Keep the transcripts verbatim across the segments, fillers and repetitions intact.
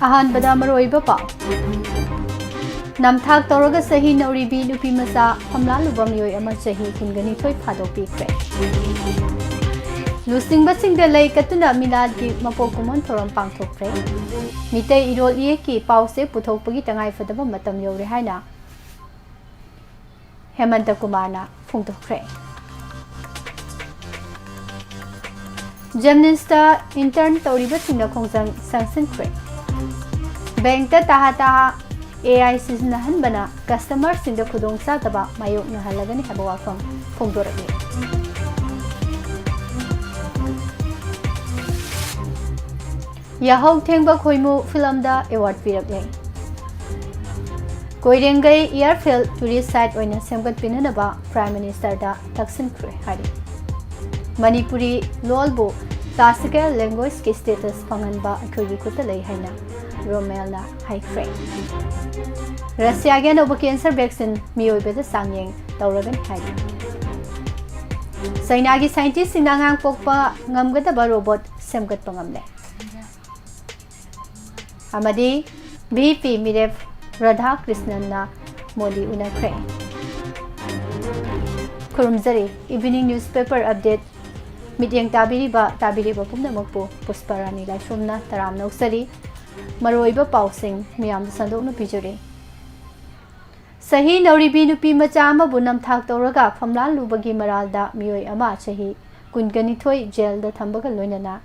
ꯑꯍꯥꯟꯕꯗ ꯃꯔꯨꯑꯣꯏꯕ ꯄꯥꯎ꯫ ꯅꯝꯊꯥꯛ ꯇꯧꯔꯒ ꯆꯍꯤ ꯅꯧꯔꯤꯕꯤ ꯅꯨꯄꯤ ꯃꯆꯥ ꯐꯝꯂꯥꯜꯂꯨꯕ ꯃꯤꯑꯣꯏ ꯑꯃ ꯆꯍꯤ ꯀꯨꯟꯒ ꯅꯤꯊꯣꯏ ꯐꯥꯗꯣꯛꯄꯤꯈ꯭ꯔꯦ꯫ ꯂꯨꯆꯤꯡꯕꯁꯤꯡꯗ ꯂꯩ ꯀꯠꯇꯨꯅ ꯃꯤꯂꯥꯠꯀꯤ ꯃꯄꯣꯛ ꯀꯨꯝꯑꯣꯟ ꯊꯧꯔꯝ ꯄꯥꯡꯊꯣꯛꯈ꯭ꯔꯦ꯫ ꯃꯤꯇꯩ ꯏꯔꯣꯜ ꯏꯌꯦꯛꯀꯤ ꯄꯥꯎꯆꯦ ꯄꯨꯊꯣꯛꯄꯒꯤ ꯇꯉꯥꯏꯐꯗꯕ ꯃꯇꯝ ꯌꯧꯔꯦ ꯍꯥꯏꯅ ꯍꯦꯃꯟꯇ ꯀꯨꯃꯥꯔꯅ ꯐꯣꯡꯗꯣꯛꯈ꯭ꯔꯦ꯫ ꯖꯦꯝꯅꯤꯝꯁꯇ ꯏꯟꯇꯔꯟ ꯇꯧꯔꯤꯕꯁꯤꯡꯅ ꯈꯣꯡꯖꯪ ꯆꯪꯁꯤꯟꯈ꯭ꯔꯦ꯫ ꯕꯦꯡꯛꯇ ꯇꯍꯥ ꯇꯍꯥ ꯑꯦ ꯑꯥꯏ ꯁꯤꯖꯤꯟꯅꯍꯟꯕꯅ ꯀꯁꯇꯃꯔꯁꯤꯡꯗ ꯈꯨꯗꯣꯡꯆꯥꯗꯕ ꯃꯥꯌꯣꯛꯅꯍꯜꯂꯒꯅꯤ ꯍꯥꯏꯕ ꯋꯥꯐꯝ ꯐꯣꯡꯗꯣꯔꯛꯂꯤ꯫ ꯌꯥꯍꯧ ꯊꯦꯡꯕ ꯈꯣꯏꯃꯨ ꯐꯤꯂꯝꯗ ꯑꯦꯋꯥꯔꯗ ꯄꯤꯔꯛꯂꯦ꯫ ꯀꯣꯏꯔꯦꯡꯒꯩ ꯏꯌꯥꯔꯐꯤꯜ ꯇꯨꯔꯤꯁ ꯁꯥꯏꯠ ꯑꯣꯏꯅ ꯁꯦꯝꯒꯠꯄꯤꯅꯅꯕ ꯄ꯭ꯔꯥꯏꯝ ꯃꯤꯅꯤꯁꯇꯔꯗ ꯇꯛꯁꯤꯟꯈ꯭ꯔꯦ ꯍꯥꯏꯔꯤ꯫ ꯃꯅꯤꯄꯨꯔꯤ ꯂꯣꯜꯕꯨ ꯀ꯭ꯂꯥꯁꯤꯀꯦꯜ ꯂꯦꯡꯒ꯭ꯋꯦꯖꯀꯤ ꯁ꯭ꯇꯦꯇꯁ ꯐꯪꯍꯟꯕ ꯑꯩꯈꯣꯏꯒꯤ ꯈꯨꯠꯇ ꯂꯩ ꯍꯥꯏꯅ ꯔꯣꯃꯦꯜꯅ ꯍꯥꯏꯈ꯭ꯔꯦ꯫ ꯔꯁꯤꯌꯥꯒꯤ ꯑꯅꯧꯕ ꯀꯦꯟꯁꯔ ꯚꯦꯛꯁꯤꯟ ꯃꯤꯑꯣꯏꯕꯗ ꯆꯥꯡꯌꯦꯡ ꯇꯧꯔꯒꯅꯤ ꯍꯥꯏꯔꯤ꯫ ꯆꯩꯅꯥꯒꯤ ꯁꯥꯏꯟꯇꯤꯁꯁꯤꯡꯅ ꯑꯉꯥꯡ ꯄꯣꯛꯄ ꯉꯝꯒꯗꯕ ꯔꯣꯕꯣꯠ ꯁꯦꯝꯒꯠꯄ ꯉꯝꯂꯦ꯫ ꯑꯃꯗꯤ ꯚꯤ ꯄꯤ ꯃꯤꯔꯦꯞ ꯔꯥꯙꯥꯀ꯭ꯔꯤꯁꯅꯟꯅ ꯃꯣꯗꯤ ꯎꯅꯈ꯭ꯔꯦ꯫ ꯈꯨꯔꯨꯝꯖꯔꯤ꯫ Evening newspaper update ꯃꯤꯠꯌꯦꯡ ꯇꯥꯕꯤꯔꯤꯕ, ꯇꯥꯕꯤꯔꯤꯕ ꯄꯨꯝꯅꯃꯛꯄꯨ ꯄꯨꯁꯄ ꯔꯥꯅꯤ ꯂꯥꯏꯁ꯭ꯔꯝꯅ ꯇꯔꯥꯝꯅ ꯑꯣꯛꯆꯔꯤ꯫ ꯃꯔꯨꯑꯣꯏꯕ ꯄꯥꯎꯁꯤꯡ ꯃꯤꯌꯥꯝꯗ ꯁꯟꯗꯣꯛꯅ ꯄꯤꯖꯔꯤ꯫ ꯆꯍꯤ ꯅꯧꯔꯤꯕꯤ ꯅꯨꯄꯤ ꯃꯆꯥ ꯑꯃꯕꯨ ꯅꯝꯊꯥꯛ ꯇꯧꯔꯒ ꯐꯝꯂꯥꯜꯂꯨꯕꯒꯤ ꯃꯔꯥꯜꯗ ꯃꯤꯑꯣꯏ ꯑꯃ ꯆꯍꯤ ꯀꯨꯟꯒ ꯅꯤꯊꯣꯏ ꯖꯦꯜꯗ ꯊꯝꯕꯒ ꯂꯣꯏꯅꯅ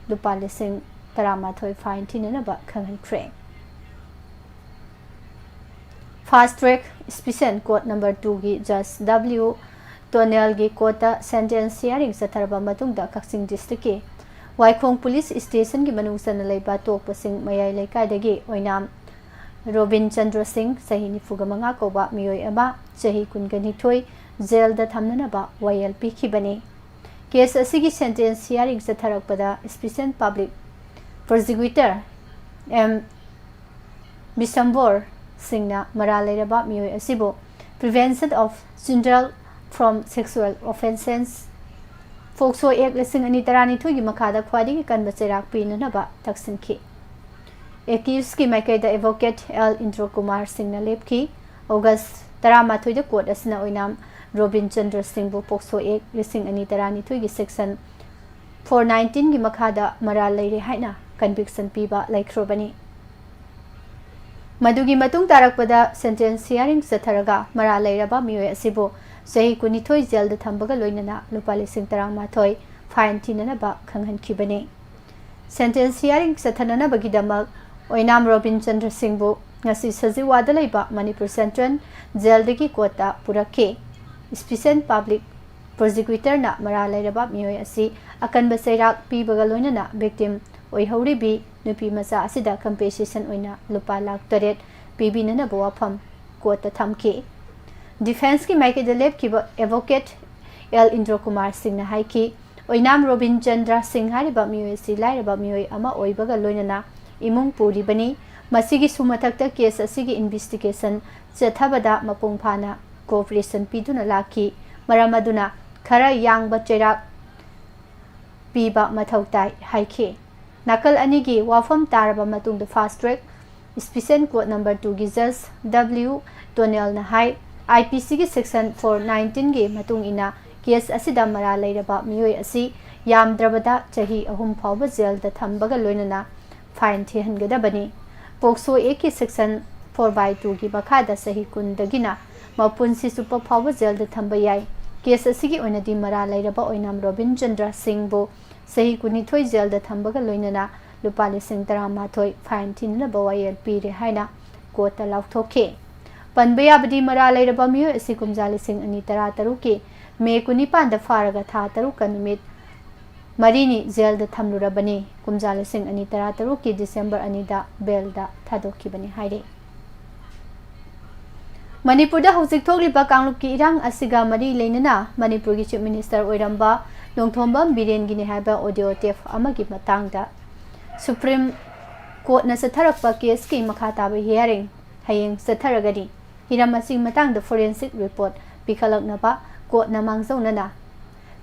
ꯂꯨꯄꯥ ꯂꯤꯁꯤꯡ ꯇꯔꯥꯃꯥꯊꯣꯏ ꯐꯥꯏꯟ ꯊꯤꯅꯅꯕ ꯈꯪꯍꯟꯈ꯭ꯔꯦ꯫ Fast track special court number twoꯒꯤ ꯖꯁ ꯗꯕ꯭ꯂꯤꯎ ꯇꯣꯅꯦꯜꯒꯤ ꯀꯣꯔꯠꯇ ꯁꯦꯟꯇꯦꯟꯁ ꯍꯤꯌꯥꯔꯤꯡ ꯆꯠꯊꯔꯕ ꯃꯇꯨꯡꯗ ꯀꯛꯆꯤꯡ ꯗꯤꯁꯇ꯭ꯔꯤꯛꯀꯤ ꯋꯥꯏꯈꯣꯡ ꯄꯨꯂꯤꯁ ꯁ꯭ꯇꯦꯁꯟꯒꯤ ꯃꯅꯨꯡ ꯆꯟꯅ ꯂꯩꯕ ꯇꯣꯛꯄꯁꯤꯡ ꯃꯌꯥꯏ ꯂꯩꯀꯥꯏꯗꯒꯤ ꯑꯣꯏꯅꯥꯝ ꯔꯣꯕꯤꯟ ꯆꯟꯗ꯭ꯔ ꯁꯤꯡ, ꯆꯍꯤ ꯅꯤꯐꯨꯒ ꯃꯉꯥ ꯀꯧꯕ ꯃꯤꯑꯣꯏ ꯑꯃ, ꯆꯍꯤ ꯀꯨꯟꯒ ꯅꯤꯊꯣꯏ ꯖꯦꯜꯗ ꯊꯝꯅꯅꯕ ꯋꯥꯌꯦꯜ ꯄꯤꯈꯤꯕꯅꯤ꯫ ꯀꯦꯁ ꯑꯁꯤꯒꯤ ꯁꯦꯟꯇꯦꯟꯁ ꯍꯤꯌꯥꯔꯤꯡ ꯆꯠꯊꯔꯛꯄꯗ special public prosecutor M Bishambor ꯁꯤꯡꯅ ꯃꯔꯥꯜ ꯂꯩꯔꯕ ꯃꯤꯑꯣꯏ ꯑꯁꯤꯕꯨ Prevention of Children from Sexual Offences, ꯐꯣꯛꯁꯣ ꯑꯦꯛ ꯂꯤꯁꯤꯡ ꯑꯅꯤ ꯇꯔꯥꯅꯤꯊꯣꯏꯒꯤ ꯃꯈꯥꯗ ꯈ꯭ꯋꯥꯏꯗꯒꯤ ꯀꯟꯕ ꯆꯩꯔꯥꯛ ꯄꯤꯅꯅꯕ ꯇꯛꯁꯤꯟꯈꯤ꯫ ꯑꯦꯀ꯭ꯌꯨꯁꯀꯤ ꯃꯥꯏꯀꯩꯗ ꯑꯦꯗꯚꯣꯀꯦꯠ ꯑꯦꯜ ꯏꯟꯗ꯭ꯔꯣ ꯀꯨꯃꯥꯔ ꯁꯤꯡꯅ ꯂꯦꯞꯈꯤ꯫ ꯑꯣꯒꯁ ꯇꯔꯥꯃꯥꯊꯣꯏꯗ ꯀꯣꯔꯠ ꯑꯁꯤꯅ ꯑꯣꯏꯅꯥꯝ ꯔꯣꯕꯤꯟ ꯆꯟꯗ꯭ꯔ ꯁꯤꯡꯕꯨ ꯄꯣꯛꯁꯣ ꯑꯦꯛ ꯂꯤꯁꯤꯡ ꯑꯅꯤ ꯇꯔꯥꯅꯤꯊꯣꯏꯒꯤ ꯁꯦꯛꯁꯟ ꯐꯣꯔ ꯅꯥꯏꯟꯇꯤꯟꯒꯤ ꯃꯈꯥꯗ ꯃꯔꯥꯜ ꯂꯩꯔꯦ ꯍꯥꯏꯅ ꯀꯟꯚꯤꯛꯁꯟ ꯄꯤꯕ ꯂꯩꯈ꯭ꯔꯕꯅꯤ꯫ ꯃꯗꯨꯒꯤ ꯃꯇꯨꯡ ꯇꯥꯔꯛꯄꯗ ꯁꯦꯟꯇꯦꯟꯁ ꯍꯤꯌꯥꯔꯤꯡ ꯆꯠꯊꯔꯒ ꯃꯔꯥꯜ ꯂꯩꯔꯕ ꯃꯤꯑꯣꯏ ꯑꯁꯤꯕꯨ ꯆꯍꯤ ꯀꯨꯟꯅꯤꯊꯣꯏ ꯖꯦꯜꯗ ꯊꯝꯕꯒ ꯂꯣꯏꯅꯅ ꯂꯨꯄꯥ ꯂꯤꯁꯤꯡ ꯇꯔꯥꯃꯥꯊꯣꯏ ꯐꯥꯏꯟ ꯊꯤꯅꯅꯕ ꯈꯪꯍꯟꯈꯤꯕꯅꯤ꯫ ꯁꯦꯟꯇꯦꯟꯁ ꯍꯤꯌꯥꯔꯤꯡ ꯆꯠꯊꯅꯅꯕꯒꯤꯗꯃꯛ ꯑꯣꯏꯅꯥꯝ ꯔꯣꯕꯤꯟ ꯆꯟꯗ꯭ꯔ ꯁꯤꯡꯕꯨ ꯉꯁꯤ ꯁꯖꯤꯋꯥꯗ ꯂꯩꯕ ꯃꯅꯤꯄꯨꯔ ꯁꯦꯟꯇ꯭ꯔꯦꯜ ꯖꯦꯜꯗꯒꯤ ꯀꯣꯔꯠꯇ ꯄꯨꯔꯛꯈꯤ꯫ ꯏꯁꯄꯤꯁꯦꯜ ꯄꯕ꯭ꯂꯤꯛ ꯄ꯭ꯔꯣꯁꯤꯀ꯭ꯌꯨꯇꯔꯅ ꯃꯔꯥꯜ ꯂꯩꯔꯕ ꯃꯤꯑꯣꯏ ꯑꯁꯤ ꯑꯀꯟꯕ ꯆꯩꯔꯥꯛ ꯄꯤꯕꯒ ꯂꯣꯏꯅꯅ ꯚꯤꯛꯇꯤꯝ ꯑꯣꯏꯍꯧꯔꯤꯕꯤ ꯅꯨꯄꯤ ꯃꯆꯥ ꯑꯁꯤꯗ ꯀꯝꯄꯦꯟꯁꯦꯁꯟ ꯑꯣꯏꯅ ꯂꯨꯄꯥ ꯂꯥꯈ ꯇꯔꯦꯠ ꯄꯤꯕꯤꯅꯅꯕ ꯋꯥꯐꯝ ꯀꯣꯔꯠꯇ ꯊꯝꯈꯤ꯫ ꯗꯤꯐꯦꯟꯁꯀꯤ ꯃꯥꯏꯀꯩꯗ ꯂꯦꯞꯈꯤꯕ ꯑꯦꯗꯚꯣꯀꯦꯠ ꯑꯦꯜ ꯏꯟꯗ꯭ꯔꯣ ꯀꯨꯃꯥꯔ ꯁꯤꯡꯅ ꯍꯥꯏꯈꯤ, ꯑꯣꯏꯅꯥꯝ ꯔꯣꯕꯤꯟ ꯆꯟꯗ꯭ꯔ ꯁꯤꯡ ꯍꯥꯏꯔꯤꯕ ꯃꯤꯑꯣꯏ ꯑꯁꯤ ꯂꯥꯏꯔꯕ ꯃꯤꯑꯣꯏ ꯑꯃ ꯑꯣꯏꯕꯒ ꯂꯣꯏꯅꯅ ꯏꯃꯨꯡ ꯄꯨꯔꯤꯕꯅꯤ꯫ ꯃꯁꯤꯒꯤꯁꯨ ꯃꯊꯛꯇ ꯀꯦꯁ ꯑꯁꯤꯒꯤ ꯏꯟꯚꯦꯁꯇꯤꯒꯦꯁꯟ ꯆꯠꯊꯕꯗ ꯃꯄꯨꯡ ꯐꯥꯅ ꯀꯣꯑꯣꯄꯔꯦꯁꯟ ꯄꯤꯗꯨꯅ ꯂꯥꯛꯈꯤ꯫ ꯃꯔꯝ ꯑꯗꯨꯅ ꯈꯔ ꯌꯥꯡꯕ ꯆꯩꯔꯥꯛ ꯄꯤꯕ ꯃꯊꯧ ꯇꯥꯏ ꯍꯥꯏꯈꯤ꯫ ꯅꯥꯀꯜ ꯑꯅꯤꯒꯤ ꯋꯥꯐꯝ ꯇꯥꯔꯕ ꯃꯇꯨꯡꯗ ꯐꯥꯁ ꯇ꯭ꯔꯦꯛ ꯏꯁꯄꯤꯁꯦꯜ ꯀꯣꯔꯠ ꯅꯝꯕꯔ ꯇꯨꯒꯤ ꯖꯖ ꯗꯕ꯭ꯂꯤꯎ ꯇꯣꯅꯦꯜꯅ ꯍꯥꯏ, ꯑꯥꯏ ꯄꯤ ꯁꯤꯒꯤ ꯁꯦꯛꯁꯟ ꯐꯣꯔ ꯅꯥꯏꯟꯇꯤꯟꯒꯤ ꯃꯇꯨꯡ ꯏꯟꯅ ꯀꯦꯁ ꯑꯁꯤꯗ ꯃꯔꯥꯜ ꯂꯩꯔꯕ ꯃꯤꯑꯣꯏ ꯑꯁꯤ ꯌꯥꯝꯗ꯭ꯔꯕꯗ ꯆꯍꯤ ꯑꯍꯨꯝ ꯐꯥꯎꯕ ꯖꯦꯜꯗ ꯊꯝꯕꯒ ꯂꯣꯏꯅꯅ ꯐꯥꯏꯟ ꯊꯤꯍꯟꯒꯗꯕꯅꯤ꯫ ꯄꯣꯛꯁꯣ ꯑꯦꯛꯀꯤ ꯁꯦꯛꯁꯟ ꯐꯣꯔ ꯕꯥꯏ ꯇꯨꯒꯤ ꯃꯈꯥꯗ ꯆꯍꯤ ꯀꯨꯟꯗꯒꯤꯅ ꯃꯄꯨꯟꯁꯤ ꯆꯨꯞꯄ ꯐꯥꯎꯕ ꯖꯦꯜꯗ ꯊꯝꯕ ꯌꯥꯏ꯫ ꯀꯦꯁ ꯑꯁꯤꯒꯤ ꯑꯣꯏꯅꯗꯤ ꯃꯔꯥꯜ ꯂꯩꯔꯕ ꯑꯣꯏꯅꯥꯝ ꯔꯣꯕꯤꯟ ꯆꯟꯗ꯭ꯔ ꯁꯤꯡꯕꯨ ꯆꯍꯤ ꯀꯨꯟꯅꯤꯊꯣꯏ ꯖꯦꯜꯗ ꯊꯝꯕꯒ ꯂꯣꯏꯅꯅ ꯂꯨꯄꯥ ꯂꯤꯁꯤꯡ ꯇꯔꯥꯃꯥꯊꯣꯏ ꯐꯥꯏꯟ ꯊꯤꯅꯅꯕ ꯋꯥꯌꯦꯜ ꯄꯤꯔꯦ ꯍꯥꯏꯅ ꯀꯣꯔꯠꯇ ꯂꯥꯎꯊꯣꯛꯈꯤ꯫ ꯄꯟꯕ ꯌꯥꯕꯗꯤ, ꯃꯔꯥꯜ ꯂꯩꯔꯕ ꯃꯤꯑꯣꯏ ꯑꯁꯤ ꯀꯨꯝꯖꯥ ꯂꯤꯁꯤꯡ ꯑꯅꯤ ꯇꯔꯥꯇꯔꯨꯛꯀꯤ ꯃꯦ ꯀꯨꯟꯅꯤꯄꯥꯟꯗ ꯐꯥꯔꯒ ꯊꯥ ꯇꯔꯨꯛꯀ ꯅꯨꯃꯤꯠ ꯃꯔꯤꯅꯤ ꯖꯦꯜꯗ ꯊꯝꯂꯨꯔꯕꯅꯤ꯫ ꯀꯨꯝꯖꯥ ꯂꯤꯁꯤꯡ ꯑꯅꯤ ꯇꯔꯥꯇꯔꯨꯛꯀꯤ ꯗꯤꯁꯦꯝꯕꯔ ꯑꯅꯤꯗ ꯕꯦꯜꯗ ꯊꯥꯗꯣꯛꯈꯤꯕꯅꯤ ꯍꯥꯏꯔꯤ꯫ ꯃꯅꯤꯄꯨꯔꯗ ꯍꯧꯖꯤꯛ ꯊꯣꯛꯂꯤꯕ ꯀꯥꯡꯂꯨꯞꯀꯤ ꯏꯔꯥꯡ ꯑꯁꯤꯒ ꯃꯔꯤ ꯂꯩꯅꯅ ꯃꯅꯤꯄꯨꯔꯒꯤ ꯆꯤꯐ ꯃꯤꯅꯤꯁꯇꯔ ꯑꯣꯏꯔꯝꯕ ꯅꯣꯡꯊꯣꯝꯕꯝ ꯕꯤꯔꯦꯟꯒꯤꯅꯤ ꯍꯥꯏꯕ ꯑꯣꯗꯤꯑꯣ ꯇꯦꯞ ꯑꯃꯒꯤ ꯃꯇꯥꯡꯗ ꯁꯨꯄ꯭ꯔꯤꯝ ꯀꯣꯔꯠꯅ ꯆꯠꯊꯔꯛꯄ ꯀꯦꯁꯀꯤ ꯃꯈꯥ ꯇꯥꯕ ꯍꯤꯌꯥꯔꯤꯡ ꯍꯌꯦꯡ ꯆꯠꯊꯔꯒꯅꯤ꯫ ꯍꯤꯔꯝ ꯑꯁꯤꯒꯤ ꯃꯇꯥꯡꯗ ꯐꯣꯔꯦꯟꯁꯤꯛ ꯔꯤꯄꯣꯔꯠ ꯄꯤꯈꯠꯂꯛꯅꯕ ꯀꯣꯔꯠꯅ ꯃꯥꯡꯖꯧꯅꯅ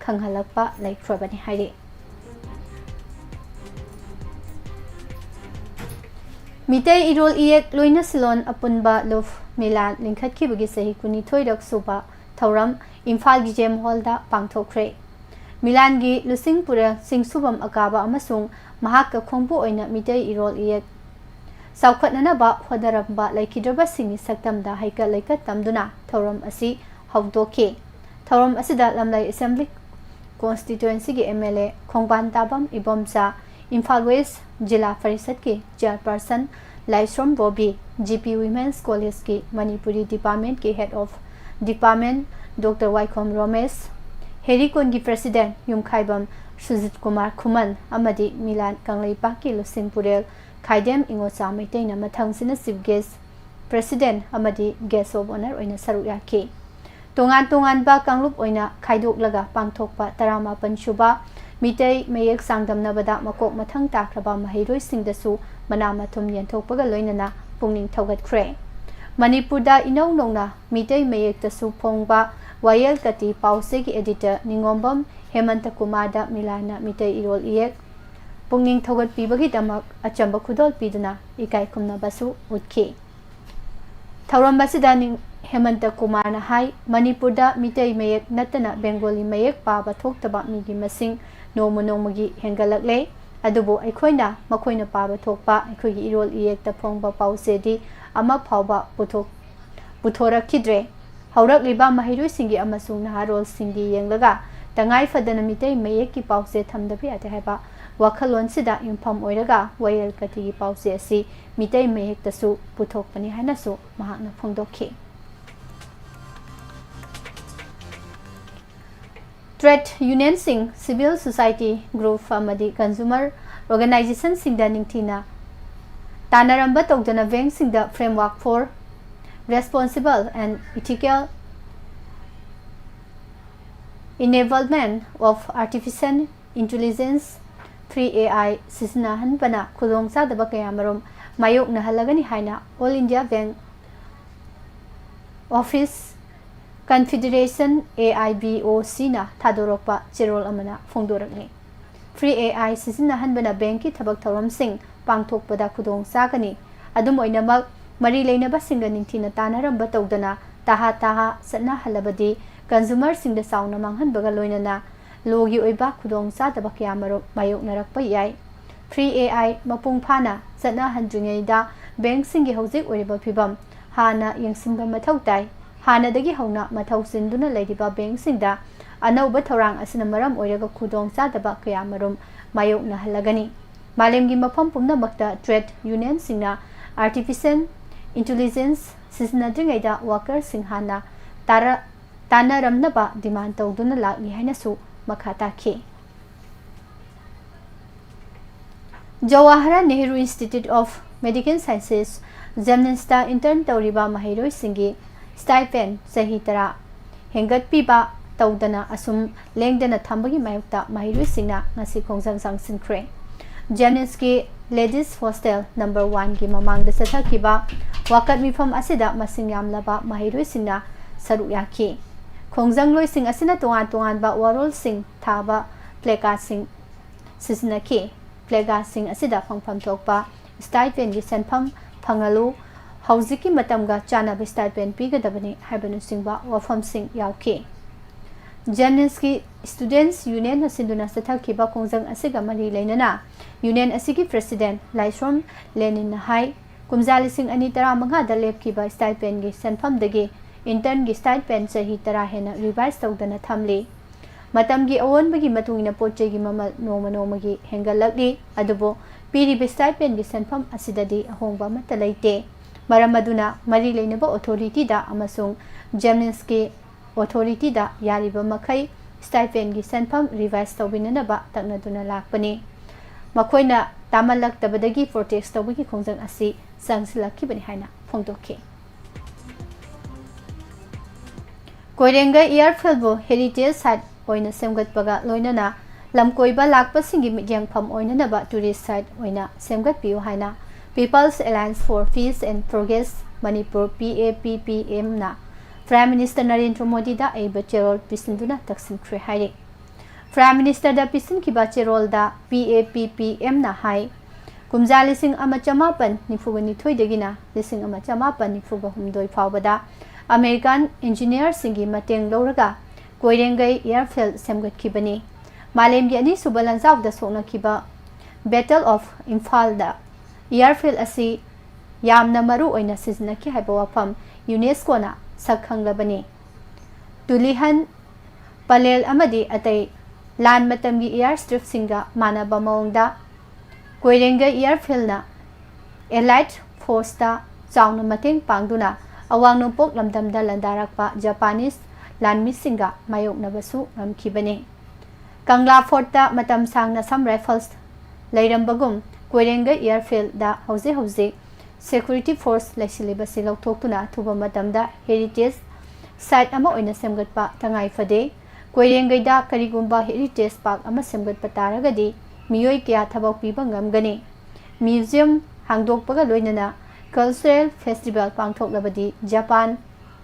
ꯈꯪꯍꯜꯂꯛꯄ ꯂꯩꯈ꯭ꯔꯕꯅꯤ ꯍꯥꯏꯔꯤ꯫ ꯃꯤꯇꯩ ꯏꯔꯣꯜ ꯏꯌꯦꯛ ꯂꯣꯏꯅ ꯁꯤꯂꯣꯟ ꯑꯄꯨꯟꯕ ꯂꯨꯞ ꯃꯤꯂꯥꯟ ꯂꯤꯡꯈꯠꯈꯤꯕꯒꯤ ꯆꯍꯤ ꯀꯨꯟꯅꯤꯊꯣꯏꯔꯛ ꯁꯨꯕ ꯊꯧꯔꯝ ꯏꯝꯐꯥꯜꯒꯤ ꯖꯦꯝ ꯍꯣꯜꯗ ꯄꯥꯡꯊꯣꯛꯈ꯭ꯔꯦ꯫ ꯃꯤꯂꯥꯟꯒꯤ ꯂꯨꯆꯤꯡ ꯄꯨꯔꯦꯜ ꯆꯤꯡꯁꯨꯕꯝ ꯑꯀꯥꯕ ꯑꯃꯁꯨꯡ ꯃꯍꯥꯛꯀ ꯈꯣꯡꯕꯨ ꯑꯣꯏꯅ ꯃꯤꯇꯩ ꯏꯔꯣꯜ ꯏꯌꯦꯛ ꯆꯥꯎꯈꯠꯅꯅꯕ ꯍꯣꯠꯅꯔꯝꯕ ꯂꯩꯈꯤꯗ꯭ꯔꯕꯁꯤꯡꯒꯤ ꯁꯛꯇꯝꯗ ꯍꯩꯀꯠ ꯂꯩꯀꯠ ꯇꯝꯗꯨꯅ ꯊꯧꯔꯝ ꯑꯁꯤ ꯍꯧꯗꯣꯛꯈꯤ꯫ ꯊꯧꯔꯝ ꯑꯁꯤꯗ ꯂꯝꯂꯩ ꯑꯦꯁꯦꯝꯕ꯭ꯂꯤ ꯀꯣꯟꯁꯇꯤꯇ꯭ꯋꯦꯟꯁꯤꯒꯤ M L A Khongbantabam Ibomcha, Imphal West ꯖꯤꯂꯥ ꯄꯔꯤꯁꯠꯀꯤ chairperson Laishrom Bobi, G P women's ꯀꯣꯂꯦꯖꯀꯤ ꯃꯅꯤꯄꯨꯔꯤ ꯗꯤꯄꯥꯔꯠꯃꯦꯟꯠꯀꯤ head of department doctor Waikhom Romesh, ꯍꯦꯔꯤꯀꯣꯟꯒꯤ president ꯌꯨꯝꯈꯥꯏꯕꯝ ꯁꯨꯖꯤꯠ ꯀꯨꯃꯥꯔ ꯈꯨꯃꯟ ꯑꯃꯗꯤ ꯃꯤꯂꯥꯟ ꯀꯪꯂꯩꯄꯥꯛꯀꯤ ꯂꯨꯆꯤꯡ ꯄꯨꯔꯦꯜ ꯈꯥꯏꯗꯦꯝ ꯏꯉꯣꯆꯥ ꯃꯩꯇꯩꯅ ꯃꯊꯪꯁꯤꯅ ꯆꯤꯐ ꯒꯦꯁ, ꯄ꯭ꯔꯦꯁꯤꯗꯦꯟꯠ ꯑꯃꯗꯤ ꯒꯦꯁ ꯑꯣꯐ ꯑꯣꯅꯔ ꯑꯣꯏꯅ ꯁꯔꯨꯛ ꯌꯥꯈꯤ꯫ ꯇꯣꯉꯥꯟ ꯇꯣꯉꯥꯟꯕ ꯀꯥꯡꯂꯨꯞ ꯑꯣꯏꯅ ꯈꯥꯏꯗꯣꯛꯂꯒ ꯄꯥꯡꯊꯣꯛꯄ ꯇꯔꯥꯃꯥꯄꯟ ꯁꯨꯕ ꯃꯤꯇꯩ ꯃꯌꯦꯛ ꯆꯥꯡꯗꯝꯅꯕꯗ ꯃꯀꯣꯛ ꯃꯊꯪ ꯇꯥꯈ꯭ꯔꯕ ꯃꯍꯩꯔꯣꯏꯁꯤꯡꯗꯁꯨ ꯃꯅꯥ ꯃꯊꯨꯝ ꯌꯦꯟꯊꯣꯛꯄꯒ ꯂꯣꯏꯅꯅ ꯄꯨꯛꯅꯤꯡ ꯊꯧꯒꯠꯈ꯭ꯔꯦ꯫ ꯃꯅꯤꯄꯨꯔꯗ ꯏꯅꯧ ꯅꯧꯅ ꯃꯤꯇꯩ ꯃꯌꯦꯛꯇꯁꯨ ꯐꯣꯡꯕ ꯋꯥꯌꯦꯜ ꯀꯇꯤ ꯄꯥꯎꯆꯦꯒꯤ ꯑꯦꯗꯤꯇꯔ ꯅꯤꯉꯣꯝꯕꯝ ꯍꯦꯃꯟꯇ ꯀꯨꯃꯥꯔꯗ ꯃꯤꯂꯥꯟꯅ ꯃꯤꯇꯩ ꯏꯔꯣꯜ ꯏꯌꯦꯛ ꯄꯨꯛꯅꯤꯡ ꯊꯧꯒꯠꯄꯤꯕꯒꯤꯗꯃꯛ ꯑꯆꯝꯕ ꯈꯨꯗꯣꯜ ꯄꯤꯗꯨꯅ ꯏꯀꯥꯏ ꯈꯨꯝꯅꯕꯁꯨ ꯎꯠꯈꯤ꯫ ꯊꯧꯔꯝ ꯑꯁꯤꯗ ꯅꯤꯡ-, ꯍꯦꯃꯟꯇ ꯀꯨꯃꯥꯔꯅ ꯍꯥꯏ, ꯃꯅꯤꯄꯨꯔꯗ ꯃꯤꯇꯩ ꯃꯌꯦꯛ ꯅꯠꯇꯅ ꯕꯦꯡꯒꯣꯂꯤ ꯃꯌꯦꯛ ꯄꯥꯕ ꯊꯣꯛꯇꯕ ꯃꯤꯒꯤ ꯃꯁꯤꯡ ꯅꯣꯡꯃ ꯅꯣꯡꯃꯒꯤ ꯍꯦꯟꯒꯠꯂꯛꯂꯦ꯫ ꯑꯗꯨꯕꯨ ꯑꯩꯈꯣꯏꯅ ꯃꯈꯣꯏꯅ ꯄꯥꯕ ꯊꯣꯛꯄ ꯑꯩꯈꯣꯏꯒꯤ ꯏꯔꯣꯜ ꯏꯌꯦꯛꯇ ꯐꯣꯡꯕ ꯄꯥꯎꯆꯦꯗꯤ ꯑꯃ ꯐꯥꯎꯕ ꯄꯨꯊꯣꯛ-, ꯄꯨꯊꯣꯔꯛꯈꯤꯗ꯭ꯔꯦ꯫ ꯍꯧꯔꯛꯂꯤꯕ ꯃꯍꯩꯔꯣꯏꯁꯤꯡꯒꯤ ꯑꯃꯁꯨꯡ ꯅꯍꯥꯔꯣꯜꯁꯤꯡꯒꯤ ꯌꯦꯡꯂꯒ ꯇꯉꯥꯏ ꯐꯗꯅ ꯃꯤꯇꯩ ꯃꯌꯦꯛꯀꯤ ꯄꯥꯎꯆꯦ ꯊꯝꯗꯕ ꯌꯥꯗꯦ ꯍꯥꯏꯕ ꯋꯥꯈꯜꯂꯣꯟꯁꯤꯗ ꯌꯨꯝꯐꯝ ꯑꯣꯏꯔꯒ ꯋꯥꯌꯦꯜ ꯀꯇꯤꯒꯤ ꯄꯥꯎꯆꯦ ꯑꯁꯤ ꯃꯤꯇꯩ ꯃꯌꯦꯛꯇꯁꯨ ꯄꯨꯊꯣꯛꯄꯅꯤ ꯍꯥꯏꯅꯁꯨ ꯃꯍꯥꯛꯅ ꯐꯣꯡꯗꯣꯛꯈꯤ꯫ ꯇ꯭ꯔꯦꯗ ꯌꯨꯅꯤꯌꯟꯁꯤꯡ, ꯁꯤꯚꯤꯜ ꯁꯣꯁꯥꯏꯇꯤ ꯒ꯭ꯔꯨꯞ ꯑꯃꯗꯤ ꯀꯟꯖꯨꯃꯔ ꯑꯣꯔꯒꯅꯥꯏꯖꯦꯁꯟꯁꯤꯡꯗ ꯅꯤꯡꯊꯤꯅ ꯇꯥꯟꯅꯔꯝꯕ ꯇꯧꯗꯅ Bank ꯁꯤꯡꯗ Framework for Responsible and Ethical Enablement of Artificial Intelligence, Free A I, ꯁꯤꯖꯤꯟꯅꯍꯟꯕꯅ ꯈꯨꯗꯣꯡꯆꯥꯗꯕ ꯀꯌꯥꯃꯔꯨꯝ ꯃꯥꯌꯣꯛꯅꯍꯜꯂꯒꯅꯤ ꯍꯥꯏꯅ All India Bank Office Confederation, A I B O C ꯅ ꯊꯥꯗꯣꯔꯛꯄ ꯆꯦꯔꯣꯜ ꯑꯃꯅ ꯐꯣꯡꯗꯣꯔꯛꯂꯤ꯫ Free A I ꯁꯤꯖꯤꯟꯅꯍꯟꯕꯅ bankꯀꯤ ꯊꯕꯛ ꯊꯧꯔꯝꯁꯤꯡ ꯄꯥꯡꯊꯣꯛꯄꯗ ꯈꯨꯗꯣꯡ ꯆꯥꯒꯅꯤ꯫ ꯑꯗꯨꯝ ꯑꯣꯏꯅꯃꯛ, ꯃꯔꯤ ꯂꯩꯅꯕꯁꯤꯡꯒ ꯅꯤꯡꯊꯤꯅ ꯇꯥꯟꯅꯔꯝꯕ ꯇꯧꯗꯅ ꯇꯍꯥ ꯇꯍꯥ ꯆꯠꯅꯍꯜꯂꯕꯗꯤ consumerꯁꯤꯡꯗ ꯆꯥꯎꯅ ꯃꯥꯡꯍꯟꯕꯒ ꯂꯣꯏꯅꯅ lawꯒꯤ ꯑꯣꯏꯕ ꯈꯨꯗꯣꯡ ꯆꯥꯗꯕ ꯀꯌꯥ ꯃꯔꯨꯝ ꯃꯥꯌꯣꯛꯅꯔꯛꯄ ꯌꯥꯏ꯫ Free AI ꯃꯄꯨꯡ ꯐꯥꯅ ꯆꯠꯅꯍꯟꯗ꯭ꯔꯤꯉꯩꯗ bankꯁꯤꯡꯒꯤ ꯍꯧꯖꯤꯛ ꯑꯣꯏꯔꯤꯕ ꯐꯤꯕꯝ ꯍꯥꯟꯅ ꯌꯦꯡꯁꯤꯟꯕ ꯃꯊꯧ ꯇꯥꯏ꯫ ꯍꯥꯟꯅꯗꯒꯤ ꯍꯧꯅ ꯃꯊꯧ ꯆꯤꯟꯗꯨꯅ ꯂꯩꯔꯤꯕ bankꯁꯤꯡꯗ ꯑꯅꯧꯕ ꯊꯧꯔꯥꯡ ꯑꯁꯤꯅ ꯃꯔꯝ ꯑꯣꯏꯔꯒ ꯈꯨꯗꯣꯡ ꯆꯥꯗꯕ ꯀꯌꯥ ꯃꯔꯨꯝ ꯃꯥꯌꯣꯛꯅꯍꯜꯂꯒꯅꯤ꯫ ꯃꯥꯂꯦꯝꯒꯤ ꯃꯐꯝ ꯄꯨꯝꯅꯃꯛꯇ trade unionꯁꯤꯡꯅ artificial intelligence ꯁꯤꯖꯤꯟꯅꯗ꯭ꯔꯤꯉꯩꯗ workerꯁꯤꯡ ꯍꯥꯟꯅ ꯇꯥꯔ-, ꯇꯥꯟꯅꯔꯝꯅꯕ demand ꯇꯧꯗꯨꯅ ꯂꯥꯛꯂꯤ ꯍꯥꯏꯅꯁꯨ ꯃꯈꯥ ꯇꯥꯈꯤ꯫ Jawaharlal Nehru Institute of Medical Sciences, JNIMSꯇ intern ꯇꯧꯔꯤꯕ ꯃꯍꯩꯔꯣꯏꯁꯤꯡꯒꯤ stipend ꯆꯍꯤ ꯇꯔꯥ ꯍꯦꯟꯒꯠꯄꯤꯕ ꯇꯧꯗꯅ ꯑꯁꯨꯝ ꯂꯦꯡꯗꯅ ꯊꯝꯕꯒꯤ ꯃꯥꯌꯣꯛꯇ ꯃꯍꯩꯔꯣꯏꯁꯤꯡꯅ ꯉꯁꯤ ꯈꯣꯡꯖꯪ ꯆꯪꯁꯤꯟꯈ꯭ꯔꯦ꯫ JNIMSꯀꯤ Ladies Hostel number oneꯒꯤ ꯃꯃꯥꯡꯗ ꯆꯠꯊꯈꯤꯕ ꯋꯥꯀꯠ ꯃꯤꯐꯝ ꯑꯁꯤꯗ ꯃꯁꯤꯡ ꯌꯥꯝꯂꯕ ꯃꯍꯩꯔꯣꯏꯁꯤꯡꯅ ꯁꯔꯨꯛ ꯌꯥꯈꯤ꯫ ꯈꯣꯡꯖꯪꯂꯣꯏꯁꯤꯡ ꯑꯁꯤꯅ ꯇꯣꯉꯥꯟ ꯇꯣꯉꯥꯟꯕ ꯋꯥꯔꯣꯜꯁꯤꯡ ꯊꯥꯕ placardꯁꯤꯡ ꯁꯤꯖꯤꯟꯅꯈꯤ꯫ Placardꯁꯤꯡ ꯑꯁꯤꯗ ꯐꯪꯐꯝ ꯊꯣꯛꯄ stipendꯒꯤ ꯁꯦꯟꯐꯝ ꯐꯪꯍꯜꯂꯨ, ꯍꯧꯖꯤꯛꯀꯤ ꯃꯇꯝꯒ ꯆꯥꯟꯅꯕ stipend ꯄꯤꯒꯗꯕꯅꯤ ꯍꯥꯏꯕꯅꯆꯤꯡꯕ ꯋꯥꯐꯝꯁꯤꯡ ꯌꯥꯎꯈꯤ꯫ JNIMSꯀꯤ Students Unionꯅ ꯁꯤꯟꯗꯨꯅ ꯆꯠꯊꯈꯤꯕ ꯈꯣꯡꯖꯪ ꯑꯁꯤꯒ ꯃꯔꯤ ꯂꯩꯅꯅ union ꯑꯁꯤꯒꯤ president ꯂꯥꯏꯁ꯭ꯔꯣꯝ ꯂꯦꯅꯤꯟꯅ ꯍꯥꯏ, ꯀꯨꯝꯖꯥ ꯂꯤꯁꯤꯡ ꯑꯅꯤ ꯇꯔꯥꯃꯉꯥꯗ ꯂꯦꯞꯈꯤꯕ stipendꯒꯤ ꯁꯦꯟꯐꯝꯗꯒꯤ internꯒꯤ stipend ꯆꯍꯤ ꯇꯔꯥ ꯍꯦꯟꯅ revise ꯇꯧꯗꯅ ꯊꯝꯂꯤ꯫ ꯃꯇꯝꯒꯤ ꯑꯑꯣꯟꯕꯒꯤ ꯃꯇꯨꯡ ꯏꯟꯅ ꯄꯣꯠ ꯆꯩꯒꯤ ꯃꯃꯜ ꯅꯣꯡꯃ ꯅꯣꯡꯃꯒꯤ ꯍꯦꯟꯒꯠꯂꯛꯂꯤ, ꯑꯗꯨꯕꯨ ꯄꯤꯔꯤꯕ stipendꯒꯤ ꯁꯦꯟꯐꯝ ꯑꯁꯤꯗꯗꯤ ꯑꯍꯣꯡꯕ ꯑꯃꯠꯇ ꯂꯩꯇꯦ꯫ ꯃꯔꯝ ꯑꯗꯨꯅ ꯃꯔꯤ ꯂꯩꯅꯕ authorityꯗ ꯑꯃꯁꯨꯡ JNIMSꯀꯤ authorityꯗ ꯌꯥꯔꯤꯕ ꯃꯈꯩ stipendꯒꯤ ꯁꯦꯟꯐꯝ revise ꯇꯧꯕꯤꯅꯅꯕ ꯇꯛꯅꯗꯨꯅ ꯂꯥꯛꯄꯅꯤ꯫ ꯃꯈꯣꯏꯅ ꯇꯥꯃꯜꯂꯛꯇꯕꯗꯒꯤ protest ꯇꯧꯕꯒꯤ ꯈꯣꯡꯖꯪ ꯑꯁꯤ ꯆꯪꯁꯤꯜꯂꯛꯈꯤꯕꯅꯤ ꯍꯥꯏꯅ ꯐꯣꯡꯗꯣꯛꯈꯤ꯫ ꯀꯣꯏꯔꯦꯡꯒꯩ airfieldꯕꯨ heritage site ꯑꯣꯏꯅ ꯁꯦꯝꯒꯠꯄꯒ ꯂꯣꯏꯅꯅ ꯂꯝꯀꯣꯏꯕ ꯂꯥꯛꯄꯁꯤꯡꯒꯤ ꯃꯤꯠꯌꯦꯡꯐꯝ ꯑꯣꯏꯅꯅꯕ tourist site ꯑꯣꯏꯅ ꯁꯦꯝꯒꯠꯄꯤꯌꯨ ꯍꯥꯏꯅ People's Alliance for Peace and Progress Manipur, PAPPMꯅ Prime Minister Narendra ꯃꯣꯗꯤꯗ ꯑꯏꯕ ꯆꯦꯔꯣꯜ ꯄꯤꯁꯤꯟꯗꯨꯅ ꯇꯛꯁꯤꯟꯈ꯭ꯔꯦ ꯍꯥꯏꯔꯤ꯫ Prime Ministerꯗ ꯄꯤꯁꯤꯟꯈꯤꯕ ꯆꯦꯔꯣꯜꯗ PAPPMꯅ ꯍꯥꯏ, ꯀꯨꯝꯖꯥ ꯂꯤꯁꯤꯡ ꯑꯃ ꯆꯃꯥꯄꯟ ꯅꯤꯐꯨꯒ ꯅꯤꯊꯣꯏꯗꯒꯤꯅ ꯂꯤꯁꯤꯡ ꯑꯃ ꯆꯃꯥꯄꯟ ꯅꯤꯐꯨꯒ ꯍꯨꯝꯗꯣꯏ ꯐꯥꯎꯕꯗ American engineerꯁꯤꯡꯒꯤ ꯃꯇꯦꯡ ꯂꯧꯔꯒ ꯀꯣꯏꯔꯦꯡꯒꯩ airfield ꯁꯦꯝꯒꯠꯈꯤꯕꯅꯤ꯫ ꯃꯥꯂꯦꯝꯒꯤ ꯑꯅꯤꯁꯨꯕ ꯂꯥꯟꯖꯥꯎꯗ ꯁꯣꯛꯅꯈꯤꯕ Battle of Imphalꯗ airfield ꯑꯁꯤ ꯌꯥꯝꯅ ꯃꯔꯨ ꯑꯣꯏꯅ ꯁꯤꯖꯤꯟꯅꯈꯤ ꯍꯥꯏꯕ ꯋꯥꯐꯝ UNESCOꯅ ꯁꯛ ꯈꯪꯂꯕꯅꯤ꯫ ꯇꯨꯂꯤꯍꯟ, ꯄꯂꯦꯜ ꯑꯃꯗꯤ ꯑꯇꯩ ꯂꯥꯟ ꯃꯇꯝꯒꯤ airstripꯁꯤꯡꯒ ꯃꯥꯟꯅꯕ ꯃꯑꯣꯡꯗ ꯀꯣꯏꯔꯦꯡꯒꯩ airfieldꯅ Allied forceꯇ ꯆꯥꯎꯅ ꯃꯇꯦꯡ ꯄꯥꯡꯗꯨꯅ ꯑꯋꯥꯡ ꯅꯣꯡꯄꯣꯛ ꯂꯝꯗꯝꯗ ꯂꯥꯟꯗꯥꯔꯛꯄ Japanese ꯂꯥꯟꯃꯤꯁꯤꯡꯒ ꯃꯥꯌꯣꯛꯅꯕꯁꯨ ꯉꯝꯈꯤꯕꯅꯤ꯫ ꯀꯪꯂꯥ fortꯇ ꯃꯇꯝ ꯁꯥꯡꯅ Assam Rifles ꯂꯩꯔꯝꯕꯒꯨꯝ ꯀꯣꯏꯔꯦꯡꯒꯩ airfieldꯗ ꯍꯧꯖꯤꯛ ꯍꯧꯖꯤꯛ security force ꯂꯩꯁꯤꯜꯂꯤꯕꯁꯤ ꯂꯧꯊꯣꯛꯇꯨꯅ ꯑꯊꯨꯕ ꯃꯇꯝꯗ heritage site ꯑꯃ ꯑꯣꯏꯅ ꯁꯦꯝꯒꯠꯄ ꯇꯉꯥꯏ ꯐꯗꯦ꯫ ꯀꯣꯏꯔꯦꯡꯒꯩꯗ ꯀꯔꯤꯒꯨꯝꯕ heritage park ꯑꯃ ꯁꯦꯝꯒꯠꯄ ꯇꯥꯔꯒꯗꯤ ꯃꯤꯑꯣꯏ ꯀꯌꯥ ꯊꯕꯛ ꯄꯤꯕ ꯉꯝꯒꯅꯤ꯫ Museum ꯍꯥꯡꯗꯣꯛꯄꯒ ꯂꯣꯏꯅꯅ cultural festival ꯄꯥꯡꯊꯣꯛꯂꯕꯗꯤ Japan,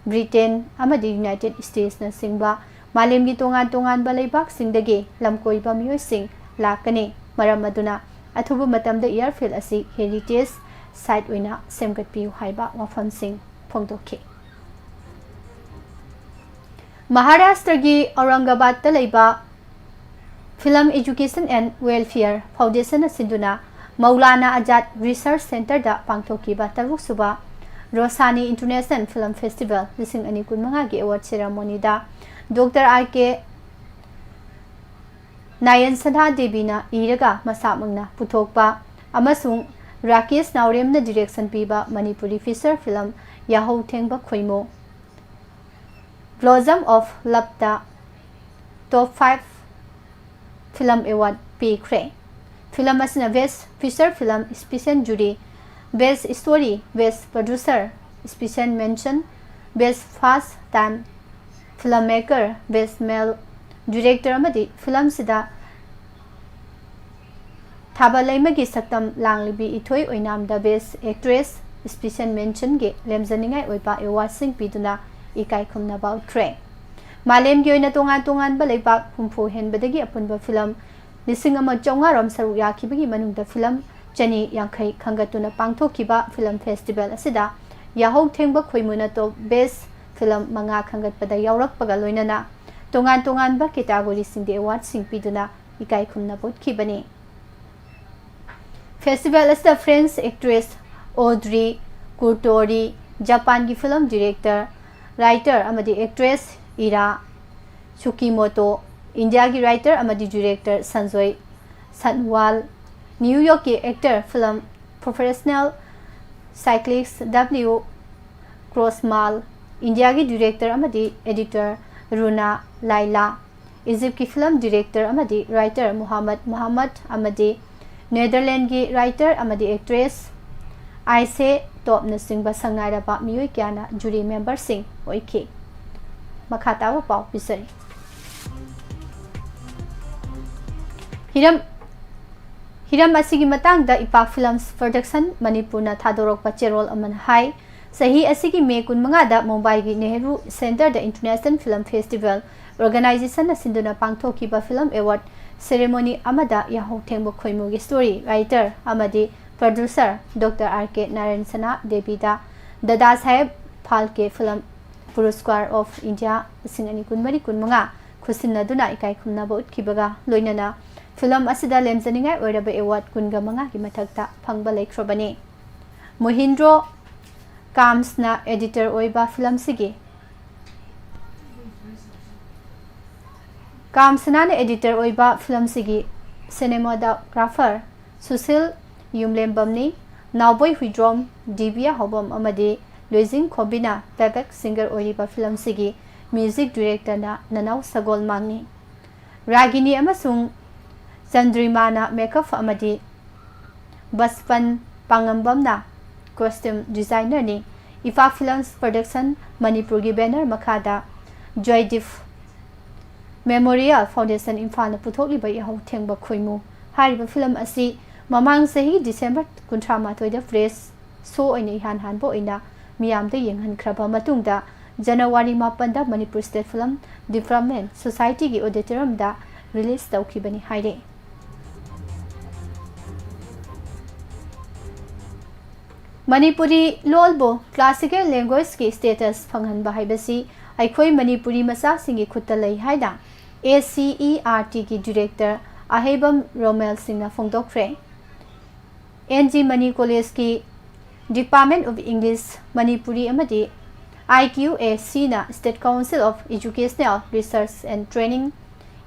Britain ꯑꯃꯗꯤ United Statesꯅꯆꯤꯡꯕ ꯃꯥꯂꯦꯝꯒꯤ ꯇꯣꯉꯥꯟ ꯇꯣꯉꯥꯟꯕ ꯂꯩꯕꯥꯛꯁꯤꯡꯗꯒꯤ ꯂꯝꯀꯣꯏꯕ ꯃꯤꯑꯣꯏꯁꯤꯡ ꯂꯥꯛꯀꯅꯤ꯫ ꯃꯔꯝ ꯑꯗꯨꯅ ꯑꯊꯨꯕ ꯃꯇꯝꯗ airfield ꯑꯁꯤ heritage site ꯑꯣꯏꯅ ꯁꯦꯝꯒꯠꯄꯤꯌꯨ ꯍꯥꯏꯕ ꯋꯥꯐꯝꯁꯤꯡ ꯐꯣꯡꯗꯣꯛꯈꯤ꯫ ꯃꯍꯥꯔꯥꯁꯇ꯭ꯔꯒꯤ ꯑꯧꯔꯪꯒꯕꯥꯗꯇ ꯂꯩꯕ Film Education and Welfare Foundationꯅ ꯁꯤꯟꯗꯨꯅ ꯃꯧꯂꯥꯅꯥ ꯑꯖꯥꯗ Research Centreꯗ ꯄꯥꯡꯊꯣꯛꯈꯤꯕ ꯇꯔꯨꯛꯁꯨꯕ ꯔꯣꯁꯥꯅꯤ International Film Festival ꯂꯤꯁꯤꯡ ꯑꯅꯤ ꯀꯨꯟꯃꯉꯥꯒꯤ award ceremonyꯗ Doctor R K ꯅꯥꯌꯟꯁꯥꯅꯥ ꯗꯦꯕꯤꯅ ꯏꯔꯒ ꯃꯁꯥꯃꯛꯅ ꯄꯨꯊꯣꯛꯄ ꯑꯃꯁꯨꯡ ꯔꯥꯀꯦꯁ ꯅꯥꯎꯔꯦꯝꯅ direction ꯄꯤꯕ ꯃꯅꯤꯄꯨꯔꯤ feature film ꯌꯥꯍꯧ ꯊꯦꯡꯕ ꯈꯣꯏꯃꯨ Blossom of Loveꯇ top five film award ꯄꯤꯈ꯭ꯔꯦ꯫ Film ꯑꯁꯤꯅ Best Feature Film Special Jury, Best Story, Best Producer Special Mention, Best First Time Filmmaker, Best Male Director ꯑꯃꯗꯤ filmꯁꯤꯗ ꯊꯥꯕ ꯂꯩꯃꯒꯤ ꯁꯛꯇꯝ ꯂꯥꯡꯂꯤꯕꯤ ꯏꯊꯣꯏ ꯑꯣꯏꯅꯥꯝꯗ Best Actress Special Mentionꯒꯤ ꯂꯦꯝꯖꯅꯤꯡꯉꯥꯏ ꯑꯣꯏꯕ awardꯁꯤꯡ ꯄꯤꯗꯨꯅ ꯏꯀꯥꯏ ꯈꯨꯝꯅꯕ ꯎꯠꯈ꯭ꯔꯦ꯫ ꯃꯥꯂꯦꯝꯒꯤ ꯑꯣꯏꯅ ꯇꯣꯉꯥꯟ ꯇꯣꯉꯥꯟꯕ ꯂꯩꯕꯥꯛ ꯍꯨꯝꯐꯨ ꯍꯦꯟꯕꯗꯒꯤ ꯑꯄꯨꯟꯕ film ꯂꯤꯁꯤꯡ ꯑꯃ ꯆꯥꯝꯃꯉꯥ ꯔꯣꯝ ꯁꯔꯨꯛ ꯌꯥꯈꯤꯕꯒꯤ ꯃꯅꯨꯡꯗ film ꯆꯅꯤ ꯌꯥꯡꯈꯩ ꯈꯟꯒꯠꯇꯨꯅ ꯄꯥꯡꯊꯣꯛꯈꯤꯕ film festival ꯑꯁꯤꯗ ꯌꯥꯍꯧ ꯊꯦꯡꯕ ꯈꯣꯏꯃꯨꯅ top best film ꯃꯉꯥ ꯈꯟꯒꯠꯄꯗ ꯌꯥꯎꯔꯛꯄꯒ ꯂꯣꯏꯅꯅ ꯇꯣꯉꯥꯟ ꯇꯣꯉꯥꯟꯕ categoryꯁꯤꯡꯗ awardꯁꯤꯡ ꯄꯤꯗꯨꯅ ꯏꯀꯥꯏ ꯈꯨꯝꯅꯕ ꯎꯠꯈꯤꯕꯅꯤ꯫ Festival ꯑꯁꯤꯗ French actress Audrey Courtois, ꯖꯄꯥꯟꯒꯤ film director, writer ꯑꯃꯗꯤ actress Ira Tsukimoto, ꯏꯟꯗꯤꯌꯥꯒꯤ writer ꯑꯃꯗꯤ director Sanjoy Sanwal, ꯅ꯭ꯌꯨ ꯌꯣꯔꯛꯀꯤ actor, film professional cyclist W Crossmal, ꯏꯟꯗꯤꯌꯥꯒꯤ director ꯑꯃꯗꯤ editor Runa Laila, ꯏꯖꯤꯞꯀꯤ film director ꯑꯃꯗꯤ writer ꯃꯨꯍꯝꯃꯗ ꯃꯨꯍꯝꯃꯗ ꯑꯃꯗꯤ ꯅꯦꯗꯔꯂꯦꯟꯒꯤ writer ꯑꯃꯗꯤ actress ꯑꯥꯏꯁꯦ ꯇꯣꯞꯅꯆꯤꯡꯕ ꯁꯪꯅꯥꯏꯔꯕ ꯃꯤꯑꯣꯏ ꯀꯌꯥꯅ jury memberꯁꯤꯡ ꯑꯣꯏꯈꯤ꯫ ꯃꯈꯥ ꯇꯥꯕ ꯄꯥꯎ ꯄꯤꯖꯔꯤ꯫ ꯍꯤꯔꯝ ꯍꯤꯔꯝ ꯑꯁꯤꯒꯤ ꯃꯇꯥꯡꯗ ꯏꯄꯥꯛ Films Production ꯃꯅꯤꯄꯨꯔꯅ ꯊꯥꯗꯣꯔꯛꯄ ꯆꯦꯔꯣꯜ ꯑꯃꯅ ꯍꯥꯏ, ꯆꯍꯤ ꯑꯁꯤꯒꯤ ꯃꯦ ꯀꯨꯟꯃꯉꯥꯗ ꯃꯨꯝꯕꯥꯏꯒꯤ ꯅꯦꯍꯔꯨ ꯁꯦꯟꯇꯔꯗ International Film Festival organizationꯅ ꯁꯤꯟꯗꯨꯅ ꯄꯥꯡꯊꯣꯛꯈꯤꯕ film award ceremony ꯑꯃꯗ ꯌꯥꯍꯧ ꯊꯦꯡꯕ ꯈꯣꯏꯃꯨꯒꯤ story writer ꯑꯃꯗꯤ producer Doctor R K Narayan Sana Deviꯗ ꯗꯥꯗꯥ Sahib Phalke Film Puraskar of India ꯂꯤꯁꯤꯡ ꯑꯅꯤ ꯀꯨꯟꯃꯔꯤ ꯀꯨꯟꯃꯉꯥ ꯈꯨꯠꯁꯤꯟꯅꯗꯨꯅ ꯏꯀꯥꯏ ꯈꯨꯝꯅꯕ ꯎꯠꯈꯤꯕꯒ ꯂꯣꯏꯅꯅ film ꯑꯁꯤꯗ ꯂꯦꯝꯖꯅꯤꯡꯉꯥꯏ ꯑꯣꯏꯔꯕ award ꯀꯨꯟꯒ ꯃꯉꯥꯒꯤ ꯃꯊꯛꯇ ꯐꯪꯕ ꯂꯩꯈ꯭ꯔꯕꯅꯤ꯫ ꯃꯣꯍꯤꯟꯗ꯭ꯔꯣ ꯀꯥꯝꯁꯅ editor ꯑꯣꯏꯕ filmꯁꯤꯒꯤ ꯀꯥꯝꯁꯅꯥꯅ editor ꯑꯣꯏꯕ filmꯁꯤꯒꯤ cinematographer ꯁꯨꯁꯤꯜ ꯌꯨꯝꯂꯦꯝꯕꯝꯅꯤ꯫ ꯅꯥꯎꯕꯣꯏ ꯍꯨꯏꯗ꯭ꯔꯣꯝ, ꯗꯤꯕꯤꯌꯥ ꯍꯧꯕꯝ ꯑꯃꯗꯤ ꯂꯣꯏꯖꯤꯡ ꯈꯣꯝꯕꯤꯅ playback singer ꯑꯣꯏꯔꯤꯕ filmꯁꯤꯒꯤ music directorꯅ ꯅꯅꯥꯎ ꯁꯒꯣꯜ ꯃꯥꯡꯅꯤ꯫ ꯔꯥꯒꯤꯅꯤ ꯑꯃꯁꯨꯡ ꯆꯟꯗ꯭ꯔꯤꯃꯥꯅ makeup ꯑꯃꯗꯤ ꯕꯁꯄꯟ ꯄꯥꯉꯝꯕꯝꯅ costume designerꯅꯤ꯫ ꯏꯄꯥꯛ Films Production ꯃꯅꯤꯄꯨꯔꯒꯤ banner ꯃꯈꯥꯗ ꯖꯣꯏꯗꯤꯞ Memorial Foundation ꯏꯝꯐꯥꯜꯅ ꯄꯨꯊꯣꯛꯂꯤꯕ ꯌꯥꯍꯧ ꯊꯦꯡꯕ ꯈꯣꯏꯃꯨ ꯍꯥꯏꯔꯤꯕ film ꯑꯁꯤ ꯃꯃꯥꯡ ꯆꯍꯤ December ꯀꯨꯟꯊ꯭ꯔꯥ ꯃꯥꯊꯣꯏꯗ press show ꯑꯣꯏꯅ ꯏꯍꯥꯟ ꯍꯥꯟꯕ ꯑꯣꯏꯅ ꯃꯤꯌꯥꯝꯗ ꯌꯦꯡꯍꯟꯈ꯭ꯔꯕ ꯃꯇꯨꯡꯗ January ꯃꯥꯄꯟꯗ Manipur State Film Development Societyꯒꯤ auditoriumꯗ release ꯇꯧꯈꯤꯕꯅꯤ ꯍꯥꯏꯔꯤ꯫ ꯃꯅꯤꯄꯨꯔꯤ ꯂꯣꯜꯕꯨ classical languageꯀꯤ status ꯐꯪꯍꯟꯕ ꯍꯥꯏꯕꯁꯤ ꯑꯩꯈꯣꯏ ꯃꯅꯤꯄꯨꯔꯤ ꯃꯆꯥꯁꯤꯡꯒꯤ ꯈꯨꯠꯇ ꯂꯩ ꯍꯥꯏꯅ ACERTꯒꯤ director ꯑꯍꯩꯕꯝ ꯔꯣꯃꯦꯜ ꯁꯤꯡꯅ ꯐꯣꯡꯗꯣꯛꯈ꯭ꯔꯦ꯫ NG Mani Collegeꯀꯤ Department of English, Manipuri ꯑꯃꯗꯤ IQACꯅ State Council of Educational Research and Training,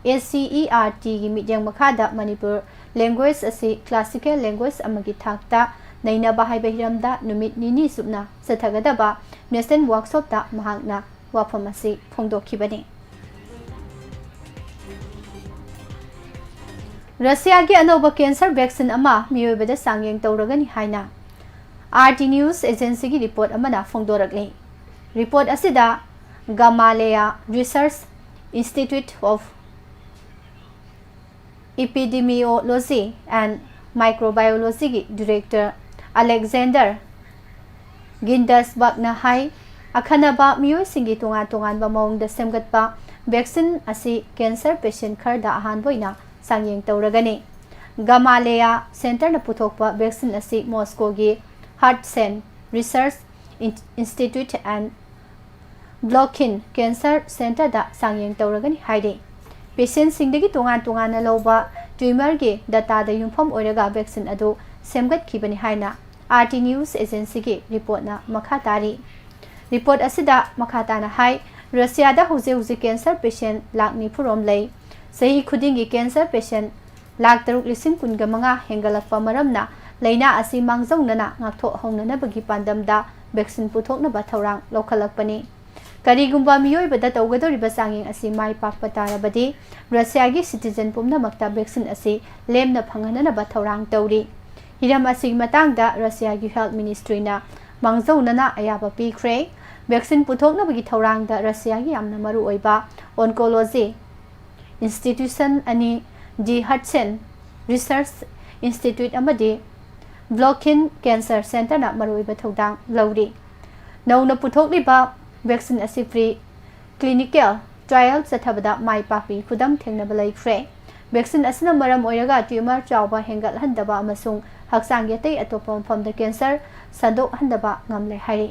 ACERTꯒꯤ ꯃꯤꯠꯌꯦꯡ ꯃꯈꯥꯗ ꯃꯅꯤꯄꯨꯔ language ꯑꯁꯤ classical language ꯑꯃꯒꯤ ꯊꯥꯛꯇ ꯅꯩꯅꯕ ꯍꯥꯏꯕ ꯍꯤꯔꯝꯗ ꯅꯨꯃꯤꯠ ꯅꯤꯅꯤ ꯆꯨꯞꯅ ꯆꯠꯊꯒꯗꯕ national workshopꯇ ꯃꯍꯥꯛꯅ ꯋꯥꯐꯝ ꯑꯁꯤ ꯐꯣꯡꯗꯣꯛꯈꯤꯕꯅꯤ꯫ ꯔꯁꯤꯌꯥꯒꯤ ꯑꯅꯧꯕ cancer vaccine ꯑꯃ ꯃꯤꯑꯣꯏꯕꯗ ꯆꯥꯡꯌꯦꯡ ꯇꯧꯔꯒꯅꯤ ꯍꯥꯏꯅ RT News Agencyꯒꯤ report ꯑꯃꯅ ꯐꯣꯡꯗꯣꯔꯛꯂꯤ꯫ Report ꯑꯁꯤꯗ Gamaleya Research Institute of Epidemiology and Microbiologyꯒꯤ director Alexander Ginzburgꯅ ꯍꯥꯏ, ꯑꯈꯟꯅꯕ ꯃꯤꯑꯣꯏꯁꯤꯡꯒꯤ ꯇꯣꯉꯥꯟ ꯇꯣꯉꯥꯟꯕ ꯃꯑꯣꯡꯗ ꯁꯦꯝꯒꯠꯄ vaccine ꯑꯁꯤ cancer patient ꯈꯔꯗ ꯑꯍꯥꯟꯕ ꯑꯣꯏꯅ ꯆꯥꯡꯌꯦꯡ ꯇꯧꯔꯒꯅꯤ꯫ Gamaleya Centerꯅ ꯄꯨꯊꯣꯛꯄ vaccine ꯑꯁꯤ Moscowꯒꯤ Hudson Research In-, Institute and Blokin Cancer Centerꯗ ꯆꯥꯡꯌꯦꯡ ꯇꯧꯔꯒꯅꯤ ꯍꯥꯏꯔꯤ꯫ Patientꯁꯤꯡꯗꯒꯤ ꯇꯣꯉꯥꯟ ꯇꯣꯉꯥꯟꯅ ꯂꯧꯕ tumorꯒꯤ dataꯗ ꯌꯨꯝꯐꯝ ꯑꯣꯏꯔꯒ vaccine ꯑꯗꯨ ꯁꯦꯝꯒꯠꯈꯤꯕꯅꯤ ꯍꯥꯏꯅ RT News Agencyꯒꯤ reportꯅ ꯃꯈꯥ ꯇꯥꯔꯤ꯫ Report ꯑꯁꯤꯗ ꯃꯈꯥ ꯇꯥꯅ ꯍꯥꯏ, ꯔꯁꯤꯌꯥꯗ ꯍꯧꯖꯤꯛ ꯍꯧꯖꯤꯛ cancer patient ꯂꯥꯈ ꯅꯤꯐꯨ ꯔꯣꯝ ꯂꯩ꯫ ꯆꯍꯤ ꯈꯨꯗꯤꯡꯒꯤ cancer patient ꯂꯥꯈ ꯇꯔꯨꯛ ꯂꯤꯁꯤꯡ ꯀꯨꯟꯒ ꯃꯉꯥ ꯍꯦꯟꯒꯠꯂꯛꯄ ꯃꯔꯝꯅ ꯂꯩꯅꯥ ꯑꯁꯤ ꯃꯥꯡꯖꯧꯅꯅ ꯉꯥꯛꯊꯣꯛꯍꯧꯅꯅꯕꯒꯤ ꯄꯥꯟꯗꯝꯗ vaccine ꯄꯨꯊꯣꯛꯅꯕ ꯊꯧꯔꯥꯡ ꯂꯧꯈꯠꯂꯛꯄꯅꯤ꯫ ꯀꯔꯤꯒꯨꯝꯕ ꯃꯤꯑꯣꯏꯕꯗ ꯇꯧꯒꯗꯧꯔꯤꯕ ꯆꯥꯡꯌꯦꯡ ꯑꯁꯤ ꯃꯥꯏ ꯄꯥꯛꯄ ꯇꯥꯔꯕꯗꯤ, ꯔꯁꯤꯌꯥꯒꯤ citizen ꯄꯨꯝꯅꯃꯛꯇ vaccine ꯑꯁꯤ ꯂꯦꯝꯅ ꯐꯪꯍꯟꯅꯕ ꯊꯧꯔꯥꯡ ꯇꯧꯔꯤ꯫ ꯍꯤꯔꯝ ꯑꯁꯤꯒꯤ ꯃꯇꯥꯡꯗ ꯔꯁꯤꯌꯥꯒꯤ health ministryꯅ ꯃꯥꯡꯖꯧꯅꯅ ꯑꯌꯥꯕ ꯄꯤꯈ꯭ꯔꯦ꯫ Vaccine ꯄꯨꯊꯣꯛꯅꯕꯒꯤ ꯊꯧꯔꯥꯡꯗ ꯔꯁꯤꯌꯥꯒꯤ ꯌꯥꯝꯅ ꯃꯔꯨꯑꯣꯏꯕ oncology institution ꯑꯅꯤ, the Hudson Research Institute ꯑꯃꯗꯤ Blokin Cancer Centerꯅ ꯃꯔꯨꯑꯣꯏꯕ ꯊꯧꯗꯥꯡ ꯂꯧꯔꯤ꯫ ꯅꯧꯅ ꯄꯨꯊꯣꯛꯂꯤꯕ vaccine ꯑꯁꯤ preclinical trial ꯆꯠꯊꯕꯗ ꯃꯥꯏ ꯄꯥꯛꯄꯒꯤ ꯈꯨꯗꯝ ꯊꯦꯡꯅꯕ ꯂꯩꯈ꯭ꯔꯦ꯫ Vaccine ꯑꯁꯤꯅ ꯃꯔꯝ ꯑꯣꯏꯔꯒ tumor ꯆꯥꯎꯕ ꯍꯦꯟꯒꯠꯍꯟꯗꯕ ꯑꯃꯁꯨꯡ ꯍꯛꯆꯥꯡꯒꯤ ꯑꯇꯩ ꯑꯇꯣꯞꯄ ꯃꯐꯝꯗ cancer ꯁꯟꯗꯣꯛꯍꯟꯗꯕ ꯉꯝꯂꯦ ꯍꯥꯏꯔꯤ꯫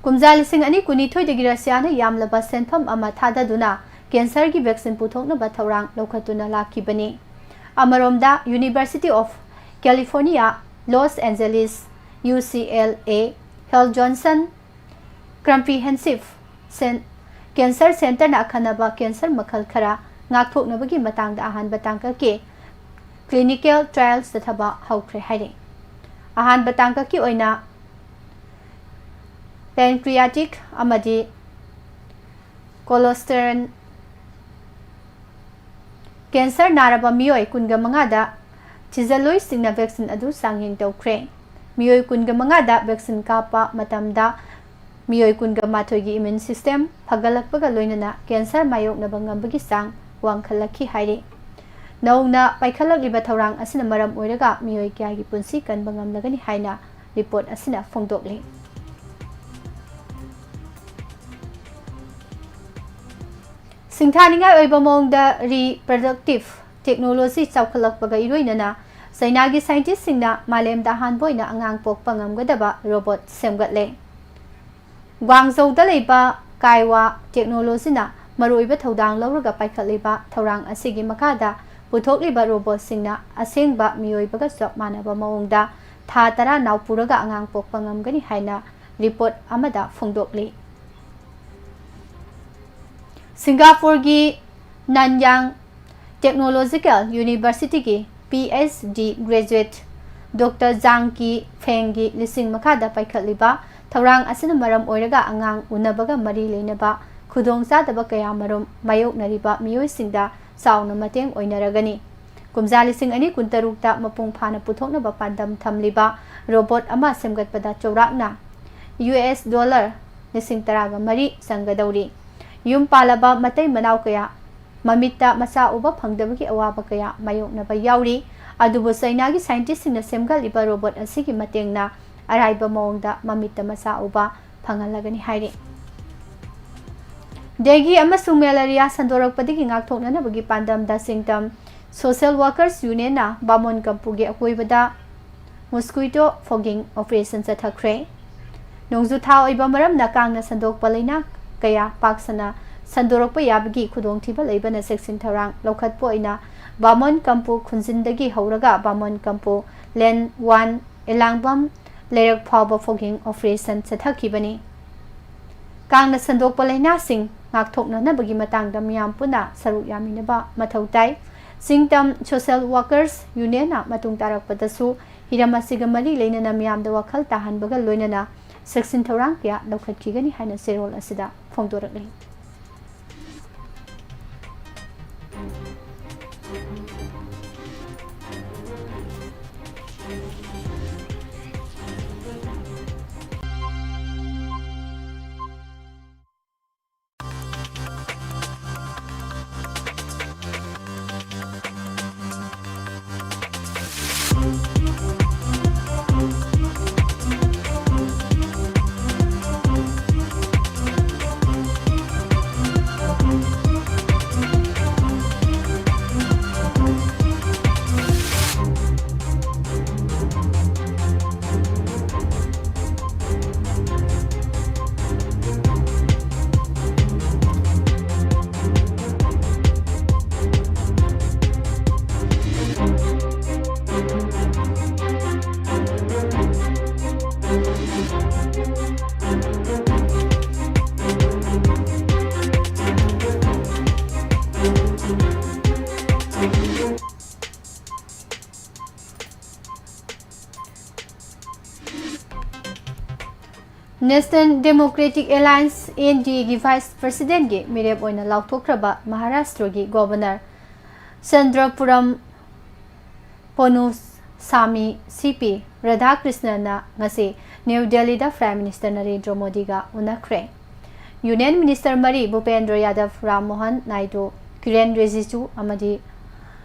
ꯀꯨꯝꯖꯥ ꯂꯤꯁꯤꯡ ꯑꯅꯤ ꯀꯨꯟꯅꯤꯊꯣꯏꯗꯒꯤ ꯔꯁꯤꯌꯥꯅ ꯌꯥꯝꯂꯕ ꯁꯦꯟꯐꯝ ꯑꯃ ꯊꯥꯗꯗꯨꯅ cancerꯒꯤ vaccine ꯄꯨꯊꯣꯛꯅꯕ ꯊꯧꯔꯥꯡ ꯂꯧꯈꯠꯇꯨꯅ ꯂꯥꯛꯈꯤꯕꯅꯤ꯫ ꯑꯃꯔꯣꯝꯗ, University of California, Los Angeles, UCLA, Health Johnson Comprehensive Cen-, Cancer Centerꯅ ꯑꯈꯟꯅꯕ cancer ꯃꯈꯜ ꯈꯔ ꯉꯥꯛꯊꯣꯛꯅꯕꯒꯤ ꯃꯇꯥꯡꯗ ꯑꯍꯥꯟꯕ ꯇꯥꯡꯀꯛꯀꯤ clinical trials ꯆꯠꯊꯕ ꯍꯧꯈ꯭ꯔꯦ ꯍꯥꯏꯔꯤ꯫ ꯑꯍꯥꯟꯕ ꯇꯥꯡꯀꯛꯀꯤ ꯑꯣꯏꯅ pancreatic ꯑꯃꯗꯤ colorectal cancer ꯅꯥꯔꯕ ꯃꯤꯑꯣꯏ ꯀꯨꯟꯒ ꯃꯉꯥꯗ ꯊꯤꯖꯜꯂꯣꯏꯁꯤꯡꯅ vaccine ꯑꯗꯨ ꯆꯥꯡꯌꯦꯡ ꯇꯧꯈ꯭ꯔꯦ꯫ ꯃꯤꯑꯣꯏ ꯀꯨꯟꯒ ꯃꯉꯥꯗ vaccine ꯀꯥꯞꯄ ꯃꯇꯝꯗ ꯃꯤꯑꯣꯏ ꯀꯨꯟꯒ ꯃꯥꯊꯣꯏꯒꯤ immune system ꯐꯒꯠꯂꯛꯄꯒ ꯂꯣꯏꯅꯅ cancer ꯃꯥꯌꯣꯛꯅꯕ ꯉꯝꯕꯒꯤ ꯆꯥꯡ ꯋꯥꯡꯈꯠꯂꯛꯈꯤ ꯍꯥꯏꯔꯤ꯫ ꯅꯧꯅ ꯄꯥꯏꯈꯠꯂꯛꯂꯤꯕ ꯊꯧꯔꯥꯡ ꯑꯁꯤꯅ ꯃꯔꯝ ꯑꯣꯏꯔꯒ ꯃꯤꯑꯣꯏ ꯀꯌꯥꯒꯤ ꯄꯨꯟꯁꯤ ꯀꯟꯕ ꯉꯝꯂꯒꯅꯤ ꯍꯥꯏꯅ report ꯑꯁꯤꯅ ꯐꯣꯡꯗꯣꯛꯂꯤ꯫ ꯁꯤꯡꯊꯥꯅꯤꯡꯉꯥꯏ ꯑꯣꯏꯕ ꯃꯑꯣꯡꯗ reproductive technology ꯆꯥꯎꯈꯠꯂꯛꯄꯒ ꯏꯔꯣꯏꯅꯅ ꯆꯩꯅꯥꯒꯤ scientistꯁꯤꯡꯅ ꯃꯥꯂꯦꯝꯗ ꯑꯍꯥꯟꯕ ꯑꯣꯏꯅ ꯑꯉꯥꯡ ꯄꯣꯛꯄ ꯉꯝꯒꯗꯕ robot ꯁꯦꯝꯒꯠꯂꯦ꯫ ꯒ꯭ꯋꯥꯡꯖꯧꯗ ꯂꯩꯕ ꯀꯥꯏꯋꯥ technologyꯅ ꯃꯔꯨꯑꯣꯏꯕ ꯊꯧꯗꯥꯡ ꯂꯧꯔꯒ ꯄꯥꯏꯈꯠꯂꯤꯕ ꯊꯧꯔꯥꯡ ꯑꯁꯤꯒꯤ ꯃꯈꯥꯗ ꯄꯨꯊꯣꯛꯂꯤꯕ robotꯁꯤꯡꯅ ꯑꯁꯦꯡꯕ ꯃꯤꯑꯣꯏꯕꯒ ꯆꯞ ꯃꯥꯟꯅꯕ ꯃꯑꯣꯡꯗ ꯊꯥ ꯇꯔꯥ ꯅꯥꯎ ꯄꯨꯔꯒ ꯑꯉꯥꯡ ꯄꯣꯛꯄ ꯉꯝꯒꯅꯤ ꯍꯥꯏꯅ report ꯑꯃꯗ ꯐꯣꯡꯗꯣꯛꯂꯤ꯫ ꯁꯤꯡꯒꯥꯄꯨꯔꯒꯤ Nanyang Technological Universityꯒꯤ PhD graduate Doctor Zhang Qifengꯒꯤ ꯂꯤꯁꯤꯡ ꯃꯈꯥꯗ ꯄꯥꯏꯈꯠꯂꯤꯕ ꯊꯧꯔꯥꯡ ꯑꯁꯤꯅ ꯃꯔꯝ ꯑꯣꯏꯔꯒ ꯑꯉꯥꯡ ꯎꯅꯕꯒ ꯃꯔꯤ ꯂꯩꯅꯕ ꯈꯨꯗꯣꯡꯆꯥꯗꯕ ꯀꯌꯥꯃꯔꯨꯝ ꯃꯥꯌꯣꯛꯅꯔꯤꯕ ꯃꯤꯑꯣꯏꯁꯤꯡꯗ ꯆꯥꯎꯅ ꯃꯇꯦꯡ ꯑꯣꯏꯅꯔꯒꯅꯤ꯫ ꯀꯨꯝꯖꯥ ꯂꯤꯁꯤꯡ ꯑꯅꯤ ꯀꯨꯟꯇꯔꯨꯛꯇ ꯃꯄꯨꯡ ꯐꯥꯅ ꯄꯨꯊꯣꯛꯅꯕ ꯄꯥꯟꯗꯝ ꯊꯝꯂꯤꯕ robot ꯑꯃ ꯁꯦꯝꯒꯠꯄꯗ ꯆꯥꯎꯔꯥꯛꯅ US dollar ꯂꯤꯁꯤꯡ ꯇꯔꯥꯒ ꯃꯔꯤ ꯆꯪꯒꯗꯧꯔꯤ꯫ ꯌꯨꯝ ꯄꯥꯜꯂꯕ ꯃꯇꯩ ꯃꯅꯥꯎ ꯀꯌꯥ ꯃꯃꯤꯠꯇ ꯃꯆꯥ ꯎꯕ ꯐꯪꯗꯕꯒꯤ ꯑꯋꯥꯕ ꯀꯌꯥ ꯃꯥꯌꯣꯛꯅꯕ ꯌꯥꯎꯔꯤ꯫ ꯑꯗꯨꯕꯨ ꯆꯩꯅꯥꯒꯤ scientistꯁꯤꯡꯅ ꯁꯦꯝꯒꯠꯂꯤꯕ robot ꯑꯁꯤꯒꯤ ꯃꯇꯦꯡꯅ ꯑꯔꯥꯏꯕ ꯃꯑꯣꯡꯗ ꯃꯃꯤꯠꯇ ꯃꯆꯥ ꯎꯕ ꯐꯪꯍꯜꯂꯒꯅꯤ ꯍꯥꯏꯔꯤ꯫ Dengue ꯑꯃꯁꯨꯡ malaria ꯁꯟꯗꯣꯔꯛꯄꯗꯒꯤ ꯉꯥꯛꯊꯣꯛꯅꯅꯕꯒꯤ ꯄꯥꯟꯗꯝꯗ ꯁꯤꯡꯇꯝ Social Workers Unionꯅ ꯕꯥꯃꯣꯟ ꯀꯝꯄꯨꯒꯤ ꯑꯀꯣꯏꯕꯗ mosquito fogging operation ꯆꯠꯊꯈ꯭ꯔꯦ꯫ ꯅꯣꯡꯖꯨ ꯊꯥ ꯑꯣꯏꯕ ꯃꯔꯝꯅ ꯀꯥꯡꯅ ꯁꯟꯗꯣꯛꯄ ꯂꯩꯅꯥ ꯀꯌꯥ ꯄꯥꯛ ꯁꯟꯅ ꯁꯟꯗꯣꯔꯛꯄ ꯌꯥꯕꯒꯤ ꯈꯨꯗꯣꯡꯊꯤꯕ ꯂꯩꯕꯅ ꯆꯦꯛꯁꯤꯟ ꯊꯧꯔꯥꯡ ꯂꯧꯈꯠꯄ ꯑꯣꯏꯅ ꯕꯥꯃꯣꯟ ꯀꯝꯄꯨ ꯈꯨꯟꯖꯤꯟꯗꯒꯤ ꯍꯧꯔꯒ ꯕꯥꯃꯣꯟ ꯀꯝꯄꯨ, ꯂꯦꯟ ꯋꯥꯟ, ꯑꯦꯂꯥꯡꯕꯝ ꯂꯩꯔꯛ ꯐꯥꯎꯕ fogging operation ꯆꯠꯊꯈꯤꯕꯅꯤ꯫ ꯀꯥꯡꯅ ꯁꯟꯗꯣꯛꯄ ꯂꯩꯅꯥꯁꯤꯡ ꯉꯥꯛꯊꯣꯛꯅꯅꯕꯒꯤ ꯃꯇꯥꯡꯗ ꯃꯤꯌꯥꯝ ꯄꯨꯟꯅ ꯁꯔꯨꯛ ꯌꯥꯃꯤꯟꯅꯕ ꯃꯊꯧ ꯇꯥꯏ꯫ ꯆꯤꯡꯇꯝ Social Workers Unionꯅ ꯃꯇꯨꯡ ꯇꯥꯔꯛꯄꯗꯁꯨ ꯍꯤꯔꯝ ꯑꯁꯤꯒ ꯃꯔꯤ ꯂꯩꯅꯅ ꯃꯤꯌꯥꯝꯗ ꯋꯥꯈꯜ ꯇꯥꯍꯟꯕꯒ ꯂꯣꯏꯅꯅ ꯆꯦꯛꯁꯤꯟ ꯊꯧꯔꯥꯡ ꯀꯌꯥ ꯂꯧꯈꯠꯈꯤꯒꯅꯤ ꯍꯥꯏꯅ ꯆꯦꯔꯣꯜ ꯑꯁꯤꯗ ꯐꯣꯡꯗꯣꯔꯛꯂꯤ꯫ National Democratic Alliance, NDAꯒꯤ Vice Presidentꯀꯤ ꯃꯤꯔꯦꯞ ꯑꯣꯏꯅ ꯂꯥꯎꯊꯣꯛꯈ꯭ꯔꯕ ꯃꯍꯥꯔꯥꯁꯇ꯭ꯔꯒꯤ Governor ꯆꯟꯗ꯭ꯔꯄꯨꯔꯝ ꯄꯣꯅꯨꯁꯥꯃꯤ CP ꯔꯥꯙꯥꯀ꯭ꯔꯤꯁꯅꯟꯅ ꯉꯁꯤ ꯅ꯭ꯌꯨ ꯗꯦꯜꯂꯤꯗ Prime Minister Narendra ꯃꯣꯗꯤꯒ ꯎꯅꯈ꯭ꯔꯦ꯫ Union Minister ꯃꯔꯤ ꯚꯨꯄꯦꯟꯗ꯭ꯔ ꯌꯥꯗꯕ, ꯔꯥꯝ ꯃꯣꯍꯟ ꯅꯥꯏꯗꯨ, ꯀꯤꯔꯦꯟ ꯔꯤꯖꯤꯖꯨ ꯑꯃꯗꯤ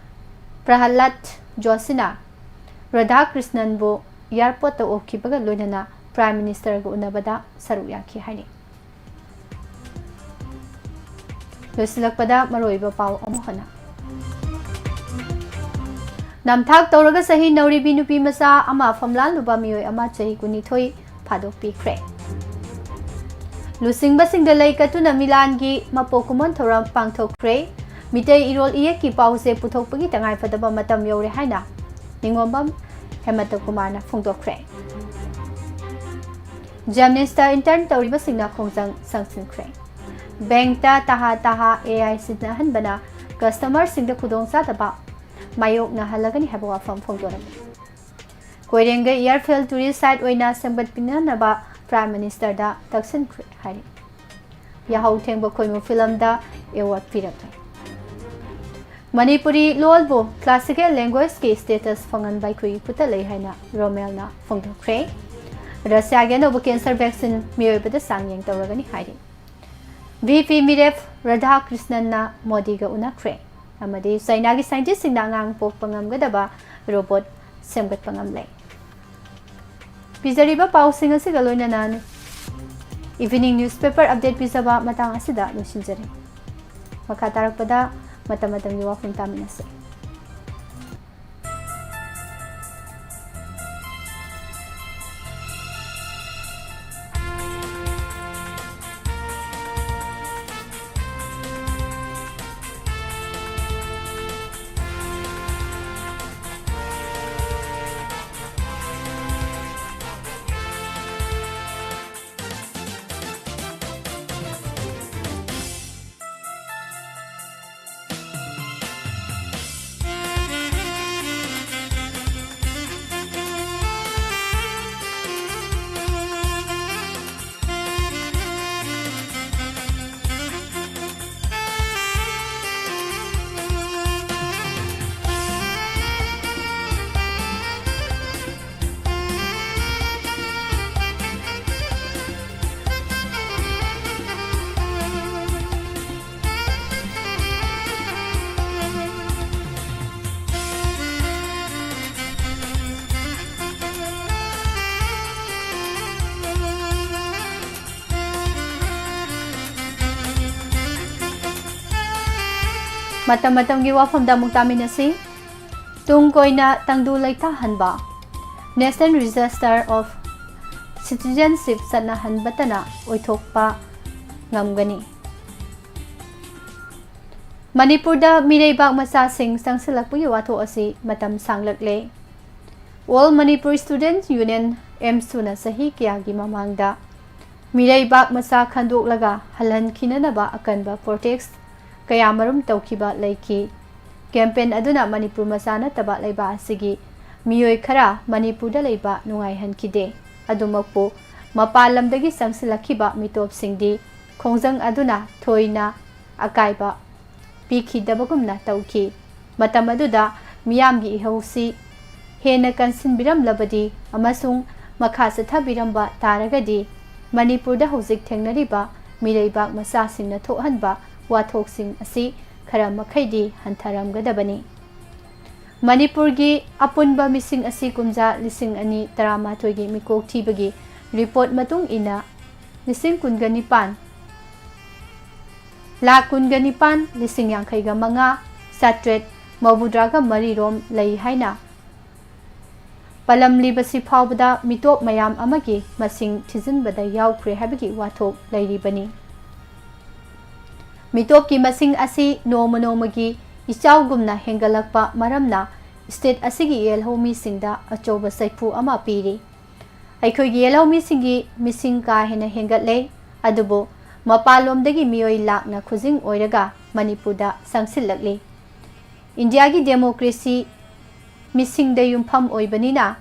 ꯄ꯭ꯔꯍꯂꯥꯗ ꯖꯣꯁꯤꯅ ꯔꯥꯙꯥꯀ꯭ꯔꯤꯁꯅꯟꯕꯨ airportꯇ ꯑꯣꯛꯈꯤꯕꯒ ꯂꯣꯏꯅꯅ Prime Ministerꯒ ꯎꯅꯕꯗ ꯁꯔꯨꯛ ꯌꯥꯈꯤ ꯍꯥꯏꯔꯤ꯫ ꯂꯣꯏꯁꯤꯜꯂꯛꯄꯗ ꯃꯔꯨꯑꯣꯏꯕ ꯄꯥꯎ ꯑꯃꯨꯛ ꯍꯟꯅ꯫ ꯅꯝꯊꯥꯛ ꯇꯧꯔꯒ ꯆꯍꯤ ꯅꯧꯔꯤꯕꯤ ꯅꯨꯄꯤ ꯃꯆꯥ ꯑꯃ ꯐꯝꯂꯥꯟꯂꯨꯕ ꯃꯤꯑꯣꯏ ꯑꯃ ꯆꯍꯤ ꯀꯨꯟꯅꯤꯊꯣꯏ ꯐꯥꯗꯣꯛꯄꯤꯈ꯭ꯔꯦ꯫ ꯂꯨꯆꯤꯡꯕꯁꯤꯡꯗ ꯂꯩ ꯀꯠꯇꯨꯅ ꯃꯤꯂꯥꯟꯒꯤ ꯃꯄꯣꯛ ꯀꯨꯝꯑꯣꯟ ꯊꯧꯔꯝ ꯄꯥꯡꯊꯣꯛꯈ꯭ꯔꯦ꯫ ꯃꯤꯇꯩ ꯏꯔꯣꯜ ꯏꯌꯦꯛꯀꯤ ꯄꯥꯎꯁꯦ ꯄꯨꯊꯣꯛꯄꯒꯤ ꯇꯉꯥꯏꯐꯗꯕ ꯃꯇꯝ ꯌꯧꯔꯦ ꯍꯥꯏꯅ ꯅꯤꯉꯣꯝꯕꯝ ꯍꯦꯃꯟꯇ ꯀꯨꯃꯥꯔꯅ ꯐꯣꯡꯗꯣꯛꯈ꯭ꯔꯦ꯫ ꯖꯦꯝꯅꯤꯁꯇ intern ꯇꯧꯔꯤꯕꯁꯤꯡꯅ ꯈꯣꯡꯖꯪ ꯆꯪꯁꯤꯟꯈ꯭ꯔꯦ꯫ ꯕꯦꯡꯛꯇ ꯇꯍꯥ ꯇꯍꯥ AI ꯁꯤꯖꯤꯟꯅꯍꯟꯕꯅ customerꯁꯤꯡꯗ ꯈꯨꯗꯣꯡꯆꯥꯗꯕ ꯃꯥꯌꯣꯛꯅꯍꯜꯂꯒꯅꯤ ꯍꯥꯏꯕ ꯋꯥꯐꯝ ꯐꯣꯡꯗꯣꯔꯛꯂꯤ꯫ ꯀꯣꯏꯔꯦꯡꯒꯩ airfield tourist site ꯑꯣꯏꯅ ꯁꯦꯝꯒꯠꯄꯤꯅꯅꯕ Prime Ministerꯗ ꯇꯛꯁꯤꯟꯈ꯭ꯔꯦ ꯍꯥꯏꯔꯤ꯫ ꯌꯥꯍꯧ ꯊꯦꯡꯕ ꯈꯣꯏꯃꯨ filmꯗ award ꯄꯤꯔꯛꯂꯦ꯫ ꯃꯅꯤꯄꯨꯔꯤ ꯂꯣꯜꯕꯨ classical languageꯀꯤ status ꯐꯪꯍꯟꯕ ꯑꯩꯈꯣꯏꯒꯤ ꯈꯨꯠꯇ ꯂꯩ ꯍꯥꯏꯅ ꯔꯣꯃꯦꯜꯅ ꯐꯣꯡꯗꯣꯛꯈ꯭ꯔꯦ꯫ ꯔꯁꯤꯌꯥꯒꯤ ꯑꯅꯧꯕ cancer vaccine ꯃꯤꯑꯣꯏꯕꯗ ꯆꯥꯡꯌꯦꯡ ꯇꯧꯔꯒꯅꯤ ꯍꯥꯏꯔꯤ꯫ VP ꯃꯤꯔꯦꯞ ꯔꯥꯙꯥꯀ꯭ꯔꯤꯁꯅꯟꯅ ꯃꯣꯗꯤꯒ ꯎꯅꯈ꯭ꯔꯦ ꯑꯃꯗꯤ ꯆꯥꯏꯅꯥꯒꯤ scientistꯁꯤꯡꯅ ꯑꯉꯥꯡ ꯄꯣꯛꯄ ꯉꯝꯒꯗꯕ robot ꯁꯦꯝꯒꯠꯄ ꯉꯝꯂꯦ꯫ ꯄꯤꯖꯔꯤꯕ ꯄꯥꯎꯁꯤꯡ ꯑꯁꯤꯒ ꯂꯣꯏꯅꯅ evening newspaper update ꯄꯤꯖꯕ ꯃꯇꯥꯡ ꯑꯁꯤꯗ ꯂꯣꯏꯁꯤꯟꯖꯔꯦ꯫ ꯃꯈꯥ ꯇꯥꯔꯛꯄꯗ ꯃꯇꯝ ꯃꯇꯝꯒꯤ ꯋꯥꯐꯝ ꯇꯥꯃꯤꯟꯅꯁꯤ꯫ ꯃꯇꯝ ꯃꯇꯝꯒꯤ ꯋꯥꯐꯝꯗ ꯑꯃꯨꯛ ꯇꯥꯃꯤꯟꯅꯁꯤ꯫ ꯇꯨꯡ ꯀꯣꯏꯅ ꯇꯪꯗꯨ ꯂꯩꯇꯥꯍꯟꯕ, National Register of Citizenship ꯆꯠꯅꯍꯟꯕꯇꯅ ꯑꯣꯏꯊꯣꯛꯄ ꯉꯝꯒꯅꯤ꯫ ꯃꯅꯤꯄꯨꯔꯗ ꯃꯤꯔꯩꯕꯥꯛ ꯃꯆꯥꯁꯤꯡ ꯆꯪꯁꯤꯜꯂꯛꯄꯒꯤ ꯋꯥꯊꯣꯛ ꯑꯁꯤ ꯃꯇꯝ ꯁꯥꯡꯂꯛꯂꯦ꯫ All Manipur Students Union, ꯑꯦꯝꯁꯨꯅ ꯆꯍꯤ ꯀꯌꯥꯒꯤ ꯃꯃꯥꯡꯗ ꯃꯤꯔꯩꯕꯥꯛ ꯃꯆꯥ ꯈꯟꯗꯣꯛꯂꯒ ꯍꯜꯍꯟꯈꯤꯅꯅꯕ ꯑꯀꯟꯕ protest ꯀꯌꯥꯃꯔꯨꯝ ꯇꯧꯈꯤꯕ ꯂꯩꯈꯤ꯫ Campaign ꯑꯗꯨꯅ ꯃꯅꯤꯄꯨꯔ ꯃꯆꯥ ꯅꯠꯇꯕ ꯂꯩꯕꯥꯛ ꯑꯁꯤꯒꯤ ꯃꯤꯑꯣꯏ ꯈꯔ ꯃꯅꯤꯄꯨꯔꯗ ꯂꯩꯕ ꯅꯨꯡꯉꯥꯏꯍꯟꯈꯤꯗꯦ꯫ ꯑꯗꯨꯃꯛꯄꯨ, ꯃꯄꯥꯟ ꯂꯝꯗꯒꯤ ꯆꯪꯁꯤꯜꯂꯛꯈꯤꯕ ꯃꯤꯇꯣꯞꯁꯤꯡꯗꯤ ꯈꯣꯡꯖꯪ ꯑꯗꯨꯅ ꯊꯣꯏꯅ ꯑꯀꯥꯏꯕ ꯄꯤꯈꯤꯗꯕꯒꯨꯝꯅ ꯇꯧꯈꯤ꯫ ꯃꯇꯝ ꯑꯗꯨꯗ ꯃꯤꯌꯥꯝꯒꯤ ꯏꯍꯧꯁꯤ ꯍꯦꯟꯅ ꯀꯟꯁꯤꯟꯕꯤꯔꯝꯂꯕꯗꯤ ꯑꯃꯁꯨꯡ ꯃꯈꯥ ꯆꯠꯊꯕꯤꯔꯝꯕ ꯇꯥꯔꯒꯗꯤ, ꯃꯅꯤꯄꯨꯔꯗ ꯍꯧꯖꯤꯛ ꯊꯦꯡꯅꯔꯤꯕ ꯃꯤꯔꯩꯕꯥꯛ ꯃꯆꯥꯁꯤꯡꯅ ꯊꯣꯛꯍꯟꯕ ꯋꯥꯊꯣꯛꯁꯤꯡ ꯑꯁꯤ ꯈꯔ ꯃꯈꯩꯗꯤ ꯍꯟꯊꯔꯝꯒꯗꯕꯅꯤ꯫ ꯃꯅꯤꯄꯨꯔꯒꯤ ꯑꯄꯨꯟꯕ ꯃꯤꯁꯤꯡ ꯑꯁꯤ ꯀꯨꯝꯖꯥ ꯂꯤꯁꯤꯡ ꯑꯅꯤ ꯇꯔꯥꯃꯥꯊꯣꯏꯒꯤ ꯃꯤꯀꯣꯛ ꯊꯤꯕꯒꯤ report ꯃꯇꯨꯡ ꯏꯟꯅ ꯂꯤꯁꯤꯡ ꯀꯨꯟꯒ ꯅꯤꯄꯥꯟ, ꯂꯥꯈ ꯀꯨꯟꯒ ꯅꯤꯄꯥꯟ, ꯂꯤꯁꯤꯡ ꯌꯥꯡꯈꯩꯒ ꯃꯉꯥ, ꯆꯥꯇ꯭ꯔꯦꯠ ꯃꯧꯗ꯭ꯔꯥꯒ ꯃꯔꯤ ꯔꯣꯝ ꯂꯩ ꯍꯥꯏꯅ ꯄꯜꯂꯝꯂꯤꯕꯁꯤ ꯐꯥꯎꯕꯗ ꯃꯤꯇꯣꯞ ꯃꯌꯥꯝ ꯑꯃꯒꯤ ꯃꯁꯤꯡ ꯊꯤꯖꯤꯟꯕꯗ ꯌꯥꯎꯈ꯭ꯔꯦ ꯍꯥꯏꯕꯒꯤ ꯋꯥꯊꯣꯛ ꯂꯩꯔꯤꯕꯅꯤ꯫ ꯃꯤꯇꯣꯞꯀꯤ ꯃꯁꯤꯡ ꯑꯁꯤ ꯅꯣꯡꯃ ꯅꯣꯡꯃꯒꯤ ꯏꯆꯥꯎꯒꯨꯝꯅ ꯍꯦꯟꯒꯠꯂꯛꯄ ꯃꯔꯝꯅ state ꯑꯁꯤꯒꯤ ꯌꯦꯜꯍꯧꯃꯤꯁꯤꯡꯗ ꯑꯆꯧꯕ ꯁꯩꯐꯨ ꯑꯃ ꯄꯤꯔꯤ꯫ ꯑꯩꯈꯣꯏꯒꯤ ꯌꯦꯜꯍꯧꯃꯤꯁꯤꯡꯒꯤ ꯃꯤꯁꯤꯡ ꯀꯥ ꯍꯦꯟꯅ ꯍꯦꯟꯒꯠꯂꯦ, ꯑꯗꯨꯕꯨ ꯃꯄꯥꯟꯂꯣꯝꯗꯒꯤ ꯃꯤꯑꯣꯏ ꯂꯥꯛꯅ ꯈꯨꯖꯤꯡ ꯑꯣꯏꯔꯒ ꯃꯅꯤꯄꯨꯔꯗ ꯆꯪꯁꯤꯜꯂꯛꯂꯤ꯫ ꯏꯟꯗꯤꯌꯥꯒꯤ democracy ꯃꯤꯁꯤꯡꯗ ꯌꯨꯝꯐꯝ ꯑꯣꯏꯕꯅꯤꯅ,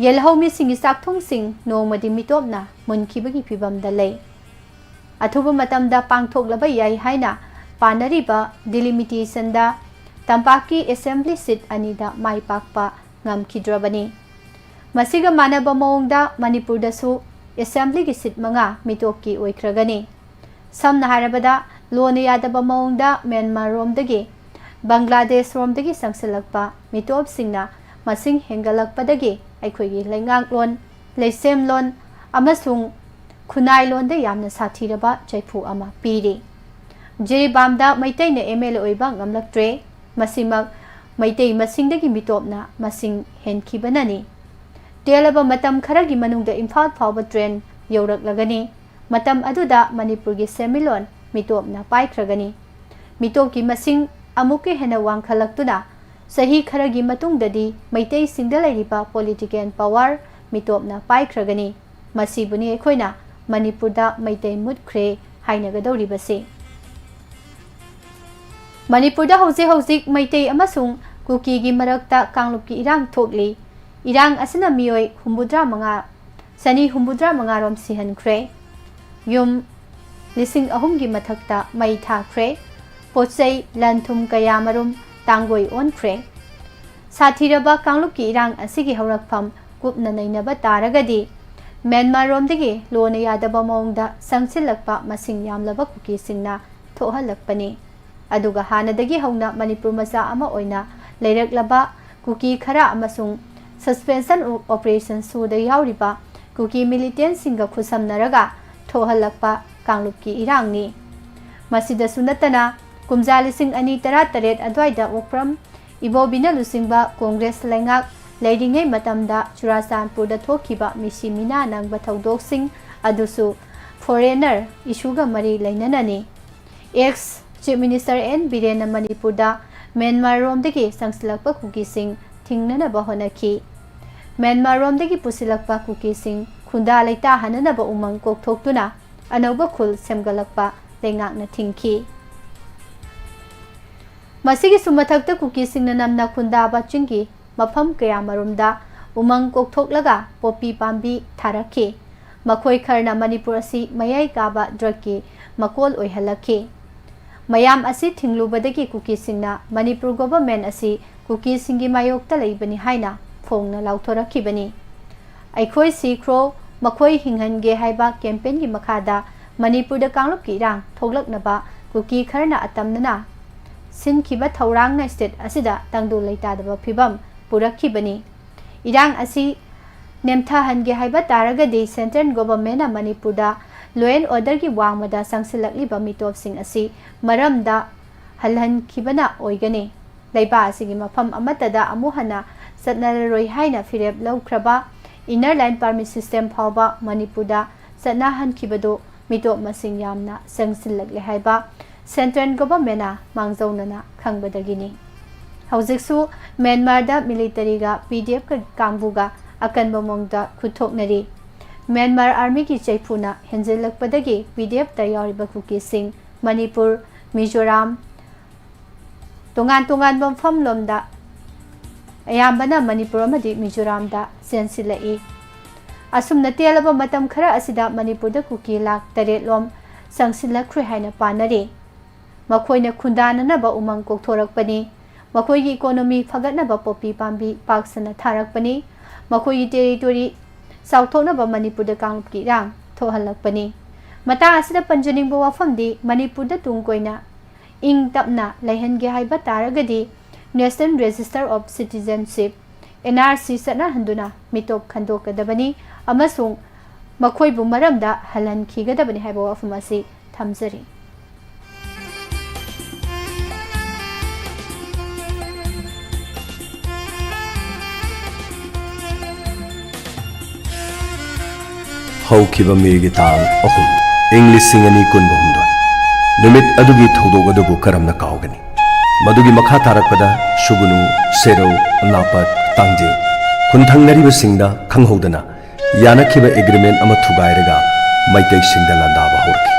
ꯌꯦꯜꯍꯧꯃꯤꯁꯤꯡꯒꯤ ꯆꯥꯛꯊꯨꯡꯁꯤꯡ ꯅꯣꯡꯃꯗꯤ ꯃꯤꯇꯣꯞꯅ ꯃꯨꯟꯈꯤꯕꯒꯤ ꯐꯤꯚꯝꯗ ꯂꯩ꯫ ꯑꯊꯨꯕ ꯃꯇꯝꯗ ꯄꯥꯡꯊꯣꯛꯂꯕ ꯌꯥꯏ ꯍꯥꯏꯅ ꯄꯥꯅꯔꯤꯕ delimitationꯗ ꯇꯝꯄꯥꯛꯀꯤ assembly seat ꯑꯅꯤꯗ ꯃꯥꯏ ꯄꯥꯛꯄ ꯉꯝꯈꯤꯗ꯭ꯔꯕꯅꯤ꯫ ꯃꯁꯤꯒ ꯃꯥꯟꯅꯕ ꯃꯑꯣꯡꯗ ꯃꯅꯤꯄꯨꯔꯗꯁꯨ assemblyꯒꯤ seat ꯃꯉꯥ ꯃꯤꯇꯣꯞꯀꯤ ꯑꯣꯏꯈ꯭ꯔꯒꯅꯤ꯫ ꯁꯝꯅ ꯍꯥꯏꯔꯕꯗ, ꯂꯣꯟꯅ ꯌꯥꯗꯕ ꯃꯑꯣꯡꯗ ꯃ꯭ꯌꯥꯟꯃꯥꯔ ꯔꯣꯝꯗꯒꯤ, ꯕꯪꯒ꯭ꯂꯥꯗꯦꯁ ꯔꯣꯝꯗꯒꯤ ꯆꯪꯁꯤꯜꯂꯛꯄ ꯃꯤꯇꯣꯞꯁꯤꯡꯅ ꯃꯁꯤꯡ ꯍꯦꯟꯒꯠꯂꯛꯄꯗꯒꯤ ꯑꯩꯈꯣꯏꯒꯤ ꯂꯩꯉꯥꯛꯂꯣꯟ, ꯂꯩꯁꯦꯝꯂꯣꯟ ꯑꯃꯁꯨꯡ ꯈꯨꯟꯅꯥꯏꯂꯣꯟꯗ ꯌꯥꯝꯅ ꯁꯥꯊꯤꯔꯕ ꯆꯩꯐꯨ ꯑꯃ ꯄꯤꯔꯤ꯫ ꯖꯤꯔꯤꯕꯥꯝꯗ ꯃꯩꯇꯩꯅ MLA ꯑꯣꯏꯕ ꯉꯝꯂꯛꯇ꯭ꯔꯦ꯫ ꯃꯁꯤꯃꯛ ꯃꯩꯇꯩ ꯃꯁꯤꯡꯗꯒꯤ ꯃꯤꯇꯣꯞꯅ ꯃꯁꯤꯡ ꯍꯦꯟꯈꯤꯕꯅꯅꯤ꯫ ꯇꯦꯜꯂꯕ ꯃꯇꯝ ꯈꯔꯒꯤ ꯃꯅꯨꯡꯗ ꯏꯝꯐꯥꯜ ꯐꯥꯎꯕ ꯇ꯭ꯔꯦꯟ ꯌꯧꯔꯛꯂꯒꯅꯤ꯫ ꯃꯇꯝ ꯑꯗꯨꯗ ꯃꯅꯤꯄꯨꯔꯒꯤ ꯁꯦꯟꯃꯤꯠꯂꯣꯟ ꯃꯤꯇꯣꯞꯅ ꯄꯥꯏꯈ꯭ꯔꯒꯅꯤ꯫ ꯃꯤꯇꯣꯞꯀꯤ ꯃꯁꯤꯡ ꯑꯃꯨꯛꯀ ꯍꯦꯟꯅ ꯋꯥꯡꯈꯠꯂꯛꯇꯨꯅ ꯆꯍꯤ ꯈꯔꯒꯤ ꯃꯇꯨꯡꯗꯗꯤ ꯃꯩꯇꯩꯁꯤꯡꯗ ꯂꯩꯔꯤꯕ ꯄꯣꯂꯤꯇꯤꯀꯦꯜ ꯄꯥꯋꯔ ꯃꯤꯇꯣꯞꯅ ꯄꯥꯏꯈ꯭ꯔꯒꯅꯤ꯫ ꯃꯁꯤꯕꯨꯅꯤ ꯑꯩꯈꯣꯏꯅ ꯃꯅꯤꯄꯨꯔꯗ ꯃꯩꯇꯩ ꯃꯨꯠꯈ꯭ꯔꯦ ꯍꯥꯏꯅꯒꯗꯧꯔꯤꯕꯁꯤ꯫ ꯃꯅꯤꯄꯨꯔꯗ ꯍꯧꯖꯤꯛ ꯍꯧꯖꯤꯛ ꯃꯩꯇꯩ ꯑꯃꯁꯨꯡ ꯀꯨꯀꯤꯒꯤ ꯃꯔꯛꯇ ꯀꯥꯡꯂꯨꯞꯀꯤ ꯏꯔꯥꯡ ꯊꯣꯛꯂꯤ꯫ ꯏꯔꯥꯡ ꯑꯁꯤꯅ ꯃꯤꯑꯣꯏ ꯍꯨꯝꯐꯨꯇꯔꯥ ꯃꯉꯥ, ꯆꯅꯤ ꯍꯨꯝꯐꯨꯇꯔꯥ ꯃꯉꯥ ꯔꯣꯝ ꯁꯤꯍꯟꯈ꯭ꯔꯦ꯫ ꯌꯨꯝ ꯂꯤꯁꯤꯡ ꯑꯍꯨꯝꯒꯤ ꯃꯊꯛꯇ ꯃꯩ ꯊꯥꯈ꯭ꯔꯦ꯫ ꯄꯣꯠ ꯆꯩ, ꯂꯟ ꯊꯨꯝ ꯀꯌꯥ ꯃꯔꯨꯝ ꯇꯥꯡꯒꯣꯏ ꯑꯣꯟꯈ꯭ꯔꯦ꯫ ꯁꯥꯊꯤꯔꯕ ꯀꯥꯡꯂꯨꯞꯀꯤ ꯏꯔꯥꯡ ꯑꯁꯤꯒꯤ ꯍꯧꯔꯛꯐꯝ ꯀꯨꯞꯅ ꯅꯩꯅꯕ ꯇꯥꯔꯒꯗꯤ, ꯃ꯭ꯌꯥꯟꯃꯥꯔ ꯔꯣꯝꯗꯒꯤ ꯂꯣꯟꯅ ꯌꯥꯗꯕ ꯃꯑꯣꯡꯗ ꯆꯪꯁꯤꯜꯂꯛꯄ ꯃꯁꯤꯡ ꯌꯥꯝꯂꯕ ꯀꯨꯀꯤꯁꯤꯡꯅ ꯊꯣꯛꯍꯜꯂꯛꯄꯅꯤ꯫ ꯑꯗꯨꯒ ꯍꯥꯟꯅꯗꯒꯤ ꯍꯧꯅ ꯃꯅꯤꯄꯨꯔ ꯃꯆꯥ ꯑꯃ ꯑꯣꯏꯅ ꯂꯩꯔꯛꯂꯕ ꯀꯨꯀꯤ ꯈꯔ ꯑꯃꯁꯨꯡ ꯁꯁꯄꯦꯟꯁꯟ ꯑꯣꯄꯔꯦꯁꯟ ꯁꯣꯗ ꯌꯥꯎꯔꯤꯕ ꯀꯨꯀꯤ ꯃꯤꯂꯤꯇꯦꯟꯁꯤꯡꯒ ꯈꯨꯠꯁꯝꯅꯔꯒ ꯊꯣꯛꯍꯜꯂꯛꯄ ꯀꯥꯡꯂꯨꯞꯀꯤ ꯏꯔꯥꯡꯅꯤ꯫ ꯃꯁꯤꯗꯁꯨ ꯅꯠꯇꯅ, ꯀꯨꯝꯖꯥ ꯂꯤꯁꯤꯡ ꯑꯅꯤ ꯇꯔꯥꯇꯔꯦꯠ ꯑꯗꯨꯋꯥꯏꯗ ꯑꯣꯛꯄ꯭ꯔꯝ ꯏꯕꯣꯕꯤꯅ ꯂꯨꯆꯤꯡꯕ ꯀꯣꯡꯒ꯭ꯔꯦꯁ ꯂꯩꯉꯥꯛ ꯂꯩꯔꯤꯉꯩ ꯃꯇꯝꯗ ꯆꯨꯔꯥꯆꯥꯟꯄꯨꯔꯗ ꯊꯣꯛꯈꯤꯕ ꯃꯤꯁꯤ ꯃꯤꯅꯥ ꯅꯪꯕ ꯊꯧꯗꯣꯛꯁꯤꯡ ꯑꯗꯨꯁꯨ ꯐꯣꯔꯦꯅꯔ ꯏꯁꯨꯒ ꯃꯔꯤ ꯂꯩꯅꯅꯅꯤ꯫ ꯑꯦꯛꯁ ꯆꯤꯐ ꯃꯤꯅꯤꯁꯇꯔ ꯑꯦꯟ ꯕꯤꯔꯦꯟꯅ ꯃꯅꯤꯄꯨꯔꯗ ꯃ꯭ꯌꯥꯟꯃꯥꯔ ꯔꯣꯝꯗꯒꯤ ꯆꯪꯁꯤꯜꯂꯛꯄ ꯀꯨꯀꯤꯁꯤꯡ ꯊꯤꯡꯅꯅꯕ ꯍꯣꯠꯅꯈꯤ꯫ ꯃ꯭ꯌꯥꯟꯃꯥꯔ ꯔꯣꯝꯗꯒꯤ ꯄꯨꯁꯤꯜꯂꯛꯄ ꯀꯨꯀꯤꯁꯤꯡ ꯈꯨꯟꯗꯥ ꯂꯩꯇꯥꯍꯟꯅꯅꯕ ꯎꯃꯪ ꯀꯣꯛꯊꯣꯛꯇꯨꯅ ꯑꯅꯧꯕ ꯈꯨꯜ ꯁꯦꯝꯒꯠꯂꯛꯄ ꯂꯩꯉꯥꯛꯅ ꯊꯤꯡꯈꯤ꯫ ꯃꯁꯤꯒꯤꯁꯨ ꯃꯊꯛꯇ ꯀꯨꯀꯤꯁꯤꯡꯅ ꯅꯝꯅ ꯈꯨꯟꯗꯥꯕ ꯆꯤꯡꯒꯤ ꯃꯐꯝ ꯀꯌꯥ ꯃꯔꯨꯝꯗ ꯎꯃꯪ ꯀꯣꯛꯊꯣꯛꯂꯒ ꯄꯣꯄꯤ ꯄꯥꯝꯕꯤ ꯊꯥꯔꯛꯈꯤ꯫ ꯃꯈꯣꯏ ꯈꯔꯅ ꯃꯅꯤꯄꯨꯔ ꯑꯁꯤ ꯃꯌꯥꯏ ꯀꯥꯕ ꯗ꯭ꯔꯒꯀꯤ ꯃꯀꯣꯜ ꯑꯣꯏꯍꯜꯂꯛꯈꯤ꯫ ꯃꯌꯥꯝ ꯑꯁꯤ ꯊꯤꯡꯂꯨꯕꯗꯒꯤ ꯀꯨꯀꯤꯁꯤꯡꯅ ꯃꯅꯤꯄꯨꯔ ꯒꯣꯚꯔꯟꯃꯦꯟ ꯑꯁꯤ ꯀꯨꯀꯤꯁꯤꯡꯒꯤ ꯃꯥꯌꯣꯛꯇ ꯂꯩꯕꯅꯤ ꯍꯥꯏꯅ ꯐꯣꯡꯅ ꯂꯥꯎꯊꯣꯔꯛꯈꯤꯕꯅꯤ꯫ "ꯑꯩꯈꯣꯏ ꯁꯤꯈ꯭ꯔꯣ, ꯃꯈꯣꯏ ꯍꯤꯡꯍꯟꯒꯦ" ꯍꯥꯏꯕ ꯀꯦꯝꯄꯦꯟꯒꯤ ꯃꯈꯥꯗ ꯃꯅꯤꯄꯨꯔꯗ ꯀꯥꯡꯂꯨꯞꯀꯤ ꯏꯔꯥꯡ ꯊꯣꯛꯂꯛꯅꯕ ꯀꯨꯀꯤ ꯈꯔꯅ ꯑꯇꯝꯅꯅ ꯁꯤꯟꯈꯤꯕ ꯊꯧꯔꯥꯡꯅ ꯁ꯭ꯇꯦꯠ ꯑꯁꯤꯗ ꯇꯪꯗꯨ ꯂꯩꯇꯥꯗꯕ ꯐꯤꯚꯝ ꯄꯨꯔꯛꯈꯤꯕꯅꯤ꯫ ꯏꯔꯥꯡ ꯑꯁꯤ ꯅꯦꯝꯊꯍꯟꯒꯦ ꯍꯥꯏꯕ ꯇꯥꯔꯒꯗꯤ ꯁꯦꯟꯇ꯭ꯔꯦꯜ ꯒꯣꯚꯔꯟꯃꯦꯟꯅ ꯃꯅꯤꯄꯨꯔꯗ ꯂꯣ ꯑꯦꯟ ꯑꯣꯔꯗꯔꯒꯤ ꯋꯥꯡꯃꯗ ꯆꯪꯁꯤꯜꯂꯛꯂꯤꯕ ꯃꯤꯇꯣꯞꯁꯤꯡ ꯑꯁꯤ ꯃꯔꯝꯗ ꯍꯜꯍꯟꯈꯤꯕꯅ ꯑꯣꯏꯒꯅꯤ꯫ ꯂꯩꯕꯥꯛ ꯑꯁꯤꯒꯤ ꯃꯐꯝ ꯑꯃꯠꯇꯗ ꯑꯃꯨꯛ ꯍꯟꯅ ꯆꯠꯅꯔꯔꯣꯏ ꯍꯥꯏꯅ ꯐꯤꯔꯦꯞ ꯂꯧꯈ꯭ꯔꯕ Inner Line Permit System ꯐꯥꯎꯕ ꯃꯅꯤꯄꯨꯔꯗ ꯆꯠꯅꯍꯟꯈꯤꯕꯗꯨ ꯃꯤꯇꯣꯞ ꯃꯁꯤꯡ ꯌꯥꯝꯅ ꯆꯪꯁꯤꯜꯂꯛꯂꯦ ꯍꯥꯏꯕ Central Government ꯅ ꯃꯥꯡꯖꯧꯅꯅ ꯈꯪꯕꯗꯒꯤꯅꯤ꯫ ꯍꯧꯖꯤꯛꯁꯨ ꯃ꯭ꯌꯥꯟꯃꯥꯔꯗ military ꯒ P D F ꯀ ꯀꯥꯡꯕꯨꯒ ꯑꯀꯟꯕ ꯃꯑꯣꯡꯗ ꯈꯨꯠꯊꯣꯛꯅꯔꯤ꯫ ꯃ꯭ꯌꯥꯟꯃꯥꯔ army ꯒꯤ ꯆꯩꯐꯨꯅ ꯍꯦꯟꯖꯤꯜꯂꯛꯄꯗꯒꯤ P D F ꯇ ꯌꯥꯎꯔꯤꯕ ꯀꯨꯀꯤꯁꯤꯡ ꯃꯅꯤꯄꯨꯔ, ꯃꯤꯖꯣꯔꯥꯝ, ꯇꯣꯉꯥꯟ ꯇꯣꯉꯥꯟꯕ ꯃꯐꯝ ꯂꯣꯝꯗ, ꯑꯌꯥꯝꯕꯅ ꯃꯅꯤꯄꯨꯔ ꯑꯃꯗꯤ ꯃꯤꯖꯣꯔꯥꯝꯗ ꯆꯦꯟꯁꯤꯜꯂꯛꯏ꯫ ꯑꯁꯨꯝꯅ ꯇꯦꯜꯂꯕ ꯃꯇꯝ ꯈꯔ ꯑꯁꯤꯗ ꯃꯅꯤꯄꯨꯔꯗ ꯀꯨꯀꯤ ꯂꯥꯈ ꯇꯔꯦꯠ ꯂꯣꯝ ꯆꯪꯁꯤꯜꯂꯛꯈ꯭ꯔꯦ ꯍꯥꯏꯅ ꯄꯥꯅꯔꯤ꯫ ꯃꯈꯣꯏꯅ ꯈꯨꯟꯗꯥꯅꯅꯕ ꯎꯃꯪ ꯀꯣꯛꯊꯣꯔꯛꯄꯅꯤ꯫ ꯃꯈꯣꯏꯒꯤ economy ꯐꯒꯠꯅꯕ ꯄꯣꯄꯤ ꯄꯥꯝꯕꯤ ꯄꯥꯛ ꯁꯟꯅ ꯊꯥꯔꯛꯄꯅꯤ꯫ ꯃꯈꯣꯏꯒꯤ territory ꯆꯥꯎꯊꯣꯛꯅꯕ ꯃꯅꯤꯄꯨꯔꯗ ꯀꯥꯡꯂꯨꯞꯀꯤ ꯏꯔꯥꯡ ꯊꯣꯛꯍꯜꯂꯛꯄꯅꯤ꯫ ꯃꯇꯥꯡ ꯑꯁꯤꯗ ꯄꯟꯖꯅꯤꯡꯕ ꯋꯥꯐꯝꯗꯤ, ꯃꯅꯤꯄꯨꯔꯗ ꯇꯨꯡ ꯀꯣꯏꯅ ꯏꯪ ꯇꯞꯅ ꯂꯩꯍꯟꯒꯦ ꯍꯥꯏꯕ ꯇꯥꯔꯒꯗꯤ, National Register of Citizenship, N R C, ꯆꯠꯅꯍꯟꯗꯨꯅ ꯃꯤꯇꯣꯞ ꯈꯟꯗꯣꯛꯀꯗꯕꯅꯤ ꯑꯃꯁꯨꯡ ꯃꯈꯣꯏꯕꯨ ꯃꯔꯝꯗ ꯍꯜꯍꯟꯈꯤꯒꯗꯕꯅꯤ ꯍꯥꯏꯕ ꯋꯥꯐꯝ ꯑꯁꯤ ꯊꯝꯖꯔꯤ꯫ ꯍꯧꯈꯤꯕ ꯃꯦꯒꯤ ꯇꯥꯡ ꯑꯍꯨꯝ, ꯏꯪ ꯂꯤꯁꯤꯡ ꯑꯅꯤ ꯀꯨꯟꯒ ꯍꯨꯝꯗꯣꯏ ꯅꯨꯃꯤꯠ ꯑꯗꯨꯒꯤ ꯊꯧꯗꯣꯛ ꯑꯗꯨꯕꯨ ꯀꯔꯝꯅ ꯀꯥꯎꯒꯅꯤ? ꯃꯗꯨꯒꯤ ꯃꯈꯥ ꯇꯥꯔꯛꯄꯗ ꯁꯨꯒꯨꯅꯨ, ꯁꯦꯔꯧ, ꯅꯥꯄꯠ, ꯇꯥꯡꯖꯤꯡ ꯈꯨꯟꯊꯪꯅꯔꯤꯕꯁꯤꯡꯗ ꯈꯪꯍꯧꯗꯅ ꯌꯥꯅꯈꯤꯕ agreement ꯑꯃ ꯊꯨꯒꯥꯏꯔꯒ ꯃꯩꯇꯩꯁꯤꯡꯗ ꯂꯥꯟꯗꯥꯕ ꯍꯧꯔꯛꯈꯤ꯫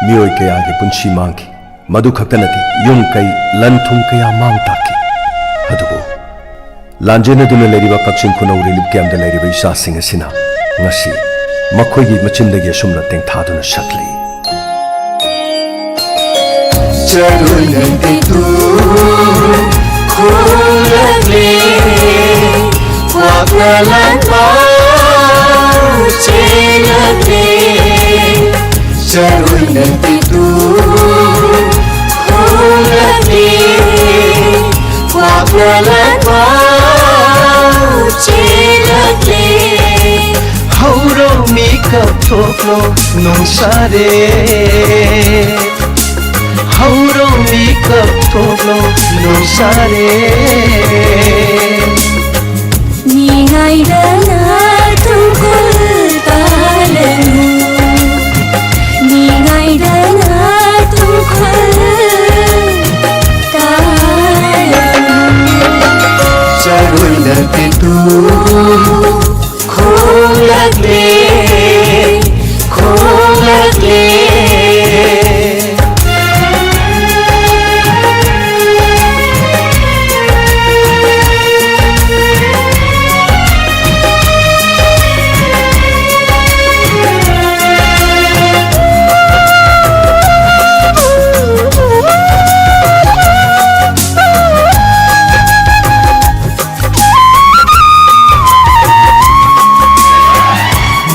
ꯃꯤꯑꯣꯏ ꯀꯌꯥꯒꯤ ꯄꯨꯟꯁꯤ ꯃꯥꯡꯈꯤ꯫ ꯃꯗꯨ ꯈꯛꯇ ꯅꯠꯇꯦ, ꯌꯨꯝ ꯀꯩ, ꯂꯟ ꯊꯨꯝ ꯀꯌꯥ ꯃꯥꯡ ꯇꯥꯛꯈꯤ꯫ ꯑꯗꯨꯕꯨ ꯂꯥꯟꯖꯦꯟꯅꯗꯨꯅ ꯂꯩꯔꯤꯕ ꯀꯛꯆꯤꯡ ꯈꯨꯅꯧ relief camp ꯇ ꯂꯩꯔꯤꯕ ꯏꯆꯥꯁꯤꯡ ꯑꯁꯤꯅ ꯉꯁꯤ ꯃꯈꯣꯏꯒꯤ ꯃꯆꯤꯟꯗꯒꯤ ꯑꯁꯨꯝꯅ ꯇꯦꯡꯊꯥꯗꯨꯅ ꯁꯛꯂꯤ꯫ ꯆꯔꯣꯏ ꯂꯩꯇꯦꯡꯗꯨ ꯈꯣꯡꯂꯛꯂꯦ, ꯀ꯭ꯋꯥꯛꯅ ꯂꯥꯟꯐꯥꯎ ꯆꯦꯜꯂꯛꯂꯦ꯫ ꯆꯔꯣꯏ ꯂꯩꯇꯦꯡꯗꯨ ꯈꯣꯡꯂꯛꯂꯦ, ꯀ꯭ꯋꯥꯛꯅ ꯂꯥꯟꯐꯥꯎ ꯆꯦꯜꯂꯛꯂꯦ꯫ ꯍꯧꯔꯣ ꯃꯤꯀꯞ ꯊꯣꯛꯂꯣ ꯅꯣꯡꯁꯥꯔꯦ, ꯍꯧꯔꯣ ꯃꯤꯀꯞ ꯅꯨꯡꯁꯥꯔꯦ꯫ ꯃꯤꯉꯥꯏꯗꯅ ꯇꯨꯡꯀꯨꯜ ꯇꯥꯂꯅꯨ꯫ ꯃꯤꯉꯥꯏꯗꯅ ꯇꯨꯡꯀꯨꯜ ꯇꯥꯂꯅꯨ꯫ ꯆꯔꯣꯏꯅ ꯇꯦꯇꯨ ꯈꯣꯡꯂꯛꯂꯦ, ꯈꯣꯡꯂꯛꯂꯦ꯫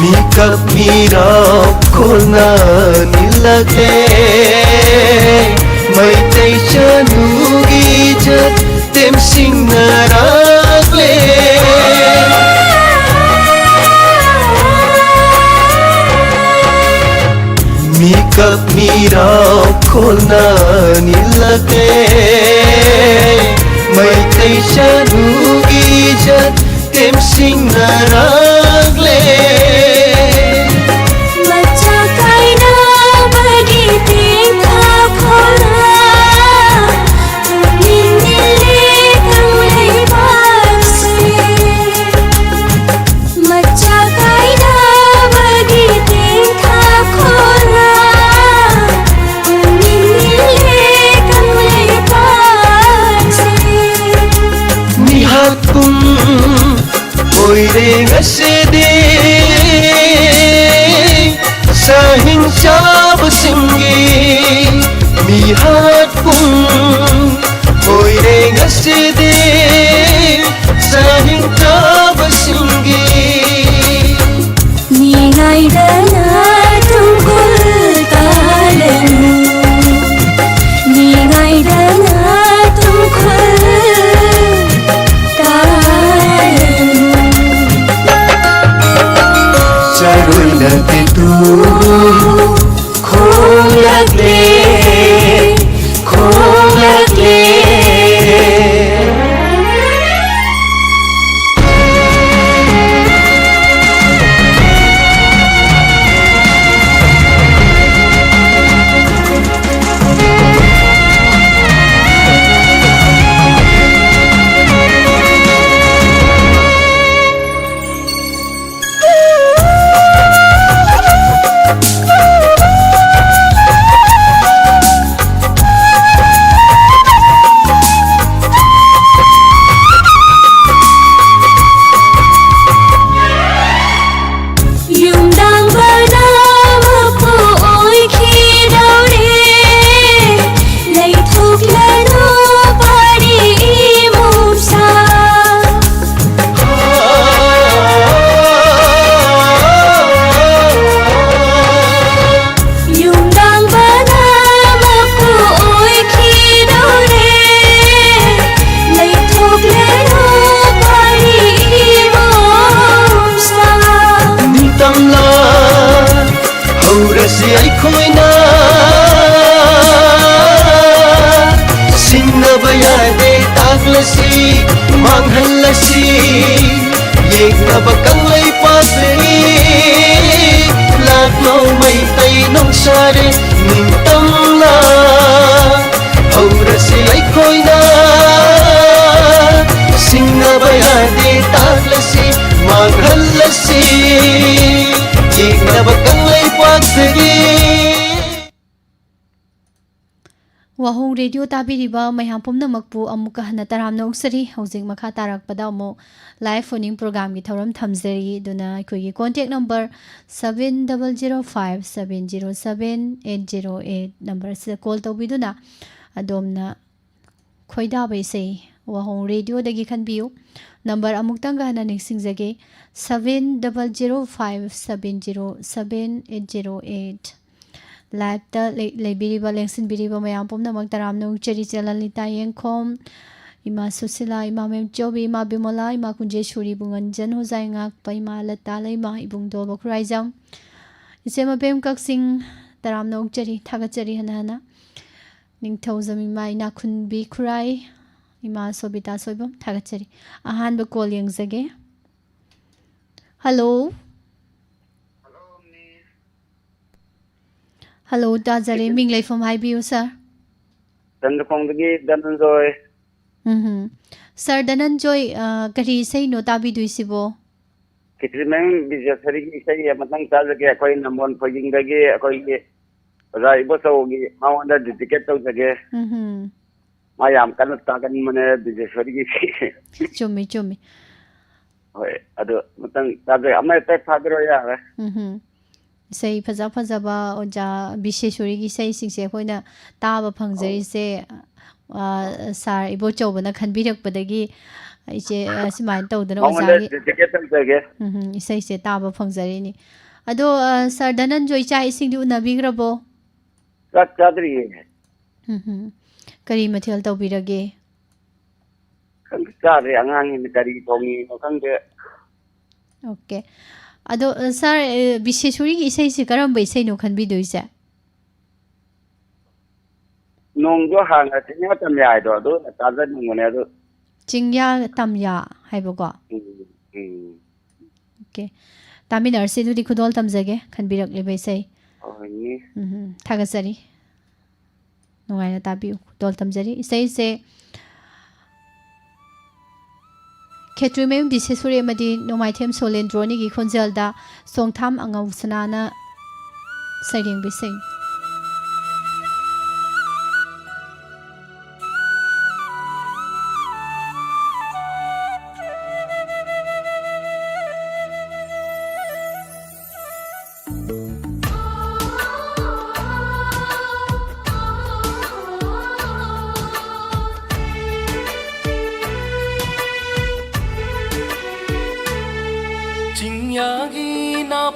ꯃꯤꯀꯞ ꯃꯤꯔꯥꯎ ꯈꯣꯜꯅ ꯅꯤꯜꯂꯛꯂꯦ꯫ ꯃꯩꯇꯩ ꯆꯅꯨꯒꯤ ꯏꯖꯠ ꯇꯦꯝꯁꯤꯡꯅꯔꯛꯂꯦ꯫ ꯃꯤꯀꯞ ꯃꯤꯔꯥꯎ ꯈꯣꯜꯅ ꯅꯤꯜꯂꯛꯂꯦ꯫ ꯃꯩꯇꯩ ꯆꯅꯨꯒꯤ ꯏꯖꯠ ꯇꯦꯝꯁꯤꯡꯅꯔꯛꯂꯦ꯫ ꯃꯆꯥ ꯀꯥꯏꯅꯕꯒꯤ ꯇꯦꯡꯊꯥ ꯈꯣꯜꯅ ꯄꯨꯛꯅꯤꯡ ꯅꯤꯜꯂꯦ ꯀꯪꯂꯩꯄꯥꯛꯁꯦ꯫ ꯃꯆꯥ ꯀꯥꯏꯅꯕꯒꯤ ꯇꯦꯡꯊꯥ ꯈꯣꯜꯅ ꯄꯨꯛꯅꯤꯡ ꯅꯤꯜꯂꯦ ꯀꯪꯂꯩꯄꯥꯛꯁꯦ꯫ ꯃꯤꯍꯥꯠ ꯄꯨꯡ ꯑꯣꯏꯔꯦ ꯉꯁꯤꯗꯤ ꯆꯥꯍꯤꯡ ꯆꯥꯕꯁꯤꯡꯒꯤ ꯃꯤꯍꯥꯠ ꯄꯨꯡ ꯑꯣꯏꯔꯦ ꯉꯁꯤꯗꯤ ꯆꯥꯍꯤꯡ ꯆꯥꯕꯁꯤꯡꯒꯤ꯫ ꯃꯤꯉꯥꯏꯗꯅ ꯇꯨꯡꯀꯨꯜ ꯇꯥꯂꯅꯨ꯫ ꯃꯤꯉꯥꯏꯗꯅ ꯇꯨꯡꯀꯨꯜ ꯇꯥꯂꯅꯨ꯫ ꯆꯔꯣꯏꯅ ꯇꯦꯇꯨ ꯈꯣꯡꯂꯛꯂꯦ, ꯈꯣꯡꯂꯛꯂꯦ꯫ ꯋꯥꯍꯣꯡ ꯔꯦꯗꯤꯑꯣ ꯇꯥꯕꯤꯔꯤꯕ ꯃꯌꯥꯝ ꯄꯨꯝꯅꯃꯛꯄꯨ ꯑꯃꯨꯛꯀ ꯍꯟꯅ ꯇꯔꯥꯝꯅ ꯑꯣꯛꯆꯔꯤ꯫ ꯍꯧꯖꯤꯛ ꯃꯈꯥ ꯇꯥꯔꯛꯄꯗ ꯑꯃꯨꯛ ꯂꯥꯏꯚ ꯐꯣꯟ ꯏꯟ ꯄ꯭ꯔꯣꯒ꯭ꯔꯥꯝꯒꯤ ꯊꯧꯔꯝ ꯊꯝꯖꯔꯤ꯫ ꯑꯗꯨꯅ ꯑꯩꯈꯣꯏꯒꯤ contact number seven double zero five seven zero seven eight zero eight number ꯑꯁꯤꯗ ꯀꯣꯜ ꯇꯧꯕꯤꯗꯨꯅ ꯑꯗꯣꯝꯅ ꯈꯣꯏꯗꯥꯕ ꯏꯁꯩ ꯋꯥꯍꯣꯡ ꯔꯦꯗꯤꯑꯣꯗꯒꯤ ꯈꯟꯕꯤꯌꯨ꯫ ꯅꯝꯕꯔ ꯑꯃꯨꯛꯇꯪꯒ ꯍꯟꯅ ꯅꯤꯡꯁꯤꯡꯖꯒꯦ, seven double zero five seven zero seven eight zero eight꯫ ꯂꯥꯏꯞꯇ ꯂꯩ-, ꯂꯩꯕꯤꯔꯤꯕ, ꯂꯦꯡꯁꯤꯟꯕꯤꯔꯤꯕ ꯃꯌꯥꯝ ꯄꯨꯝꯅꯃꯛ ꯇꯔꯥꯝꯅ ꯑꯣꯛꯆꯔꯤ꯫ ꯏꯆꯦ ꯂꯂꯤꯇꯥ ꯌꯦꯡꯈꯣꯝ, ꯏꯃꯥ ꯁꯨꯁꯤꯂꯥ, ꯏꯃꯥ ꯃꯦꯝꯆꯧꯕꯤ, ꯏꯃꯥ ꯕꯤꯃꯣꯂꯥ, ꯏꯃꯥ ꯀꯨꯟꯖꯦꯁꯨꯔꯤ, ꯏꯕꯨꯡ ꯑꯟꯖꯟ, ꯍꯣꯖꯥꯏ ꯉꯥꯛꯄ, ꯏꯃꯥ ꯂꯇꯥ ꯂꯩꯃ, ꯏꯕꯨꯡ ꯗꯣꯕ ꯈꯨꯔꯥꯏꯖꯝ, ꯏꯆꯦ ꯃꯕꯦꯝ ꯀꯛꯆꯤꯡ, ꯇꯔꯥꯝꯅ ꯑꯣꯛꯆꯔꯤ, ꯊꯥꯒꯠꯆꯔꯤ ꯍꯟꯅ ꯍꯟꯅ꯫ ꯅꯤꯡꯊꯧꯖꯝ ꯏꯃꯥ ꯏꯅꯥꯈꯨꯟꯕꯤ ꯈꯨꯔꯥꯏ, ꯏꯃꯥ ꯁꯣꯕꯤꯇꯥ ꯁꯣꯏꯕꯝ, ꯊꯥꯒꯠꯆꯔꯤ꯫ ꯑꯍꯥꯟꯕ ꯀꯣꯜ ꯌꯦꯡꯖꯒꯦ꯫ ꯍꯜꯂꯣ꯫ ꯍꯜꯂꯣ, ꯇꯥꯖꯔꯦ꯫ ꯃꯤꯡ ꯂꯩꯐꯝ ꯍꯥꯏꯕꯤꯌꯨ, ꯁꯥꯔ꯫ ꯆꯟꯗ꯭ꯔꯀꯣꯡꯗꯒꯤ ꯙꯅꯟꯖꯣꯏ꯫ ꯎꯝꯍꯨꯝ꯫ ꯁꯥꯔ ꯙꯅꯟꯖꯣꯏ, ꯑ, ꯀꯔꯤ ꯏꯁꯩꯅꯣ ꯇꯥꯕꯤꯗꯣꯏꯁꯤꯕꯣ? ꯈꯦꯇ꯭ꯔꯤꯃꯌꯨꯝ ꯕꯤꯖꯦꯁꯣꯔꯤꯒꯤ ꯏꯁꯩ ꯑꯃꯇꯪ ꯇꯥꯖꯒꯦ꯫ ꯑꯩꯈꯣꯏ ꯅꯝꯕꯣꯜ ꯐꯣꯏꯖꯤꯡꯗꯒꯤ ꯑꯩꯈꯣꯏꯒꯤ ꯑꯣꯖꯥ ꯏꯕꯣꯆꯧꯒꯤ ꯃꯉꯣꯟꯗ ꯗꯤꯗꯤꯀꯦꯠ ꯇꯧꯖꯒꯦ꯫ ꯎꯝꯍꯨꯝ꯫ ꯃꯥ ꯌꯥꯝ ꯀꯟꯅ ꯇꯥꯒꯟꯕꯅꯦ ꯕꯤꯖꯦꯁꯣꯔꯤꯒꯤ ꯏꯁꯩꯁꯦ꯫ ꯆꯨꯝꯃꯤ, ꯆꯨꯝꯃꯤ꯫ ꯍꯣꯏ, ꯑꯗꯨ ꯑꯃꯇꯪ ꯇꯥꯖꯒꯦ꯫ ꯑꯃ ꯍꯦꯛꯇ ꯊꯥꯕꯤꯔꯛꯑꯣ ꯌꯥꯔꯦ꯫ ꯎꯝꯍꯨꯝ꯫ ꯏꯁꯩ ꯐꯖ ꯐꯖꯕ ꯑꯣꯖꯥ ꯕꯤꯁꯦꯁꯣꯔꯤꯒꯤ ꯏꯁꯩꯁꯤꯡꯁꯦ ꯑꯩꯈꯣꯏꯅ ꯇꯥꯕ ꯐꯪꯖꯔꯤꯁꯦ, ꯑ, ꯁꯥꯔ ꯏꯕꯣꯆꯧꯕꯅ ꯈꯟꯕꯤꯔꯛꯄꯗꯒꯤ ꯏꯆꯦ, ꯑ, ꯁꯨꯃꯥꯏꯅ ꯇꯧꯗꯅ ꯃꯉꯣꯟꯗ ꯑꯣꯖꯥꯒꯤ ꯗꯤꯗꯤꯀꯦꯠ ꯇꯧꯖꯒꯦ꯫ ꯎꯝꯍꯨꯝ, ꯏꯁꯩꯁꯦ ꯇꯥꯕ ꯐꯪꯖꯔꯤꯅꯤ꯫ ꯑꯗꯣ, ꯑ, ꯁꯥꯔ ꯙꯅꯟꯖꯣꯏ, ꯆꯥꯛ ꯏꯁꯤꯡꯗꯤ ꯎꯅꯕꯤꯈ꯭ꯔꯕꯣ? ꯆꯥꯛ ꯆꯥꯗ꯭ꯔꯤꯌꯦ꯫ ꯎꯝꯍꯨꯝ꯫ ꯀꯔꯤ ꯃꯊꯦꯜ ꯇꯧꯕꯤꯔꯒꯦ? ꯈꯪꯗꯦ, ꯆꯥꯗ꯭ꯔꯤ꯫ ꯑꯉꯥꯡꯁꯤꯡꯅ ꯀꯔꯤ ꯊꯣꯡꯉꯤꯅꯣ ꯈꯪꯗꯦ꯫ ꯑꯣꯀꯦ꯫ ꯑꯗꯣ, ꯑ, ꯁꯥꯔ, ꯑ, ꯕꯤꯁꯦꯁꯣꯔꯤꯒꯤ ꯏꯁꯩꯁꯦ ꯀꯔꯝꯕ ꯏꯁꯩꯅꯣ ꯈꯟꯕꯤꯗꯣꯏꯁꯦ? ꯅꯣꯡꯗꯣ ꯍꯥꯡꯉ ꯆꯤꯡꯌꯥ ꯇꯝꯌꯥ ꯍꯥꯏꯗꯣ ꯑꯗꯨ ꯑꯣꯏꯅ ꯇꯥꯖꯅꯤꯡꯕꯅꯦ ꯑꯗꯨ꯫ ꯆꯤꯡꯌꯥ ꯇꯝꯌꯥ ꯍꯥꯏꯕꯀꯣ? ꯎꯝ, ꯎꯝ꯫ ꯑꯣꯀꯦ꯫ ꯇꯥꯃꯤꯟꯅꯔꯁꯤ ꯑꯗꯨꯗꯤ, ꯈꯨꯗꯣꯜ ꯇꯝꯖꯒꯦ ꯈꯟꯕꯤꯔꯛꯂꯤꯕ ꯏꯁꯩ꯫ ꯍꯣꯏꯅꯦ꯫ ꯎꯝ, ꯊꯥꯒꯠꯆꯔꯤ꯫ ꯅꯨꯡꯉꯥꯏꯅ ꯇꯥꯕꯤꯌꯨ꯫ ꯈꯨꯗꯣꯜ ꯇꯝꯖꯔꯤ꯫ ꯏꯁꯩꯁꯦ ꯈꯦꯇ꯭ꯔꯤꯃꯌꯨꯝ ꯕꯤꯁꯦꯁꯣꯔꯤ ꯑꯃꯗꯤ ꯅꯣꯡꯃꯥꯏꯊꯦꯝ ꯁꯣꯂꯦꯟꯗ꯭ꯔꯣꯅꯤꯒꯤ ꯈꯣꯟꯖꯦꯜꯗ ꯁꯣꯡꯊꯥꯝ ꯑꯉꯧꯁꯅꯥꯅ ꯁꯩꯔꯦꯡꯕ ꯏꯁꯩ꯫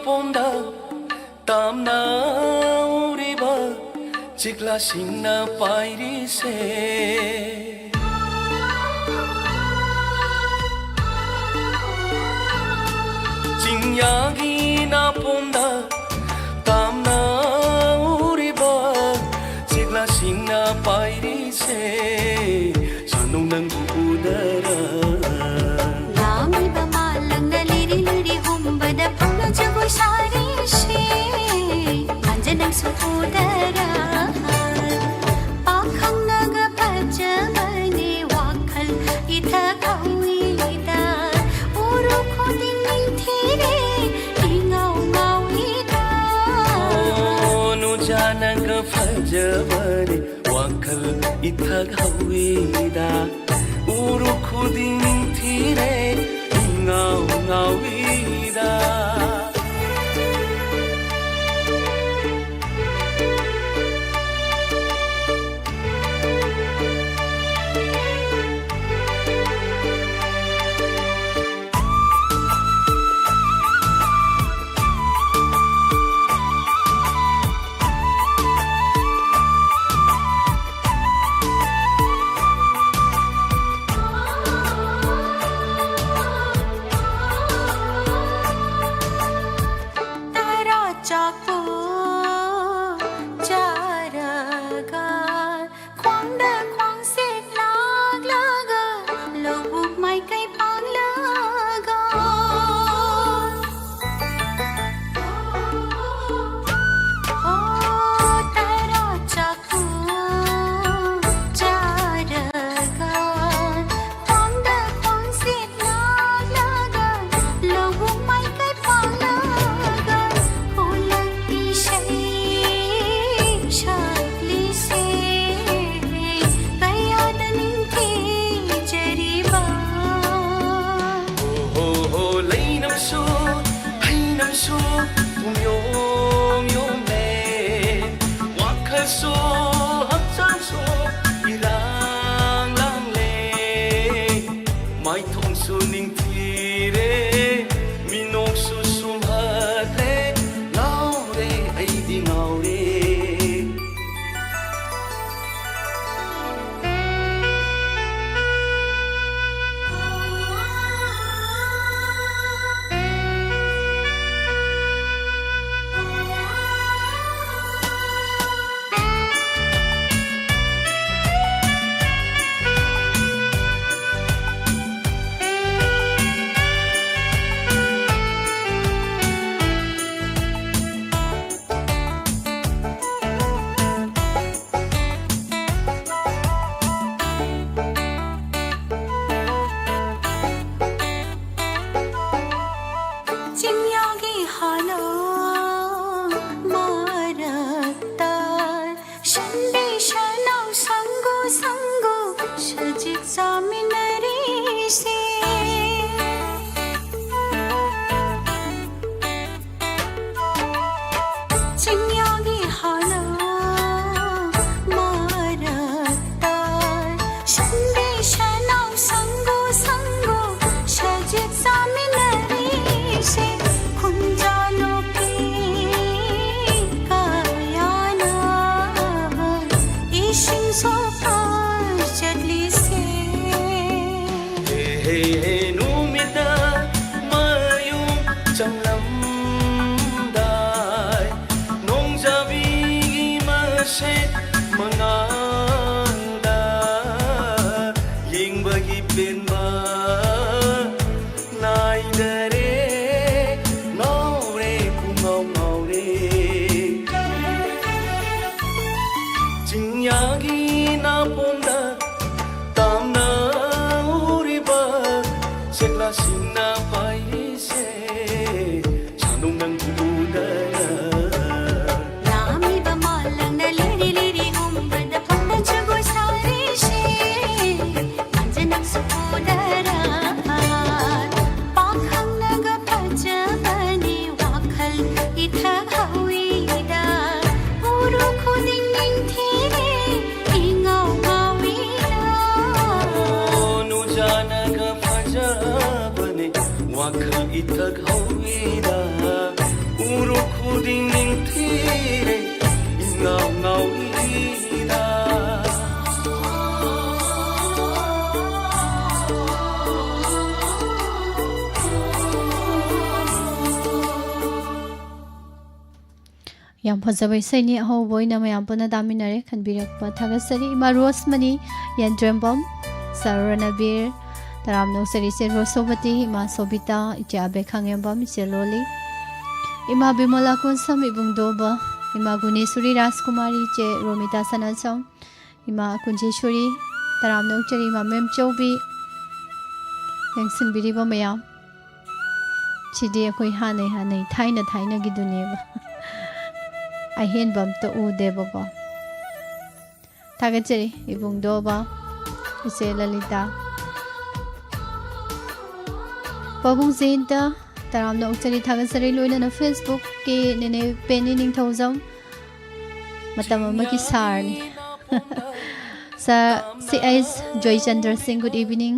ꯄꯣꯝꯗ ꯇꯥꯝꯅ ꯎꯔꯤꯕ ꯆꯤꯛꯂꯥꯁꯤꯡꯅ ꯄꯥꯏꯔꯤꯁꯦ꯫ ꯆꯤꯡꯌꯥꯒꯤ ꯅꯥꯄꯣꯝꯗ ꯇꯥꯝꯅ ꯎꯔꯤꯕ ꯆꯤꯛꯂꯥꯁꯤꯡꯅ ꯄꯥꯏꯔꯤꯁꯦ꯫ ꯁꯥꯅꯧ ꯅꯪꯕꯨ ꯎꯗꯔ? ꯂꯥꯡꯂꯤꯕ ꯃꯥꯂꯪꯅ ꯂꯤꯔꯤ ꯂꯤꯔꯤ ꯍꯨꯝꯕꯗ ꯐꯝꯅ ꯖꯒꯣꯏ ꯁꯥꯔꯤꯁꯦ꯫ ꯃꯥꯟꯖ ꯅꯪꯁꯨ ꯎꯗꯔ? ꯄꯥꯈꯪꯅꯒ ꯐꯖꯕꯅꯦ ꯋꯥꯈꯜ ꯏꯊꯛ ꯍꯧꯏꯗ꯫ ꯎꯔꯨ ꯈꯨꯗꯤꯡ ꯅꯤꯡꯊꯤꯔꯦ ꯏꯉꯥꯎ ꯉꯥꯎꯏꯗ꯫ ꯑꯣ, ꯅꯨꯡꯖꯥꯅꯒ ꯐꯖꯕꯅꯦ ꯋꯥꯈꯜ ꯏꯊꯛ ꯍꯧꯏꯗ꯫ ꯎꯔꯨ ꯈꯨꯗꯤꯡ ꯊꯤꯔꯦ ꯏꯉꯥꯎ ꯉꯥꯎꯏꯗ꯫ ꯆꯠꯂꯤꯁꯦ꯫ ꯍꯦ ꯍꯦ ꯍꯦ ꯅꯨꯃꯤꯠꯇ ꯃꯌꯨꯝ ꯆꯪꯂꯝꯗꯥꯏ ꯅꯣꯡꯖꯥꯕꯤꯒꯤ ꯃꯁꯦꯛ ꯃꯉꯥꯜꯗ ꯌꯦꯡꯕꯒꯤ ꯄꯦꯟꯕ ꯅꯥꯏꯗꯔꯦ꯫ ꯉꯥꯎꯔꯦ ꯄꯨꯡꯉꯥꯎ ꯉꯥꯎꯔꯦ꯫ ꯆꯤꯡꯌꯥꯒꯤ ꯅꯥꯄꯣꯝꯗ ꯇꯥꯝꯅ ꯎꯔꯤꯕ ꯁꯦꯛꯂꯥꯁꯤꯡꯅ ꯄꯥꯏꯔꯤꯁꯦ ꯁꯥꯅꯨꯡ ꯅꯪꯕꯨ ꯎꯗꯅ꯫ ꯂꯥꯝꯃꯤꯕ ꯃꯥꯂꯪꯅ ꯂꯤꯔꯤ ꯂꯤꯔꯤ ꯍꯨꯝꯕꯗ ꯐꯝꯕ ꯖꯒꯣꯏ ꯁꯥꯔꯤꯁꯦ ꯃꯥꯟꯖꯅꯕꯁꯨ ꯎꯗꯔ꯫ ꯄꯥꯈꯪꯅꯒ ꯐꯖꯕꯅꯤ ꯋꯥꯈꯜ ꯏꯊꯛ ꯍꯧꯏꯗ꯫ ꯎꯔꯨ ꯈꯨꯗꯤꯡ ꯅꯤꯡꯊꯤꯔꯦ ꯏꯉꯥꯎ ꯉꯥꯎꯏꯗ꯫ ꯅꯨꯖꯥꯅꯒ ꯐꯖꯕꯅꯤ ꯋꯥꯈꯜ ꯏꯊꯛ ꯍꯧꯏꯗ꯫ ꯎꯔꯨ ꯈꯨꯗꯤꯡ ꯅꯤꯡꯊꯤꯔꯦ ꯏꯉꯥꯎ ꯉꯥꯎꯏꯗ꯫ ꯌꯥꯝ ꯐꯖꯕ ꯏꯁꯩꯅꯤ꯫ ꯑꯍꯧꯕ ꯑꯣꯏꯅ ꯃꯌꯥꯝ ꯄꯨꯟꯅ ꯇꯥꯃꯤꯟꯅꯔꯦ꯫ ꯈꯟꯕꯤꯔꯛꯄ ꯊꯥꯒꯠꯆꯔꯤ꯫ ꯏꯃꯥ ꯔꯣꯁꯃꯅꯤ ꯌꯦꯟꯗ꯭ꯔꯦꯝꯕꯝ, ꯁꯥꯔ ꯔꯅꯕꯤꯔ, ꯇꯔꯥꯝꯅ ꯑꯣꯛꯆꯔꯤ ꯏꯆꯦ ꯔꯣꯁꯣꯕꯇꯤ, ꯏꯃꯥ ꯁꯣꯕꯤꯇꯥ, ꯏꯆꯦ ꯑꯕꯦ ꯈꯥꯉꯦꯝꯕꯝ, ꯏꯆꯦ ꯂꯣꯂꯤ, ꯏꯃꯥ ꯕꯤꯃꯣꯂꯥ ꯀꯣꯟꯁꯝ, ꯏꯕꯨꯡꯗꯣꯕ, ꯏꯃꯥ ꯒꯨꯅꯦꯁꯣꯔꯤ ꯔꯥꯖꯀꯨꯃꯥꯔꯤ, ꯏꯆꯦ ꯔꯣꯃꯤꯇꯥ ꯁꯅꯥꯆꯝ, ꯏꯃꯥ ꯀꯨꯟꯖꯦꯁꯣꯔꯤ, ꯇꯔꯥꯝꯅ ꯑꯣꯛꯆꯔꯤ ꯏꯃꯥ ꯃꯦꯝꯆꯧꯕꯤ, ꯌꯦꯡꯁꯤꯟꯕꯤꯔꯤꯕ ꯃꯌꯥꯝ꯫ ꯁꯤꯗꯤ ꯑꯩꯈꯣꯏ ꯍꯥꯟꯅꯩ ꯍꯥꯟꯅꯩ ꯊꯥꯏꯅ ꯊꯥꯏꯅꯒꯤꯗꯨꯅꯦꯕ꯫ ꯑꯍꯦꯟꯕ ꯑꯝꯇ ꯎꯗꯦꯕꯀꯣ꯫ ꯊꯥꯒꯠꯆꯔꯤ ꯏꯕꯨꯡꯗꯣꯕ, ꯏꯆꯦ ꯂꯂꯤꯇꯥ, ꯄꯥꯕꯨꯡ ꯖꯌꯟꯇ, ꯇꯔꯥꯝꯅ ꯑꯣꯛꯆꯔꯤ, ꯊꯥꯒꯠꯆꯔꯤ꯫ ꯂꯣꯏꯅꯅ Facebookꯀꯤ ꯅꯦꯅꯦ ꯄꯦꯅꯤ ꯅꯤꯡꯊꯧꯖꯝ, ꯃꯇꯝ ꯑꯃꯒꯤ ꯁꯥꯔꯅꯤ꯫ Sir C H Joychandra Singh, good evening꯫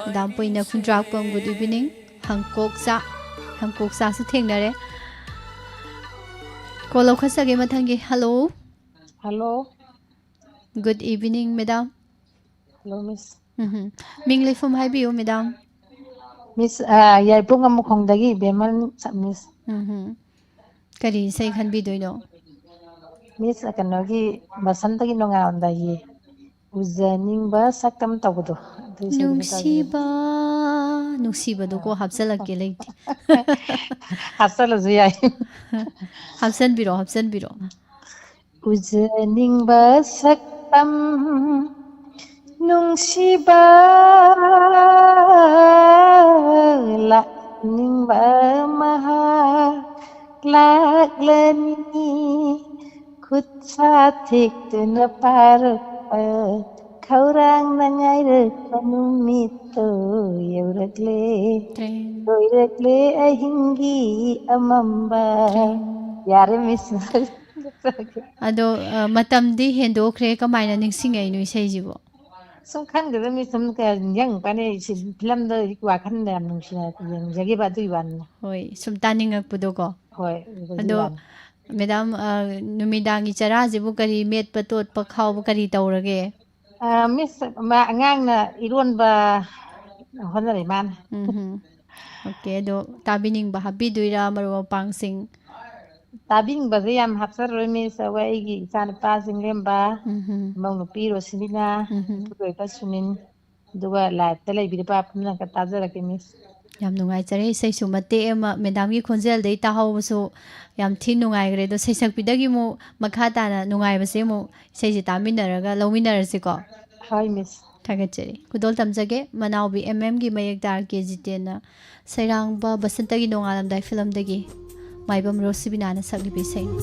Madam ꯄꯣꯏꯅ ꯈꯨꯟꯗ꯭ꯔꯥꯛꯄꯝ, good evening꯫ ꯍꯪꯀꯣꯛꯆꯥ, ꯍꯪꯀꯣꯛꯆꯥꯁꯨ ꯊꯦꯡꯅꯔꯦ꯫ ꯀꯣꯜ ꯂꯧꯈꯠꯆꯒꯦ ꯃꯊꯪꯒꯤ꯫ Hello. Hello. Good evening, madam. Hello, Miss. ꯎꯝꯍꯨꯝ. ꯃꯤꯡ ꯂꯩꯐꯝ ꯍꯥꯏꯕꯤꯌꯨ, madam. Miss, ꯑ, ꯌꯥꯏꯄꯣꯛ ꯉꯝꯃꯈꯣꯡꯗꯒꯤ ꯕꯦꯃꯟ, Miss. ꯎꯝꯍꯨꯝ. ꯀꯔꯤ ꯏꯁꯩ ꯈꯟꯕꯤꯗꯣꯏꯅꯣ? Miss, ꯀꯩꯅꯣꯒꯤ, ꯕꯁꯟꯇꯒꯤ ꯅꯣꯡꯉꯥꯜꯂꯝꯗꯥꯏꯒꯤ ꯎꯖꯅꯤꯡꯕ ꯁꯛꯇꯝ ꯇꯧꯕꯗꯣ, ꯑꯗꯨ ꯏꯁꯩꯗꯨ ꯇꯧꯕꯤꯌꯨ꯫ ꯅꯨꯡꯁꯤꯕ, ꯅꯨꯡꯁꯤꯕꯗꯣꯀꯣ, ꯍꯥꯞꯆꯜꯂꯛꯀꯦ, ꯂꯩꯇꯦ꯫ ꯍꯥꯞꯆꯜꯂꯁꯨ ꯌꯥꯏ꯫ ꯍꯥꯞꯆꯟꯕꯤꯔꯣ, ꯍꯥꯞꯆꯟꯕꯤꯔꯣ꯫ ꯎꯖꯅꯤꯡꯕ ꯁꯛꯇꯝ ꯅꯨꯡꯁꯤꯕ, ꯂꯥꯛꯅꯤꯡꯕ ꯃꯍꯥꯛ ꯂꯥꯛꯂꯅꯤ꯫ ꯈꯨꯠ ꯁꯥ ꯊꯦꯛꯇꯨꯅ ꯄꯥꯔꯛꯄ, ꯈꯧꯔꯥꯡꯅ ꯉꯥꯏꯔꯛꯄ ꯅꯨꯃꯤꯠꯇꯣ ꯌꯧꯔꯛꯂꯦ꯫ ꯇ꯭ꯔꯦꯟ, ꯂꯣꯏꯔꯛꯂꯦ ꯑꯍꯤꯡꯒꯤ ꯑꯃꯝꯕ꯫ ꯇ꯭ꯔꯦꯟ꯫ ꯌꯥꯔꯦ, Miss꯫ ꯑꯗꯣ, ꯑ, ꯃꯇꯝꯗꯤ ꯍꯦꯟꯗꯣꯛꯈ꯭ꯔꯦ, ꯀꯃꯥꯏꯅ ꯅꯤꯡꯁꯤꯡꯉꯛꯏꯅꯣ ꯏꯁꯩꯁꯤꯕꯣ? ꯁꯨꯝ ꯈꯟꯈꯤꯕꯗ, Miss, ꯁꯨꯝ ꯀ-, ꯅꯤꯡꯁꯤꯡꯉꯛꯄꯅꯦ, ꯁꯤ ꯐꯤꯂꯝꯗꯣ ꯋꯥꯈꯜꯗ ꯌꯥꯝ ꯅꯨꯡꯁꯤꯅ ꯌꯦꯡꯖꯈꯤꯕ, ꯑꯗꯨꯒꯤ ꯋꯥꯅꯤꯅ꯫ ꯍꯣꯏ, ꯁꯨꯝ ꯇꯥꯅꯤꯡꯉꯛꯄꯗꯣꯀꯣ꯫ ꯍꯣꯏ, ꯑꯗꯨꯒꯤ ꯑꯗꯣ, ꯋꯥꯅꯤ꯫ madam, ꯑ, ꯅꯨꯃꯤꯗꯥꯡꯒꯤ ꯆꯔꯥꯁꯤꯕꯨ ꯀꯔꯤ ꯃꯦꯠꯄ, ꯇꯣꯠꯄ, ꯈꯥꯎꯕ ꯀꯔꯤ ꯇꯧꯔꯒꯦ? ꯑ, Miss, ꯃꯥ ꯑꯉꯥꯡꯅ ꯏꯔꯣꯟꯕ ꯍꯣꯠꯅꯔꯤ ꯃꯥꯅ꯫ ꯎꯝꯍꯨꯝ. OK, ꯑꯗꯣ ꯇꯥꯕꯤꯅꯤꯡꯕ ꯍꯥꯞꯄꯤꯗꯣꯏꯔꯥ, ꯃꯔꯨꯞ ꯃꯄꯥꯡꯁꯤꯡ? ꯇꯥꯕꯤꯅꯤꯡꯕꯁꯦ ꯌꯥꯝ ꯍꯥꯞꯆꯔꯔꯣꯏ, Miss꯫ ꯑꯩꯈꯣꯏ ꯑꯩꯒꯤ ꯏꯆꯥ ꯅꯨꯄꯥꯁꯤꯡ ꯂꯦꯝꯕ, ꯎꯝꯍꯨꯝ. ꯏꯃꯧ ꯅꯨꯄꯤ ꯔꯣꯁꯤꯕꯤꯅꯥ, ꯎꯝꯍꯨꯝ. ꯏꯄꯨꯔꯣꯏꯕ ꯁꯨꯅꯤꯟ, ꯑꯗꯨꯒ live-ꯇ ꯂꯩꯕꯤꯔꯤꯕ ꯄꯨꯝꯅꯃꯛꯀ ꯇꯥꯖꯔꯛꯀꯦ, Miss꯫ ꯌꯥꯝ ꯅꯨꯡꯉꯥꯏꯖꯔꯦ꯫ ꯏꯁꯩꯁꯨ ꯃꯇꯦꯛ ꯑꯃ madam-ꯒꯤ ꯈꯣꯟꯖꯦꯜꯗꯩ ꯇꯥꯍꯧꯕꯁꯨ ꯌꯥꯝ ꯊꯤ ꯅꯨꯡꯉꯥꯏꯈ꯭ꯔꯦ꯫ ꯑꯗꯣ ꯁꯩꯁꯛꯄꯤꯗꯒꯤ ꯑꯃꯨꯛ ꯃꯈꯥ ꯇꯥꯅ ꯅꯨꯡꯉꯥꯏꯕꯁꯦ ꯑꯃꯨꯛ ꯏꯁꯩꯁꯦ ꯇꯥꯃꯤꯟꯅꯔꯒ ꯂꯧꯃꯤꯟꯅꯔꯁꯤꯀꯣ꯫ ꯍꯣꯏ, Miss꯫ ꯊꯥꯒꯠꯆꯔꯤ꯫ ꯈꯨꯗꯣꯜ ꯇꯝꯖꯒꯦ, ꯃꯅꯥꯎꯕꯤ MM-ꯒꯤ ꯃꯌꯦꯛꯇ ꯑꯥꯔ ꯀꯦ ꯖꯤꯇꯦꯟꯅ ꯁꯩꯔꯥꯡꯕ ꯕꯁꯟꯇꯒꯤ ꯅꯣꯡꯉꯥꯜꯂꯝꯗꯥꯏ ꯐꯤꯂꯝꯗꯒꯤ ꯃꯥꯏꯕꯝ ꯔꯣꯁꯤꯕꯤꯅꯥꯅ ꯁꯛꯂꯤꯕ ꯏꯁꯩꯅꯤ꯫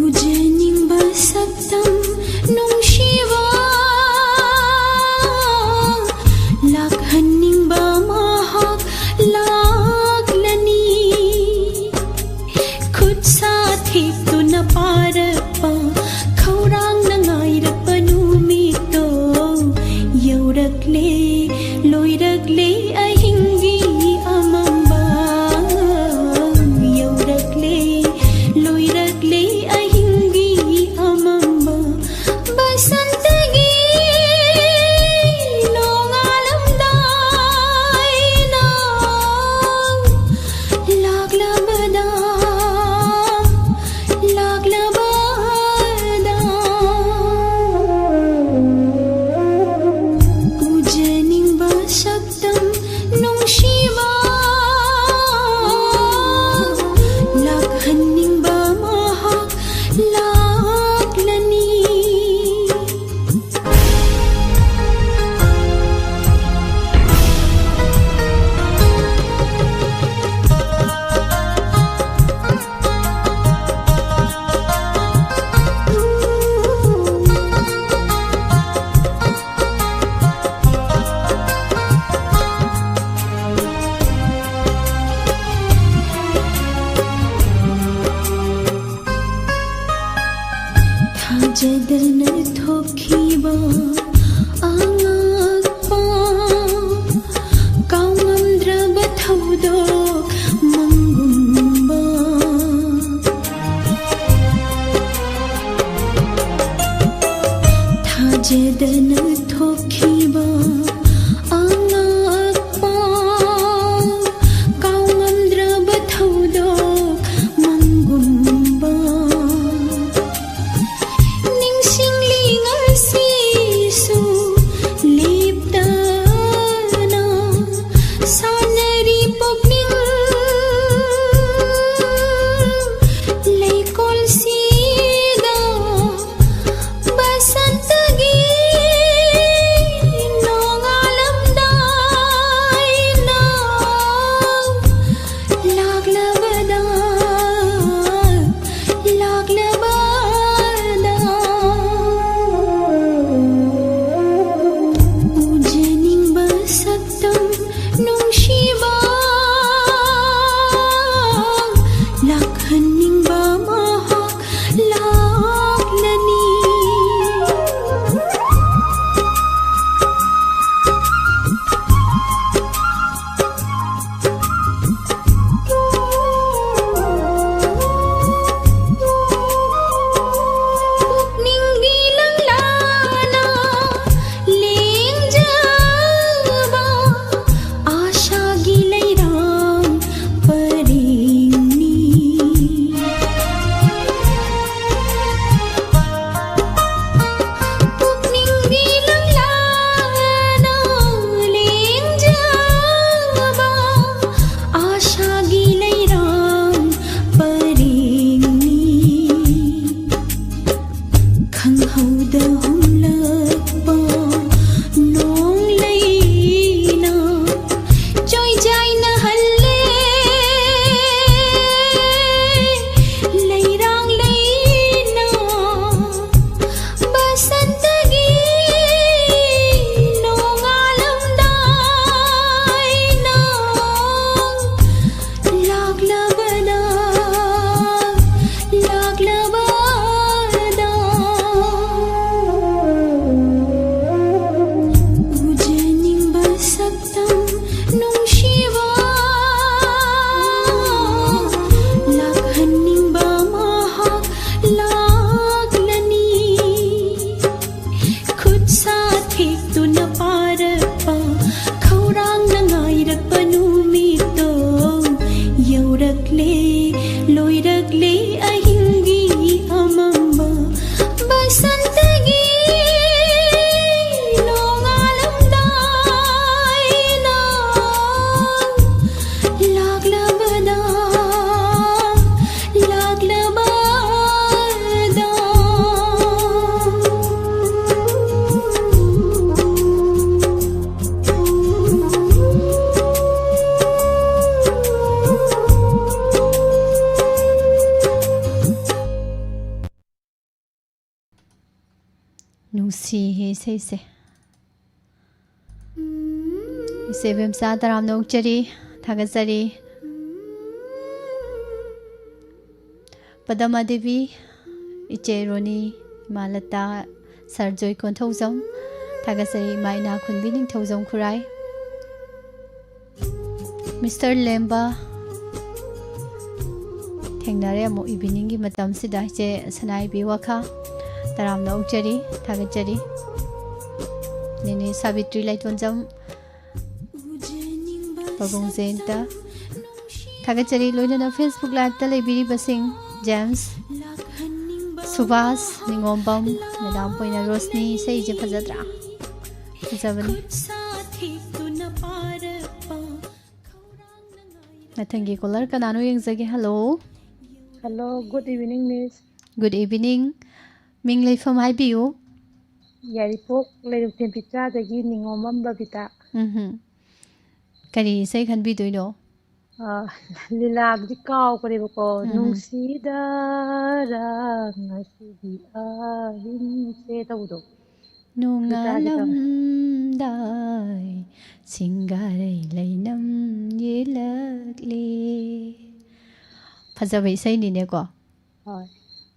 ꯎꯖꯅꯤꯡꯕ ꯁꯛꯇꯝ ꯅꯨꯡꯁꯤꯕ, ꯂꯥꯛꯍꯟꯅꯤꯡꯕ ꯃꯍꯥꯛ ꯂꯥꯛꯂꯅꯤ꯫ ꯈꯨꯠ ꯁꯥ ꯊꯦꯛꯇꯨꯅ ꯄꯥꯔꯛꯄ, ꯈꯧꯔꯥꯡꯅ ꯉꯥꯏꯔꯛꯄ ꯅꯨꯃꯤꯠꯇꯣ ꯌꯧꯔꯛꯂꯦ, ꯂꯣꯏꯔꯛꯂꯦ꯫ ꯅꯨꯡꯁꯤꯍꯦ ꯏꯁꯩꯁꯦ꯫ ꯏꯆꯦ ꯏꯕꯦꯝꯆꯥ ꯇꯔꯥꯝꯅ ꯑꯣꯛꯆꯔꯤ, ꯊꯥꯒꯠꯆꯔꯤ꯫ ꯄꯗꯃꯥ ꯗꯦꯕꯤ, ꯏꯆꯦ ꯔꯣꯅꯤ, ꯏꯃꯥ ꯂꯇꯥ, ꯁꯥꯔ ꯖꯣꯏ ꯀꯣꯟꯊꯧꯖꯝ, ꯊꯥꯒꯠꯆꯔꯤ ꯏꯃꯥ ꯏꯅꯥꯈꯨꯟꯕꯤ ꯅꯤꯡꯊꯧꯖꯝ ꯈꯨꯔꯥꯏ꯫ ꯃꯤꯁꯇꯔ ꯂꯦꯝꯕ, ꯊꯦꯡꯅꯔꯦ ꯑꯃꯨꯛ ꯏꯚꯤꯅꯤꯡꯒꯤ ꯃꯇꯝꯁꯤꯗ ꯏꯆꯦ ꯁꯅꯥꯏꯕꯤ ꯋꯥꯈꯥ, ꯇꯔꯥꯝꯅ ꯑꯣꯛꯆꯔꯤ, ꯊꯥꯒꯠꯆꯔꯤ꯫ ꯅꯦꯅꯦ ꯁꯥꯕꯤꯇ꯭ꯔꯤ ꯂꯥꯏꯇꯣꯟꯖꯝ, ꯄꯥꯕꯨꯡ ꯖꯌꯟꯇ, ꯊꯥꯒꯠꯆꯔꯤ꯫ ꯂꯣꯏꯅꯅ Facebook Liveꯇ ꯂꯩꯕꯤꯔꯤꯕꯁꯤꯡ, ꯖꯦꯝꯁ, ꯁꯨꯕꯥꯁ, ꯅꯤꯉꯣꯝꯕꯝ, ꯃꯦꯗꯥꯝ ꯄꯣꯏꯅ ꯔꯣꯁꯅꯤ, ꯏꯁꯩꯁꯦ ꯐꯖꯗ꯭ꯔꯥ? ꯐꯖꯕꯅꯤ꯫ ꯃꯊꯪꯒꯤ ꯀꯣꯂꯔ ꯀꯅꯥꯅꯣ ꯌꯦꯡꯖꯒꯦ꯫ Hello. Hello, good evening, Miss. Good evening. ꯃꯤꯡ ꯂꯩꯐꯝ ꯍꯥꯏꯕꯤꯌꯨ꯫ ꯌꯥꯏꯔꯤꯄꯣꯛ ꯂꯩꯔꯨꯛ ꯊꯦꯝꯄꯤꯆꯥꯗꯒꯤ ꯅꯤꯉꯣꯝꯕꯝ ꯕꯕꯤꯇꯥ꯫ ꯎꯝꯍꯨꯝ꯫ ꯀꯔꯤ ꯏꯁꯩ ꯈꯟꯕꯤꯗꯣꯏꯅꯣ? ꯑ, ꯂꯤꯂꯥꯗꯨꯗꯤ ꯀꯥꯎꯈ꯭ꯔꯦꯕꯀꯣ꯫ ꯎꯝ꯫ "ꯅꯨꯡꯁꯤꯗꯔ ꯉꯁꯤꯗꯤ ꯑꯍꯤꯡꯁꯦ" ꯇꯧꯕꯗꯣ꯫ ꯅꯣꯡꯉꯥꯜꯂꯝꯗꯥꯏ ꯁꯤꯡꯒꯥꯔꯩ ꯂꯩꯅꯝ ꯌꯦꯜꯂꯛꯂꯦ꯫ ꯐꯖꯕ ꯏꯁꯩꯅꯤꯅꯦꯀꯣ꯫ ꯍꯣꯏ꯫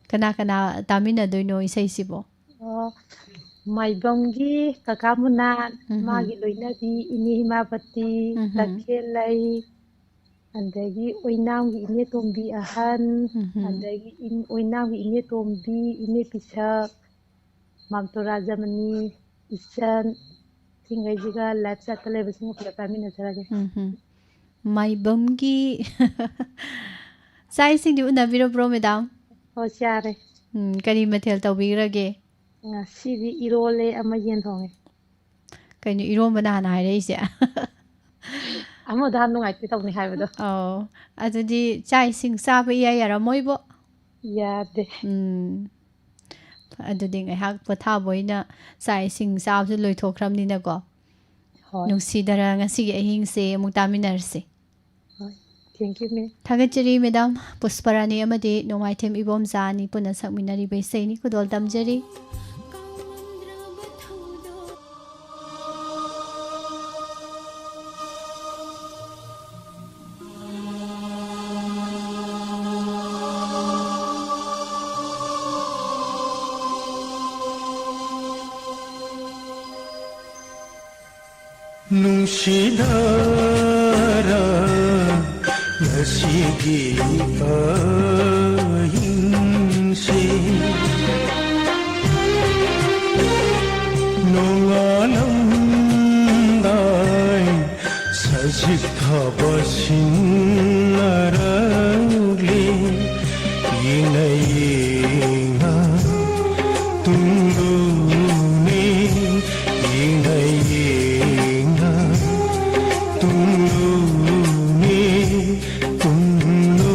ꯀꯅꯥ ꯀꯅꯥ ꯇꯥꯃꯤꯟꯅꯗꯣꯏꯅꯣ ꯏꯁꯩꯁꯤꯕꯣ? ꯑꯣ, ꯃꯥꯏꯕꯝꯒꯤ ꯀꯀꯥ ꯃꯨꯅꯥꯟ, ꯎꯝꯍꯨꯝ꯫ ꯃꯥꯒꯤ ꯂꯣꯏꯅꯕꯤ ꯏꯅꯦ ꯍꯤꯃꯥꯄꯇꯤ, ꯎꯝꯍꯨꯝ꯫ ꯇꯈꯦꯜꯂꯩ, ꯑꯗꯒꯤ ꯑꯣꯏꯅꯥꯝꯒꯤ ꯏꯅꯦ ꯇꯣꯝꯕꯤ ꯑꯍꯟ, ꯎꯝꯍꯨꯝ꯫ ꯑꯗꯒꯤ ꯏꯟ-, ꯑꯣꯏꯅꯥꯝꯒꯤ ꯏꯅꯦ ꯇꯣꯝꯕꯤ, ꯏꯅꯦ ꯄꯤꯁꯛ, ꯃꯥꯝꯇꯣ ꯔꯥꯖꯃꯅꯤ, ꯏꯆꯟ, ꯁꯤꯡꯈꯩꯁꯤꯒ live chatꯇ ꯂꯩꯕꯁꯤꯡꯒ ꯄꯨꯂꯞ ꯇꯥꯃꯤꯟꯅꯖꯔꯒꯦ꯫ ꯎꯝꯍꯨꯝ꯫ ꯃꯥꯏꯕꯝꯒꯤ ꯆꯥꯛ ꯏꯁꯤꯡꯗꯤ ꯎꯅꯕꯤꯔꯕ꯭ꯔꯣ, ꯃꯦꯗꯥꯝ? ꯑꯣ, ꯆꯥꯔꯦ꯫ ꯎꯝ, ꯀꯔꯤ ꯃꯊꯦꯜ ꯇꯧꯕꯤꯈ꯭ꯔꯒꯦ? ꯉꯁꯤꯗꯤ ꯏꯔꯣꯜꯂꯦ ꯑꯃ ꯌꯦꯟ ꯊꯣꯡꯉꯦ꯫ ꯀꯩꯅꯣ ꯏꯔꯣꯝꯕꯅ ꯍꯥꯟꯅ ꯍꯥꯏꯔꯛꯏꯁꯦ? ꯑꯃꯗꯣ ꯍꯥꯟꯅ ꯅꯨꯡꯉꯥꯏꯇꯦ ꯇꯧꯅꯤ ꯍꯥꯏꯕꯗꯣ꯫ ꯑꯧ, ꯑꯗꯨꯗꯤ ꯆꯥꯛ ꯏꯁꯤꯡ ꯆꯥꯕ ꯏꯌꯥ ꯌꯥꯔꯝꯃꯣꯏꯕꯣ? ꯌꯥꯗꯦ꯫ ꯎꯝ꯫ ꯑꯗꯨꯗꯤ ꯉꯥꯏꯍꯥꯛ ꯄꯣꯊꯥꯕ ꯑꯣꯏꯅ ꯆꯥꯛ ꯏꯁꯤꯡ ꯆꯥꯕꯁꯨ ꯂꯣꯏꯊꯣꯛꯈ꯭ꯔꯕꯅꯤꯅꯀꯣ꯫ ꯍꯣꯏ꯫ ꯅꯨꯡꯁꯤꯗꯔ ꯉꯁꯤꯒꯤ ꯑꯍꯤꯡꯁꯦ ꯑꯃꯨꯛ ꯇꯥꯃꯤꯟꯅꯔꯁꯦ꯫ ꯍꯣꯏ꯫ Thank you, ma'am꯫ ꯊꯥꯒꯠꯆꯔꯤ, ꯃꯦꯗꯥꯝ꯫ ꯄꯨꯁꯄꯔꯥꯅꯤ ꯑꯃꯗꯤ ꯅꯣꯡꯃꯥꯏꯊꯦꯝ ꯏꯕꯣꯝꯆꯥ ꯑꯅꯤ ꯄꯨꯟꯅ ꯁꯛꯃꯤꯟꯅꯔꯤꯕ ꯏꯁꯩꯅꯤ꯫ ꯈꯨꯗꯣꯜ ꯇꯝꯖꯔꯤ꯫ ꯅꯨꯡꯁꯤꯗꯔ ꯉꯁꯤꯒꯤ ꯑꯍꯤꯡꯁꯦ꯫ ꯅꯣꯡꯉꯥꯜꯂꯝꯗꯥꯏ ꯁꯖꯤꯛ ꯊꯥꯕ ꯁꯤꯟꯅꯔꯛꯂꯤ꯫ ꯌꯦꯡꯅ ꯌꯦꯡꯅ ꯇꯨꯡꯂꯨꯅꯤ, ꯌꯦꯡꯅ ꯌꯦꯡꯅ ꯇꯨꯡꯂꯨꯅꯤ, ꯇꯨꯡꯂꯨꯅꯤ꯫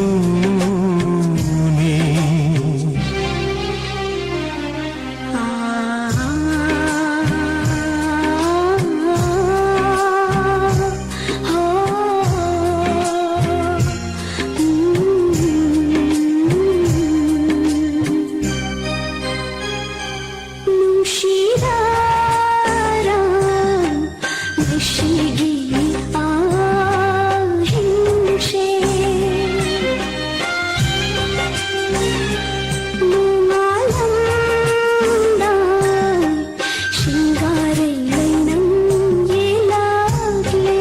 ꯅꯨꯡꯁꯤꯗꯔ ꯉꯁꯤꯒꯤ ꯑꯍꯤꯡꯁꯦ꯫ ꯅꯣꯡꯉꯥꯜꯂꯝꯗꯥꯏ ꯁꯤꯡꯒꯥꯔꯩ ꯂꯩꯅꯝ ꯌꯦꯜꯂꯛꯂꯦ꯫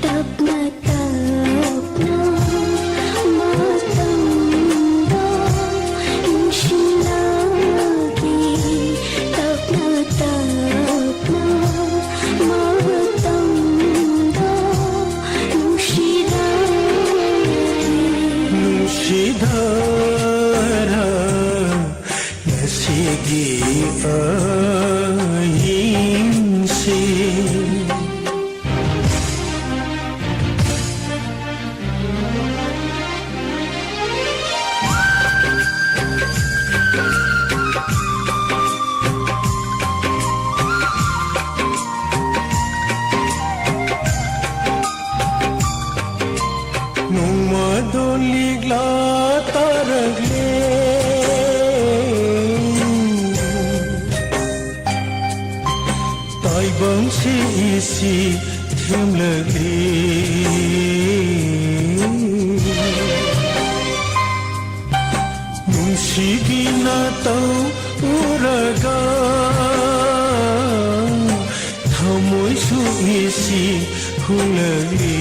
ꯇꯞꯅ ꯇꯞꯅ ꯃꯇꯝꯗꯣ ꯅꯨꯡꯁꯤꯅꯒꯦ꯫ ꯇꯞꯅ ꯇꯞꯅ ꯃꯇꯝꯗꯣ ꯅꯨꯡꯁꯤꯅꯒꯦ꯫ ꯅꯨꯡꯁꯤꯗꯔ ꯉꯁꯤꯒꯤ ꯑꯍꯤꯡꯁꯦ꯫ ꯅꯣꯡꯃꯗꯣ ꯂꯤꯛꯂꯥ ꯇꯥꯔꯛꯂꯦ꯫ ꯇꯥꯏꯕꯪꯁꯤ ꯏꯁꯤ ꯊꯦꯝꯂꯛꯂꯤ꯫ ꯅꯨꯡꯁꯤꯕꯤ ꯅꯇꯧ ꯎꯔꯒ ꯊꯃꯣꯏ ꯈꯣꯡꯂꯛꯂꯤ꯫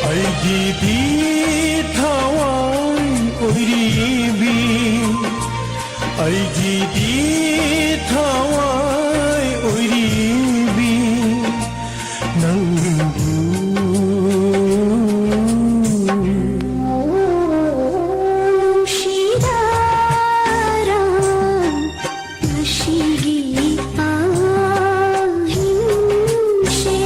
ꯑꯩꯒꯤꯗꯤ ꯊꯋꯥꯏ ꯑꯣꯏꯔꯤꯕꯤ, ꯑꯩꯒꯤꯗꯤ ꯊꯋꯥꯏ ꯑꯣꯏꯔꯤꯕꯤ ꯅꯪꯕꯨ꯫ ꯅꯨꯡꯁꯤꯗꯔꯥ ꯉꯁꯤꯒꯤ ꯑꯍꯤꯡꯁꯦ꯫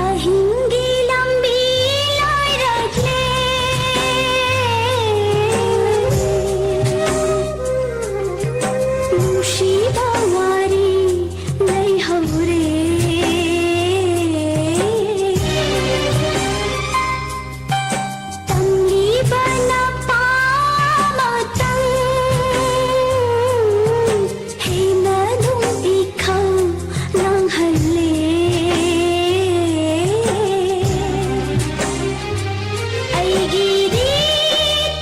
ꯑꯍꯤꯡꯒꯤ ꯂꯝꯕꯤ ꯂꯣꯏꯔꯛꯂꯦ꯫ ꯅꯨꯡꯁꯤꯕ ꯋꯥꯔꯤ ꯂꯩꯍꯧꯔꯦ꯫ ꯇꯝꯂꯤꯕ ꯅꯄꯥ ꯑꯃꯇꯪ ꯍꯦꯟꯅ ꯑꯗꯨꯝ ꯏꯈꯧ ꯂꯥꯡꯍꯜꯂꯦ꯫ ꯑꯩꯒꯤꯗꯤ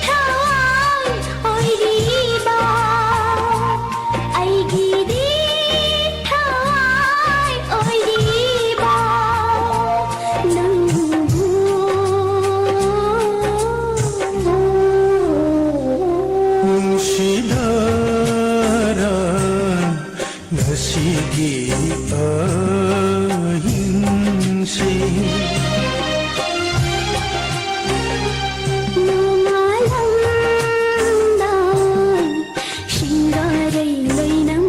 ꯊꯋꯥꯏ ꯑꯣꯏꯔꯤꯕ, ꯑꯩꯒꯤꯗꯤ ꯊꯋꯥꯏ ꯑꯣꯏꯔꯤꯕ ꯅꯪꯕꯨ꯫ ꯅꯨꯡꯁꯤꯗꯔꯥ ꯉꯁꯤꯒꯤ ꯑꯍꯤꯡꯁꯦ꯫ ꯅꯣꯡꯉꯥꯜꯂꯝꯗꯥꯏ ꯁꯤꯡꯒꯥꯔꯩ ꯂꯣꯏꯅꯝ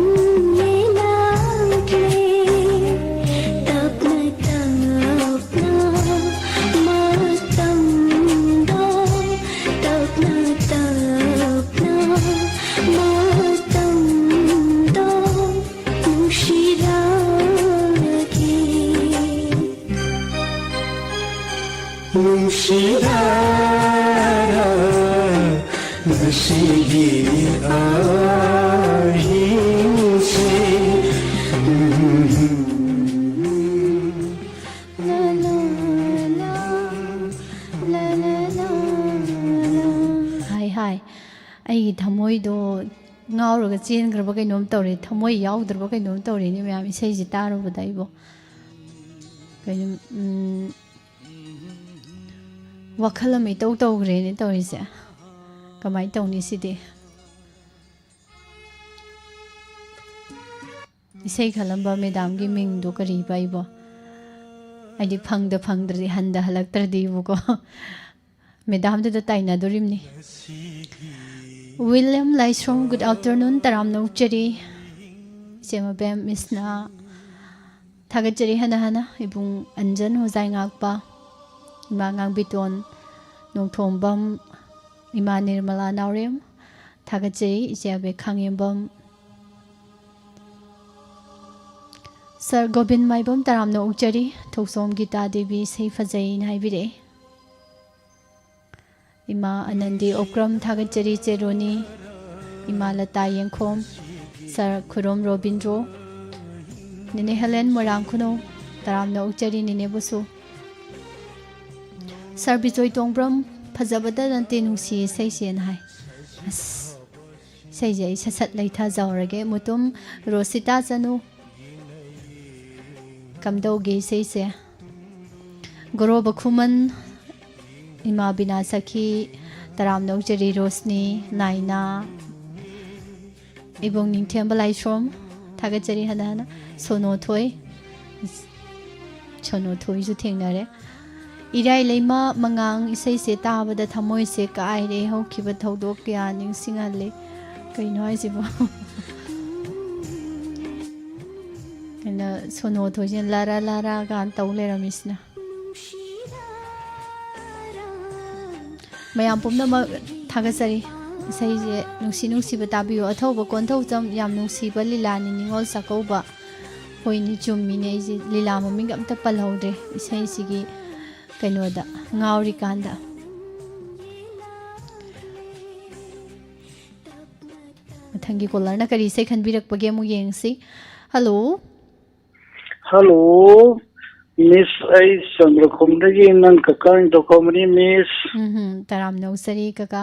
ꯌꯦꯡꯂꯛꯂꯦ꯫ ꯇꯞꯅ ꯇꯞꯅ ꯃꯇꯝꯗꯣ, ꯇꯞꯅ ꯇꯞꯅ ꯃꯇꯝꯗꯣ ꯅꯨꯡꯁꯤꯔꯛꯂꯦ꯫ ꯅꯨꯡꯁꯤꯔꯛꯂꯦ꯫ ꯉꯁꯤꯒꯤ ꯑꯍꯤꯡꯁꯦ꯫ ꯍꯥꯏ ꯍꯥꯏ, ꯑꯩꯒꯤ ꯊꯃꯣꯏꯗꯣ ꯉꯥꯎꯔꯒ ꯆꯦꯟꯈ꯭ꯔꯕ ꯀꯩꯅꯣꯝ ꯇꯧꯔꯦ, ꯊꯃꯣꯏ ꯌꯥꯎꯗ꯭ꯔꯕ ꯀꯩꯅꯣꯝ ꯇꯧꯔꯦꯅꯦ ꯃꯌꯥꯝ, ꯏꯁꯩꯁꯦ ꯇꯥꯔꯨꯕꯗ ꯑꯩꯕꯣ꯫ ꯀꯩꯅꯣ, ꯎꯝ, ꯋꯥꯈꯜ ꯑꯃ ꯏꯇꯧ ꯇꯧꯈ꯭ꯔꯦꯅꯦ ꯇꯧꯔꯤꯁꯦ꯫ ꯀꯃꯥꯏꯅ ꯇꯧꯅꯤ ꯁꯤꯗꯤ? ꯏꯁꯩ ꯈꯜꯂꯝꯕ ꯃꯦꯗꯥꯝꯒꯤ ꯃꯤꯡꯗꯣ ꯀꯔꯤꯕ ꯑꯩꯕꯣ? ꯑꯩꯗꯤ ꯐꯪꯗ ꯐꯪꯗ꯭ꯔꯗꯤ, ꯍꯟꯗ ꯍꯜꯂꯛꯇ꯭ꯔꯗꯤꯕꯀꯣ꯫ ꯃꯦꯗꯥꯝꯗꯨꯗ ꯇꯥꯏꯅꯗꯣꯔꯤꯕꯅꯤ꯫ ꯋꯤꯂꯤꯌꯝ ꯂꯥꯏꯁ꯭ꯔꯣꯝ, good afternoon, ꯇꯔꯥꯝꯅ ꯑꯣꯛꯆꯔꯤ꯫ ꯏꯆꯦ ꯃꯕꯦꯝ ꯃꯤꯁꯅ ꯊꯥꯒꯠꯆꯔꯤ ꯍꯟꯅ ꯍꯟꯅ꯫ ꯏꯕꯨꯡ ꯑꯟꯖꯟ ꯍꯣꯖꯥꯏ ꯉꯥꯛꯄ, ꯏꯃꯥ ꯉꯥꯡꯕꯤꯇꯣꯟ ꯅꯣꯡꯊꯣꯝꯕꯝ, ꯏꯃꯥ ꯅꯤꯔꯃꯂꯥ ꯅꯥꯎꯔꯦꯝ, ꯊꯥꯒꯠꯆꯔꯤ꯫ ꯏꯆꯦ ꯑꯕꯦ ꯈꯥꯡꯉꯦꯝꯕꯝ, ꯁꯔ ꯒꯣꯕꯤꯟ ꯃꯥꯏꯕꯝ, ꯇꯔꯥꯝꯅ ꯑꯣꯛꯆꯔꯤ꯫ ꯊꯣꯛꯆꯣꯝ ꯒꯤꯇꯥ ꯗꯦꯕꯤ, ꯏꯁꯩ ꯐꯖꯩꯅ ꯍꯥꯏꯕꯤꯔꯛꯑꯦ꯫ ꯏꯃꯥ ꯑꯅꯟꯗꯤ ꯑꯣꯀ꯭ꯔꯝ, ꯊꯥꯒꯠꯆꯔꯤ ꯆꯦ ꯔꯣꯅꯤ꯫ ꯏꯃꯥ ꯂꯇꯥ ꯌꯦꯡꯈꯣꯝ, ꯁꯔ ꯈꯨꯔꯣꯝ ꯔꯣꯕꯤꯟꯗ꯭ꯔꯣ, ꯅꯦꯅꯦ ꯍꯦꯂꯦꯟ ꯃꯣꯏꯔꯥꯡ ꯈꯨꯅꯧ, ꯇꯔꯥꯝꯅ ꯑꯣꯛꯆꯔꯤ ꯅꯦꯅꯦꯕꯨꯁꯨ꯫ ꯁꯔ ꯕꯤꯖꯣꯏ ꯇꯣꯡꯕ꯭ꯔꯝ, ꯐꯖꯕꯗ ꯅꯠꯇꯦ ꯅꯨꯡꯁꯤ ꯏꯁꯩꯁꯦꯅ ꯍꯥꯏ꯫ ꯑꯁ, ꯏꯁꯩꯁꯦ ꯑꯩ ꯁꯠ ꯁꯠ ꯂꯩꯊꯖꯍꯧꯔꯒꯦ꯫ ꯃꯨꯇꯨꯝ ꯔꯣꯁꯤꯇꯥ ꯆꯅꯨ, ꯀꯝꯗꯧꯒꯦ ꯏꯁꯩꯁꯦ? ꯒꯣꯔꯣꯕ ꯈꯨꯃꯟ, ꯏꯃꯥ ꯕꯤꯅꯥ ꯁꯈꯤ, ꯇꯔꯥꯝꯅ ꯑꯣꯛꯆꯔꯤ ꯔꯣꯁꯅꯤ, ꯅꯥꯏꯅꯥ, ꯏꯕꯨꯡ ꯅꯤꯡꯊꯦꯝꯕ ꯂꯥꯏꯁ꯭ꯔꯣꯝ, ꯊꯥꯒꯠꯆꯔꯤ ꯍꯟꯅ ꯍꯟꯅ꯫ ꯁꯣꯅꯣ ꯊꯣꯏ, ꯁꯣꯅꯣ ꯊꯣꯏꯁꯨ ꯊꯦꯡꯅꯔꯦ꯫ ꯏꯔꯥꯏ ꯂꯩꯃ ꯃꯉꯥꯡ, ꯏꯁꯩꯁꯦ ꯇꯥꯕꯗ ꯊꯃꯣꯏꯁꯦ ꯀꯥꯏꯔꯦ, ꯍꯧꯈꯤꯕ ꯊꯧꯗꯣꯛ ꯀꯌꯥ ꯅꯤꯡꯁꯤꯡꯍꯜꯂꯦ꯫ ꯀꯩꯅꯣ ꯍꯥꯏꯁꯤꯕꯣ? ꯀꯩꯅꯣ, ꯁꯣꯅꯣ ꯊꯣꯏꯁꯤꯅ ꯂꯥꯔꯥ ꯂꯥꯔꯥ ꯀꯥꯟ ꯇꯧ ꯂꯩꯔꯝꯃꯤꯁꯤꯅ꯫ ꯃꯌꯥꯝ ꯄꯨꯝꯅꯃꯛ ꯊꯥꯒꯠꯆꯔꯤ꯫ ꯏꯁꯩꯁꯦ ꯅꯨꯡꯁꯤ ꯅꯨꯡꯁꯤꯕ ꯇꯥꯕꯤꯌꯨ꯫ ꯑꯊꯧꯕ ꯀꯣꯟꯊꯧꯖꯝ, ꯌꯥꯝ ꯅꯨꯡꯁꯤꯕ ꯂꯤꯂꯥꯅꯤ ꯅꯤꯉꯣꯜ ꯆꯥꯛꯀꯧꯕ꯫ ꯍꯣꯏꯅꯦ, ꯆꯨꯝꯃꯤꯅꯦ, ꯑꯩꯁꯦ ꯂꯤꯂꯥ ꯃꯃꯤꯡꯒ ꯑꯝꯇ ꯄꯜꯍꯧꯗ꯭ꯔꯦ ꯏꯁꯩꯁꯤꯒꯤ ꯀꯩꯅꯣꯗ, ꯉꯥꯎꯔꯤꯀꯥꯟꯗ꯫ ꯃꯊꯪꯒꯤ ꯀꯣꯂꯔꯅ ꯀꯔꯤ ꯏꯁꯩ ꯈꯟꯕꯤꯔꯛꯄꯒꯦ ꯑꯃꯨꯛ ꯌꯦꯡꯁꯤ꯫ ꯍꯜꯂꯣ꯫ ꯍꯜꯂꯣ꯫ ꯃꯤꯁ, ꯑꯩ ꯆꯟꯗ꯭ꯔꯈꯣꯡꯗꯒꯤ ꯅꯪ ꯀꯀꯥ ꯏꯟꯊꯣꯛꯄꯅꯤ ꯃꯤꯁ꯫ ꯎꯝ ꯇꯔꯥꯝꯅ ꯑꯣꯛꯆꯔꯤ ꯀꯀꯥ꯫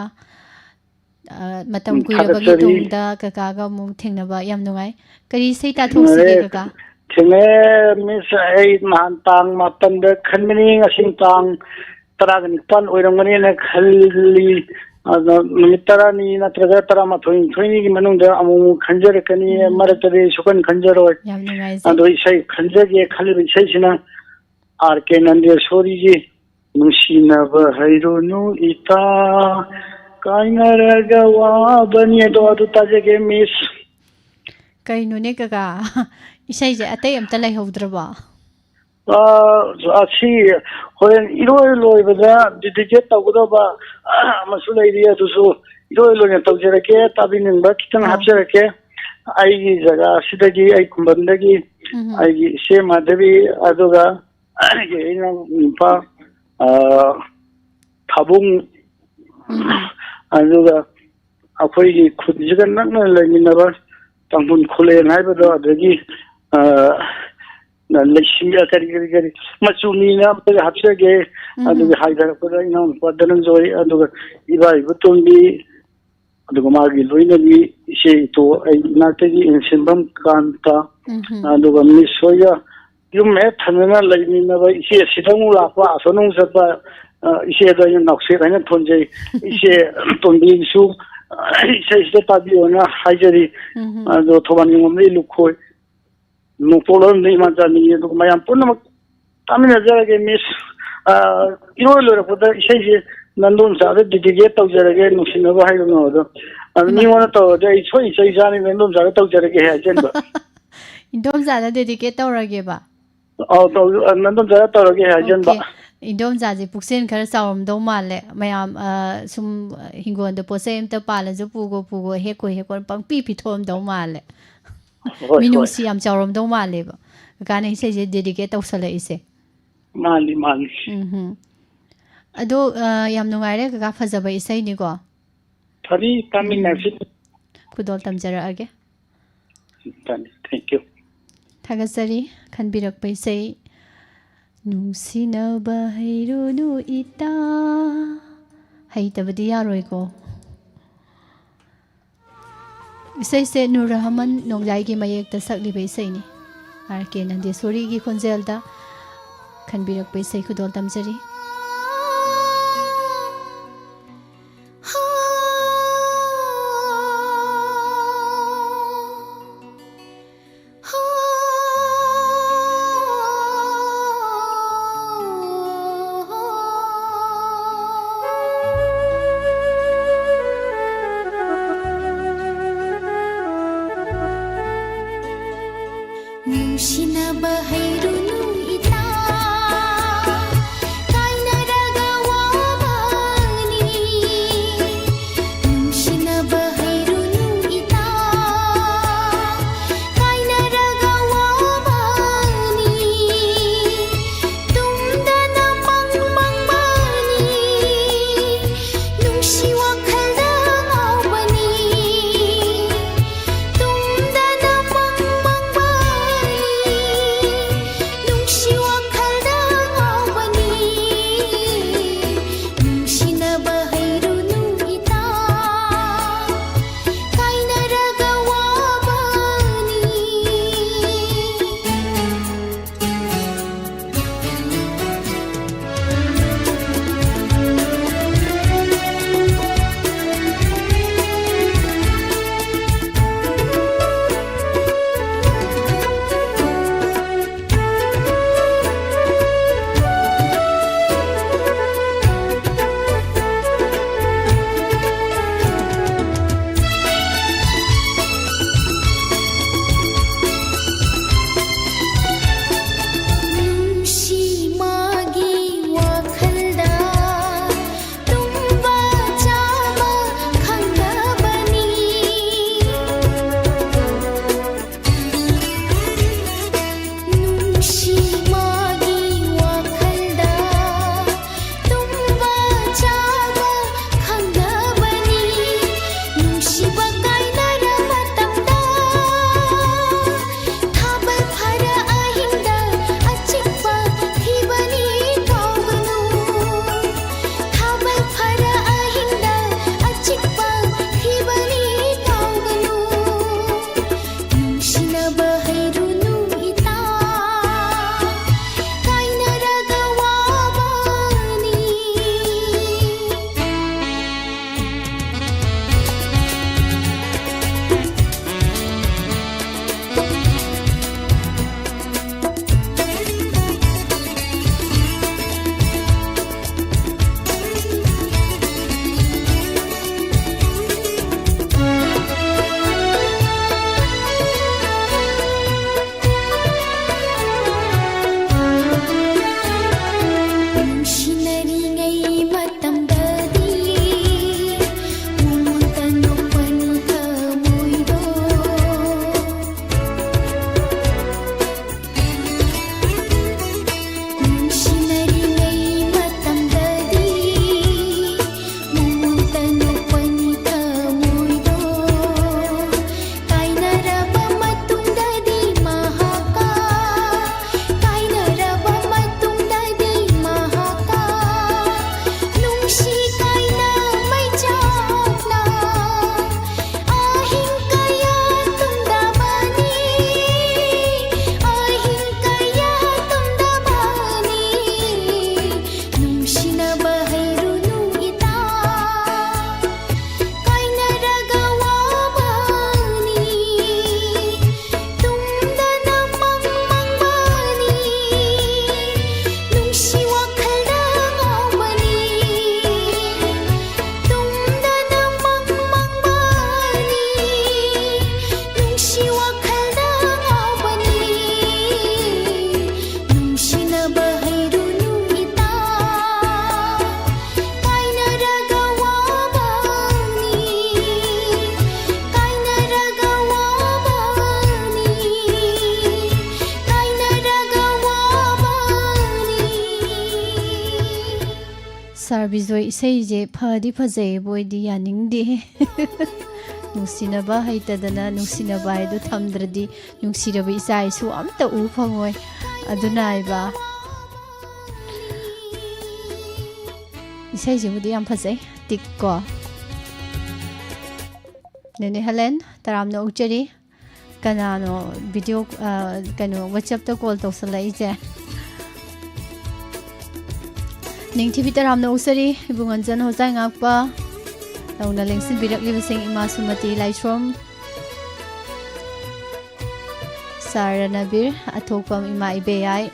ꯑ, ꯃꯇꯝ ꯎꯝ, ꯀꯨꯏꯔꯕꯒꯤ ꯊꯥꯒꯠꯆꯔꯤ꯫ ꯇꯨꯡꯗ ꯀꯀꯥꯒ ꯑꯃꯨꯛ ꯊꯦꯡꯅꯕ ꯌꯥꯝ ꯅꯨꯡꯉꯥꯏ꯫ ꯀꯔꯤ ꯏꯁꯩ ꯇꯥꯊꯣꯛꯁꯤꯒꯦ ꯊꯦꯡꯅꯔꯦ꯫ ꯀꯀꯥ? ꯊꯦꯡꯅꯔꯦ ꯃꯤꯁ, ꯑꯩ ꯅꯍꯥꯟ ꯇꯥꯡ ꯃꯥꯄꯟꯗ ꯈꯟꯕꯅꯤ, ꯉꯁꯤ ꯇꯥꯡ ꯇꯔꯥꯒ ꯅꯤꯄꯥꯟ ꯑꯣꯏꯔꯝꯒꯅꯤꯅ ꯈꯜꯂꯤ꯫ ꯑꯗꯣ ꯅꯨꯃꯤꯠ ꯇꯔꯥꯅꯤ ꯅꯠꯇ꯭ꯔꯒ ꯇꯔꯥꯃꯥꯊꯣꯏ ꯅꯤꯊꯣꯏꯅꯤꯒꯤ ꯃꯅꯨꯡꯗ ꯑꯃꯨꯛ ꯑꯃꯨꯛ ꯈꯟꯖꯔꯛꯀꯅꯤ꯫ ꯎꯝ꯫ ꯃꯔꯛꯇꯗꯤ ꯁꯨꯛꯈꯟ ꯈꯟꯖꯔꯣꯏ꯫ ꯌꯥꯝ ꯅꯨꯡꯉꯥꯏꯖꯩ꯫ ꯑꯗꯣ ꯏꯁꯩ ꯈꯟꯖꯒꯦ ꯈꯜꯂꯤꯕ ꯏꯁꯩꯁꯤꯅ ꯑꯥꯔ ꯀꯦ ꯅꯟꯗꯦꯁꯣꯔꯤꯒꯤ "ꯅꯨꯡꯁꯤꯅꯕ ꯍꯩꯔꯨꯅꯨ ꯏꯇꯥ, ꯀꯥꯏꯅꯔꯒ ꯋꯥꯕꯅꯤ", ꯑꯗꯣ ꯑꯗꯨ ꯇꯥꯖꯒꯦ ꯃꯤꯁ꯫ ꯀꯩꯅꯣꯅꯦ ꯀꯀꯥ? ꯏꯁꯩꯁꯦ ꯑꯇꯩ ꯑꯝꯇ ꯂꯩꯍꯧꯗ꯭ꯔꯕꯣ? ꯑ, ꯑꯁꯤ ꯍꯣꯔꯦꯟ ꯏꯔꯣꯏ ꯂꯣꯏꯕꯗ ꯗꯤꯗꯤꯀꯦꯠ ꯇꯧꯒꯗꯕ ꯑꯃꯁꯨ ꯂꯩꯔꯤ, ꯑꯗꯨꯁꯨ ꯏꯔꯣꯏ ꯂꯣꯏꯅ ꯇꯧꯖꯔꯛꯀꯦ꯫ ꯇꯥꯕꯤꯅꯤꯡꯕ ꯈꯤꯇꯪ ꯑꯧ꯫ ꯍꯥꯞꯆꯔꯛꯀꯦ꯫ ꯑꯩꯒꯤ ꯖꯒꯥꯁꯤꯗꯒꯤ, ꯑꯩ ꯈꯨꯡꯒꯪꯗꯒꯤ ꯎꯝ꯫ ꯑꯩꯒꯤ ꯏꯆꯦ ꯃꯥꯙꯕꯤ, ꯑꯗꯨꯒ ꯑꯩꯒꯤ ꯏꯅꯥꯎ ꯅꯨꯄꯥ, ꯑ, ꯊꯥꯕꯨꯡ, ꯎꯝ꯫ ꯑꯗꯨꯒ ꯑꯩꯈꯣꯏꯒꯤ ꯈꯨꯟꯁꯤꯒ ꯅꯛꯅ ꯂꯩꯃꯤꯟꯅꯕ ꯇꯥꯡꯈꯨꯜ ꯈꯨꯂꯦꯟ ꯍꯥꯏꯕꯗꯣ, ꯑꯗꯒꯤ, ꯑ, ꯂꯩꯁꯤ, ꯀꯔꯤ, ꯀꯔꯤ, ꯀꯔꯤ, ꯃꯆꯨ ꯃꯤꯅ ꯑꯃꯇꯒ ꯍꯥꯞꯆꯒꯦ꯫ ꯎꯝ꯫ ꯑꯗꯨꯒ ꯍꯥꯏꯊꯔꯛꯄꯗ ꯏꯅꯥꯎꯅꯨꯄꯥ ꯙꯅꯟꯖꯣꯏ, ꯑꯗꯨꯒ ꯏꯕꯥ ꯏꯕꯨꯇꯣꯟꯕꯤ, ꯑꯗꯨꯒ ꯃꯥꯒꯤ ꯂꯣꯏꯅꯕꯤ ꯏꯆꯦ ꯏꯇꯣ, ꯑꯩ ꯏꯅꯥꯛꯇꯒꯤ ꯏꯟꯁꯤꯟꯐꯝ ꯀꯥꯟꯇ, ꯎꯝ꯫ ꯑꯗꯨꯒ ꯃꯤꯁ ꯍꯣꯏꯒ ꯌꯨꯝ ꯍꯦꯛ ꯊꯪꯅꯅ ꯂꯩꯃꯤꯟꯅꯕ ꯏꯆꯦ ꯑꯁꯤꯗ ꯑꯃꯨꯛ ꯂꯥꯛꯄ, ꯑꯁꯣꯝꯗ ꯑꯃꯨꯛ ꯆꯠꯄ, ꯑ, ꯏꯆꯦꯗ ꯑꯩꯅ ꯅꯥꯎꯁꯦꯛ ꯍꯥꯏꯅ ꯊꯣꯟꯖꯩ꯫ ꯏꯆꯦ ꯇꯣꯝꯕꯤꯁꯨ, ꯑ, ꯏꯁꯩꯁꯤꯗ ꯇꯥꯕꯤꯌꯣꯅ ꯍꯥꯏꯖꯔꯤ꯫ ꯎꯝ꯫ ꯑꯗꯣ ꯊꯧꯕꯥꯜ ꯅꯤꯉꯣꯝꯗꯒꯤ ꯂꯨꯈꯣꯏ, ꯅꯣꯡꯄꯣꯛꯂꯣꯝꯗꯒꯤ ꯏꯃꯥ ꯆꯥꯟꯕꯤ, ꯑꯗꯨꯒ ꯃꯌꯥꯝ ꯄꯨꯝꯅꯃꯛ ꯇꯥꯃꯤꯟꯅꯖꯔꯒꯦ ꯃꯤꯁ꯫ ꯑ, ꯏꯔꯣꯏ ꯂꯣꯏꯔꯛꯄꯗ ꯏꯁꯩꯁꯦ ꯅꯟꯗꯣꯝꯆꯥꯗ ꯗꯤꯗꯤꯀꯦꯠ ꯇꯧꯖꯔꯒꯦ, "ꯅꯨꯡꯁꯤꯅꯕ ꯍꯥꯏꯔꯨꯅꯨ" ꯑꯗꯣ꯫ ꯑꯗꯨ ꯏꯃꯥ꯫ ꯃꯤꯉꯣꯟꯗ ꯇꯧꯔꯗꯤ ꯑꯩ ꯁꯣꯏ ꯆꯩ ꯆꯥꯅꯤ, ꯅꯟꯗꯣꯝꯆꯥꯗ ꯇꯧꯖꯔꯒꯦ ꯍꯥꯏꯖꯟꯕ꯫ ꯏꯟꯗꯣꯝꯆꯥꯗ ꯗꯦꯗꯤꯀꯦꯠ ꯇꯧꯔꯒꯦꯕ? ꯑꯧ, ꯇꯧ-, ꯑ, ꯅꯟꯗꯣꯝꯆꯥꯗ ꯇꯧꯔꯒꯦ ꯍꯥꯏꯖꯟꯕ꯫ ꯑꯣꯀꯦ꯫ ꯏꯟꯗꯣꯝꯆꯥꯁꯦ ꯄꯨꯛꯆꯦꯜ ꯈꯔ ꯆꯥꯎꯔꯝꯗꯧ ꯃꯥꯜꯂꯦ꯫ ꯃꯌꯥꯝ, ꯑ, ꯁꯨꯝ, ꯑ, ꯍꯤꯡꯒꯣꯜꯗ ꯄꯣꯠ ꯆꯩ ꯑꯝꯇ ꯄꯥꯜꯂꯁꯨ ꯄꯨꯈꯣ, ꯄꯨꯈꯣ, ꯍꯦꯛꯈꯣ, ꯍꯦꯛꯈꯣ, ꯄꯪꯄꯤ ꯄꯤꯊꯣꯛꯑꯝꯗꯧ ꯃꯥꯜꯂꯦ꯫ ꯍꯣꯏ, ꯍꯣꯏ꯫ ꯃꯤꯅꯨꯡꯁꯤ ꯌꯥꯝ ꯆꯥꯎꯔꯝꯗꯧ ꯃꯥꯜꯂꯦꯕ꯫ ꯀꯀꯥꯅ ꯏꯁꯩꯁꯦ ꯗꯦꯗꯤꯀꯦꯠ ꯇꯧꯁꯜꯂꯛꯏꯁꯦ꯫ ꯃꯥꯅꯤ, ꯃꯥꯅꯤ꯫ ꯎꯝꯍꯨꯝ꯫ ꯑꯗꯣ, ꯑ, ꯌꯥꯝ ꯅꯨꯡꯉꯥꯏꯔꯦ ꯀꯀꯥ, ꯐꯖꯕ ꯏꯁꯩꯅꯤꯀꯣ꯫ ꯐꯔꯤ, ꯇꯥꯃꯤꯟꯅꯁꯤ꯫ ꯈꯨꯗꯣꯜ ꯇꯝꯖꯔꯛꯑꯒꯦ꯫ ꯐꯅꯤ, thank you꯫ ꯊꯥꯒꯠꯆꯔꯤ꯫ ꯈꯟꯕꯤꯔꯛꯄ ꯏꯁꯩ ꯅꯨꯡꯁꯤꯅꯕ ꯍꯩꯔꯨꯅꯨ ꯏꯇꯥ꯫ ꯍꯩꯇꯕꯗꯤ ꯌꯥꯔꯣꯏꯀꯣ꯫ ꯏꯁꯩꯁꯦ ꯅꯨꯔ ꯔꯍꯃꯟ ꯅꯣꯡꯖꯥꯏꯒꯤ ꯃꯌꯦꯛꯇ ꯁꯛꯂꯤꯕ ꯏꯁꯩꯅꯤ꯫ ꯑꯥꯔ ꯀꯦ ꯅꯟꯗꯦꯁꯣꯔꯤꯒꯤ ꯈꯣꯟꯖꯦꯜꯗ ꯈꯟꯕꯤꯔꯛꯄ ꯏꯁꯩ ꯈꯨꯗꯣꯜ ꯇꯝꯖꯔꯤ꯫ ꯅꯨꯡꯁꯤꯅꯕ ꯍꯩꯔꯨꯅꯨ ꯏꯇꯥ, ꯀꯥꯏꯅꯔꯒ ꯋꯥꯕꯅꯤ꯫ ꯅꯨꯡꯁꯤꯅꯕ ꯍꯩꯔꯨꯅꯨ ꯏꯇꯥ, ꯀꯥꯏꯅꯔꯒ ꯋꯥꯕꯅꯤ꯫ ꯇꯨꯝꯗꯅ ꯄꯪꯕꯪꯕꯅꯤ, ꯅꯨꯡꯁꯤ ꯋꯥꯈꯜꯗ ꯉꯥꯎꯕꯅꯤ꯫ ꯇꯨꯝꯗꯅ ꯄꯪꯕꯪꯕꯅꯤ, ꯁꯥꯔ ꯕꯤꯖꯣꯏ, ꯏꯁꯩꯁꯦ ꯐꯗꯤ ꯐꯖꯩꯌꯦꯕꯨ ꯑꯩꯗꯤ ꯌꯥꯅꯤꯡꯗꯦ꯫ ꯅꯨꯡꯁꯤꯅꯕ ꯍꯩꯇꯗꯅ ꯅꯨꯡꯁꯤꯅꯕ ꯍꯥꯏꯗꯣ ꯊꯝꯗ꯭ꯔꯗꯤ ꯅꯨꯡꯁꯤꯔꯕ ꯏꯆꯥ ꯏꯁꯨ ꯑꯝꯇ ꯎ ꯐꯪꯉꯣꯏ꯫ ꯑꯗꯨꯅ ꯍꯥꯏꯕ꯫ ꯏꯁꯩꯁꯤꯕꯨꯗꯤ ꯌꯥꯝ ꯐꯖꯩ꯫ ꯇꯤꯛ ꯀꯣ꯫ ꯅꯦꯅꯦ ꯍꯦꯂꯦꯟ, ꯇꯔꯥꯝꯅ ꯑꯣꯛꯆꯔꯤ꯫ ꯀꯅꯥꯅꯣ ꯚꯤꯗꯤꯑꯣ, ꯑ, ꯀꯩꯅꯣ, WhatsApp-ꯇ ꯀꯣꯜ ꯇꯧꯁꯜꯂꯛꯏꯁꯦ? ꯅꯤꯡꯊꯤꯕꯤ, ꯇꯔꯥꯝꯅ ꯑꯣꯛꯆꯔꯤ꯫ ꯏꯕꯨꯡꯉꯣ ꯉꯟꯖꯟ ꯍꯣꯖꯥꯏ ꯉꯥꯛꯄ, ꯅꯧꯅ ꯂꯦꯡꯁꯤꯟꯕꯤꯔꯛꯂꯤꯕꯁꯤꯡ ꯏꯃꯥ ꯁꯨꯃꯇꯤ ꯂꯥꯏꯁ꯭ꯔꯣꯝ, ꯁꯥꯔ ꯔꯅꯕꯤꯔ ꯑꯊꯣꯛꯄꯝ, ꯏꯃꯥ ꯏꯕꯦꯌꯥꯏ,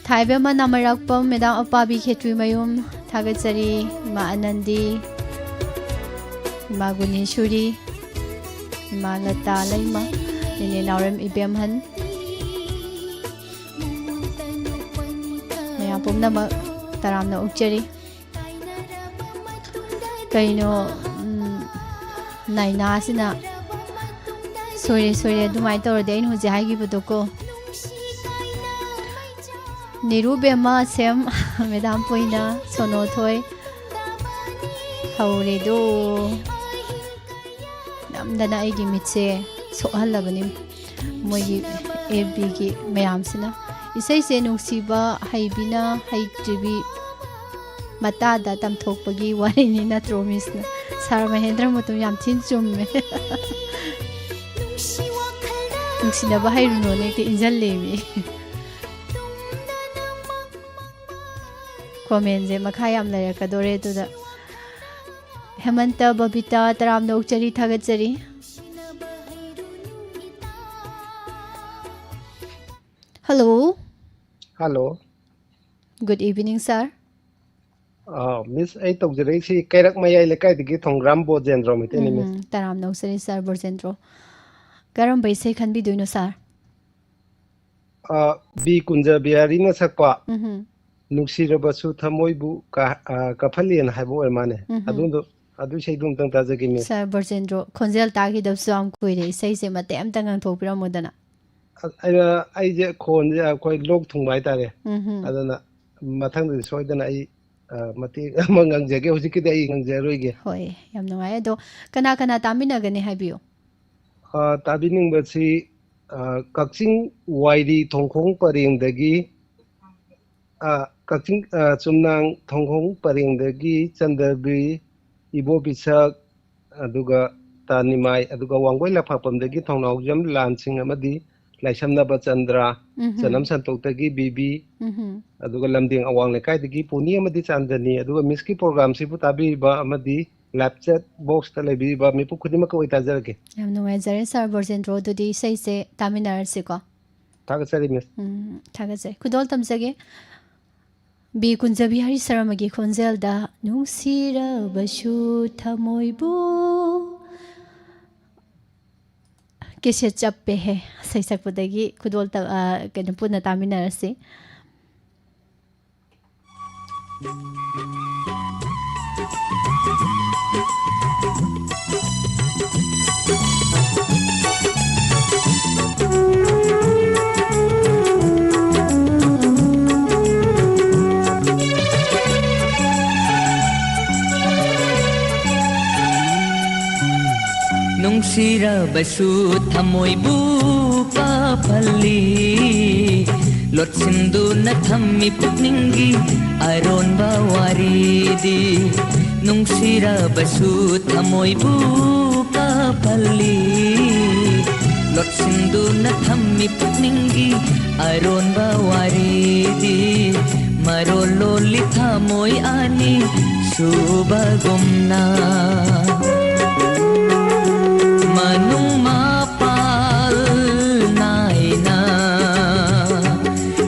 ꯊꯥꯏꯕꯦꯝꯃ ꯅꯥꯃꯩꯔꯥꯛꯄꯝ, ꯃꯦꯗꯥꯝ ꯑꯄꯥꯕꯤ ꯈꯦꯇ꯭ꯔꯤꯃꯌꯨꯝ, ꯊꯥꯒꯠꯆꯔꯤ꯫ ꯏꯃꯥ ꯑꯅꯟꯗꯤ, ꯏꯃꯥ ꯒꯨꯅꯦꯁꯨꯔꯤ, ꯏꯃꯥ ꯂꯇꯥ ꯂꯩꯃ, ꯅꯦꯅꯦ ꯅꯥꯎꯔꯦꯝ ꯏꯕꯦꯝꯍꯟ, ꯃꯌꯥꯝ ꯄꯨꯝꯅꯃꯛ ꯇꯔꯥꯝꯅ ꯑꯣꯛꯆꯔꯤ꯫ ꯀꯩꯅꯣ, ꯎꯝ, ꯅꯥꯏꯅꯥꯁꯤꯅ ꯁꯣꯏꯔꯦ, ꯁꯣꯏꯔꯦ, ꯑꯗꯨꯃꯥꯏꯅ ꯇꯧꯔꯗꯤ ꯑꯩꯅ ꯍꯧꯖꯤꯛ ꯍꯥꯏꯈꯤꯕꯗꯣ ꯀꯣ꯫ ꯅꯤꯔꯨ ꯕꯦꯝꯃ ꯁꯦꯝ, ꯃꯦꯗꯥꯝ ꯄꯣꯏꯅ, ꯁꯣꯅꯣꯊꯣꯏ, ꯍꯧꯔꯦꯗꯣ꯫ ꯅꯝꯗꯅ ꯑꯩꯒꯤ ꯃꯤꯠꯁꯦ ꯁꯣꯛꯍꯜꯂꯕꯅꯤ ꯃꯣꯏꯒꯤ ꯑꯦꯐ ꯕꯤꯒꯤ ꯃꯌꯥꯝꯁꯤꯅ꯫ ꯏꯁꯩꯁꯦ ꯅꯨꯡꯁꯤꯕ ꯍꯩꯕꯤꯅ ꯍꯩꯇ꯭ꯔꯤꯕꯤ ꯃꯇꯥꯗ ꯇꯝꯊꯣꯛꯄꯒꯤ ꯋꯥꯔꯤꯅꯤ ꯅꯠꯇ꯭ꯔꯣ, ꯃꯤꯁꯅ? ꯁꯥꯔ ꯃꯍꯦꯟꯗ꯭ꯔ ꯃꯇꯨꯝ ꯌꯥꯝ ꯊꯤꯅ ꯆꯨꯝꯃꯦ꯫ ꯅꯨꯡꯁꯤꯅꯕ ꯍꯩꯔꯨꯅꯣꯅ ꯍꯦꯛꯇ ꯏꯟꯖꯜꯂꯦꯃꯤ꯫ ꯀꯣꯃꯦꯟꯁꯦ ꯃꯈꯥ ꯌꯥꯝ ꯂꯩꯔꯛꯀꯗꯣꯔꯦ ꯑꯗꯨꯗ꯫ ꯍꯦꯃꯟꯇ ꯕꯕꯤꯇꯥ, ꯇꯔꯥꯝꯅ ꯑꯣꯛꯆꯔꯤ, ꯊꯥꯒꯠꯆꯔꯤ꯫ Hello꯫ Hello꯫ Good evening, sir꯫ ꯑꯥ, ꯃꯤꯁ, ꯑꯩ ꯇꯧꯖꯔꯛꯏꯁꯤ ꯀꯩꯔꯛ ꯃꯌꯥꯏ ꯂꯩꯀꯥꯏꯗꯒꯤ ꯊꯣꯡꯒ꯭ꯔꯥꯝ ꯕꯣꯖꯦꯟꯗ꯭ꯔꯣ ꯃꯩꯇꯩꯅꯤ, ꯃꯤꯁ꯫ ꯎꯝ, ꯇꯔꯥꯝꯅ ꯑꯣꯛꯆꯔꯤ, ꯁꯥꯔ ꯕꯣꯖꯦꯟꯗ꯭ꯔꯣ꯫ ꯀꯔꯝꯕ ꯏꯁꯩ ꯈꯟꯕꯤꯗꯣꯏꯅꯣ, ꯁꯥꯔ? ꯑꯥ, ꯕꯤ ꯀꯨꯟꯖ ꯕꯤꯍꯥꯔꯤꯅ ꯁꯛꯄ ꯎꯝꯍꯨꯝ꯫ ꯅꯨꯡꯁꯤꯔꯕꯁꯨ ꯊꯃꯣꯏꯕꯨ ꯀꯥ-, ꯑꯥ, ꯀꯥꯞꯍꯜꯂꯦꯅ ꯍꯥꯏꯕ ꯑꯣꯏꯔ ꯃꯥꯅꯦ꯫ ꯎꯝꯍꯨꯝ꯫ ꯑꯗꯨꯗꯣ, ꯑꯗꯨ ꯏꯁꯩꯗꯣ ꯑꯝꯇꯪ ꯇꯥꯖꯒꯦ, ꯃꯤꯁ꯫ ꯁꯥꯔ ꯕꯣꯖꯦꯟꯗ꯭ꯔꯣ, ꯈꯣꯟꯖꯦꯜ ꯇꯥꯈꯤꯗꯕꯁꯨ ꯌꯥꯝ ꯀꯨꯏꯔꯦ꯫ ꯏꯁꯩꯁꯦ ꯃꯇꯦꯛ ꯑꯝꯇ ꯉꯪꯊꯣꯛꯄꯤꯔꯝꯃꯨꯗꯅ꯫ ꯑ-, ꯑꯩꯅ, ꯑꯩꯁꯦ ꯈꯣꯟꯁꯦ ꯑꯩꯈꯣꯏ ꯂꯣꯛ ꯊꯨꯡꯕ ꯍꯥꯏꯇꯥꯔꯦ꯫ ꯎꯝꯍꯨꯝ꯫ ꯑꯗꯨꯅ ꯃꯊꯪꯗꯗꯤ ꯁꯣꯏꯗꯅ ꯑꯩ, ꯑ, ꯃꯇꯦꯛ ꯑꯃ ꯉꯪꯖꯒꯦ꯫ ꯍꯧꯖꯤꯛꯀꯤꯗꯤ ꯑꯩ ꯉꯪꯖꯔꯣꯏꯒꯦ꯫ ꯍꯣꯏ, ꯌꯥꯝ ꯅꯨꯡꯉꯥꯏ꯫ ꯑꯗꯣ ꯀꯅꯥ ꯀꯅꯥ ꯇꯥꯃꯤꯟꯅꯒꯅꯤ ꯍꯥꯏꯕꯤꯌꯨ꯫ ꯑ, ꯇꯥꯕꯤꯅꯤꯡꯕꯁꯤ, ꯑ, ꯀꯛꯆꯤꯡ ꯋꯥꯏꯔꯤ ꯊꯣꯡꯈꯣꯡ ꯄꯔꯦꯡꯗꯒꯤ, ꯑ, ꯀꯛꯆꯤꯡ, ꯑ, ꯆꯨꯝꯅꯥꯡ ꯊꯣꯡꯈꯣꯡ ꯄꯔꯦꯡꯗꯒꯤ ꯆꯟꯗ꯭ꯔꯕꯤ, ꯏꯕꯣ ꯄꯤꯁꯛ, ꯑꯗꯨꯒ ꯇꯥꯅꯤꯃꯥꯏ, ꯑꯗꯨꯒ ꯋꯥꯡꯒꯣꯏ ꯂꯥꯛꯐꯥꯛꯄꯝꯗꯒꯤ ꯊꯧꯅꯥꯎꯖꯝ ꯂꯥꯟꯁꯤꯡ ꯑꯃꯗꯤ ꯂꯥꯏꯁꯝꯅꯕ ꯆꯟꯗ꯭ꯔ, ꯎꯝꯍꯨꯝ꯫ ꯆꯅꯝ ꯁꯟꯇꯣꯛꯇꯒꯤ ꯕꯤꯕꯤ, ꯎꯝꯍꯨꯝ꯫ ꯑꯗꯨꯒ ꯂꯝꯗꯤꯡ ꯑꯋꯥꯡ ꯂꯩꯀꯥꯏꯗꯒꯤ ꯄꯨꯅꯤ ꯑꯃꯗꯤ ꯆꯥꯟꯗꯅꯤ, ꯑꯗꯨꯒ ꯃꯤꯁꯀꯤ ꯄ꯭ꯔꯣꯒ꯭ꯔꯥꯝꯁꯤꯕꯨ ꯇꯥꯕꯤꯔꯤꯕ ꯑꯃꯗꯤ ꯂꯥꯏꯚ ꯆꯦꯠ ꯕꯣꯛꯁꯇ ꯂꯩꯕꯤꯔꯤꯕ ꯃꯤꯄꯨꯝ ꯈꯨꯗꯤꯡꯃꯛꯀꯤ ꯑꯣꯏ ꯇꯥꯖꯔꯒꯦ꯫ ꯌꯥꯝ ꯅꯨꯡꯉꯥꯏꯖꯔꯦ, ꯁꯥꯔ ꯕ꯭ꯔꯣꯖꯦꯟꯗ꯭ꯔꯣ꯫ ꯑꯗꯨꯗꯤ ꯏꯁꯩꯁꯦ ꯇꯥꯃꯤꯟꯅꯔꯁꯤꯀꯣ꯫ ꯊꯥꯒꯠꯆꯔꯤ, ꯃꯤꯁ꯫ ꯎꯝ, ꯊꯥꯒꯠꯆꯔꯤ꯫ ꯈꯨꯗꯣꯜ ꯇꯝꯖꯒꯦ꯫ ꯕꯤ ꯀꯨꯟꯖꯕꯤꯍꯥꯔꯤ ꯁꯔꯃꯒꯤ ꯈꯣꯟꯖꯦꯜꯗ ꯅꯨꯡꯁꯤꯔꯕꯁꯨ ꯊꯃꯣꯏꯕꯨ꯫ ꯀꯦꯁꯦꯠ ꯆꯞꯄꯦꯍꯦ, ꯁꯩꯁꯛꯄꯗꯒꯤ ꯈꯨꯗꯣꯜ ꯇ-, ꯑ, ꯀꯩꯅꯣ, ꯄꯨꯟꯅ ꯇꯥꯃꯤꯟꯅꯔꯁꯤ꯫ ꯅꯨꯡꯁꯤꯔꯕꯁꯨ ꯊꯃꯣꯏꯕꯨ ꯀꯥꯞꯍꯜꯂꯤ꯫ ꯂꯣꯠꯁꯤꯟꯗꯨꯅ ꯊꯝꯃꯤ ꯄꯨꯛꯅꯤꯡꯒꯤ ꯑꯔꯣꯟꯕ ꯋꯥꯔꯤꯗꯤ꯫ ꯅꯨꯡꯁꯤꯔꯕꯁꯨ ꯊꯃꯣꯏꯕꯨ ꯀꯥꯞꯍꯜꯂꯤ꯫ ꯂꯣꯠꯁꯤꯟꯗꯨꯅ ꯊꯝꯃꯤ ꯄꯨꯛꯅꯤꯡꯒꯤ ꯑꯔꯣꯟꯕ ꯋꯥꯔꯤꯗꯤ꯫ ꯃꯔꯣꯜ ꯂꯣꯜꯂꯤ ꯊꯃꯣꯏ ꯑꯅꯤ ꯁꯨꯕꯒꯨꯝꯅ꯫ ꯃꯅꯨꯡ ꯃꯄꯥꯜ ꯅꯥꯏꯅ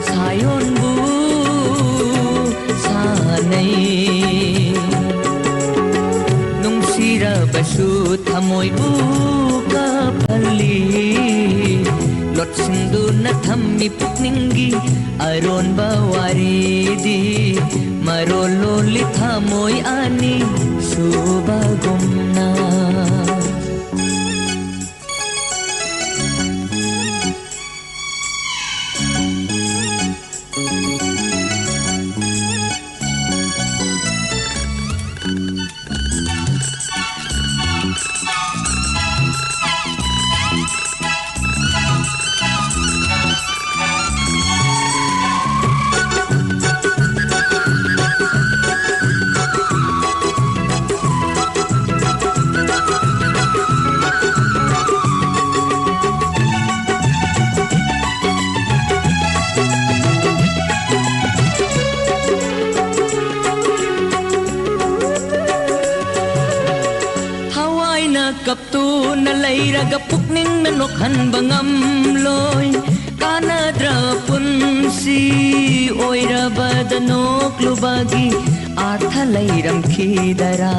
ꯁꯥꯌꯣꯟꯕꯨ ꯁꯥꯅꯩ꯫ ꯅꯨꯡꯁꯤꯔꯕꯁꯨ ꯊꯃꯣꯏꯕꯨ ꯀꯥꯞꯍꯜꯂꯤ꯫ ꯂꯣꯠꯁꯤꯟꯗꯨꯅ ꯊꯝꯃꯤ ꯄꯨꯛꯅꯤꯡꯒꯤ ꯑꯔꯣꯟꯕ ꯋꯥꯔꯤꯗꯤ꯫ ꯃꯔꯣꯜ ꯂꯣꯜꯂꯤ ꯊꯃꯣꯏ ꯑꯅꯤ ꯁꯨꯕꯒꯨꯝꯅ꯫ ꯀꯞꯇꯨꯅ ꯂꯩꯔꯒ ꯄꯨꯛꯅꯤꯡꯅ ꯅꯣꯛꯍꯟꯕ ꯉꯝꯂꯣꯏ꯫ ꯀꯥꯟꯅꯗ꯭ꯔ ꯄꯨꯟꯁꯤ ꯑꯣꯏꯔꯕꯗ ꯅꯣꯛꯂꯨꯕꯒꯤ ꯑꯥꯔꯊ ꯂꯩꯔꯝꯈꯤꯗꯔꯥ?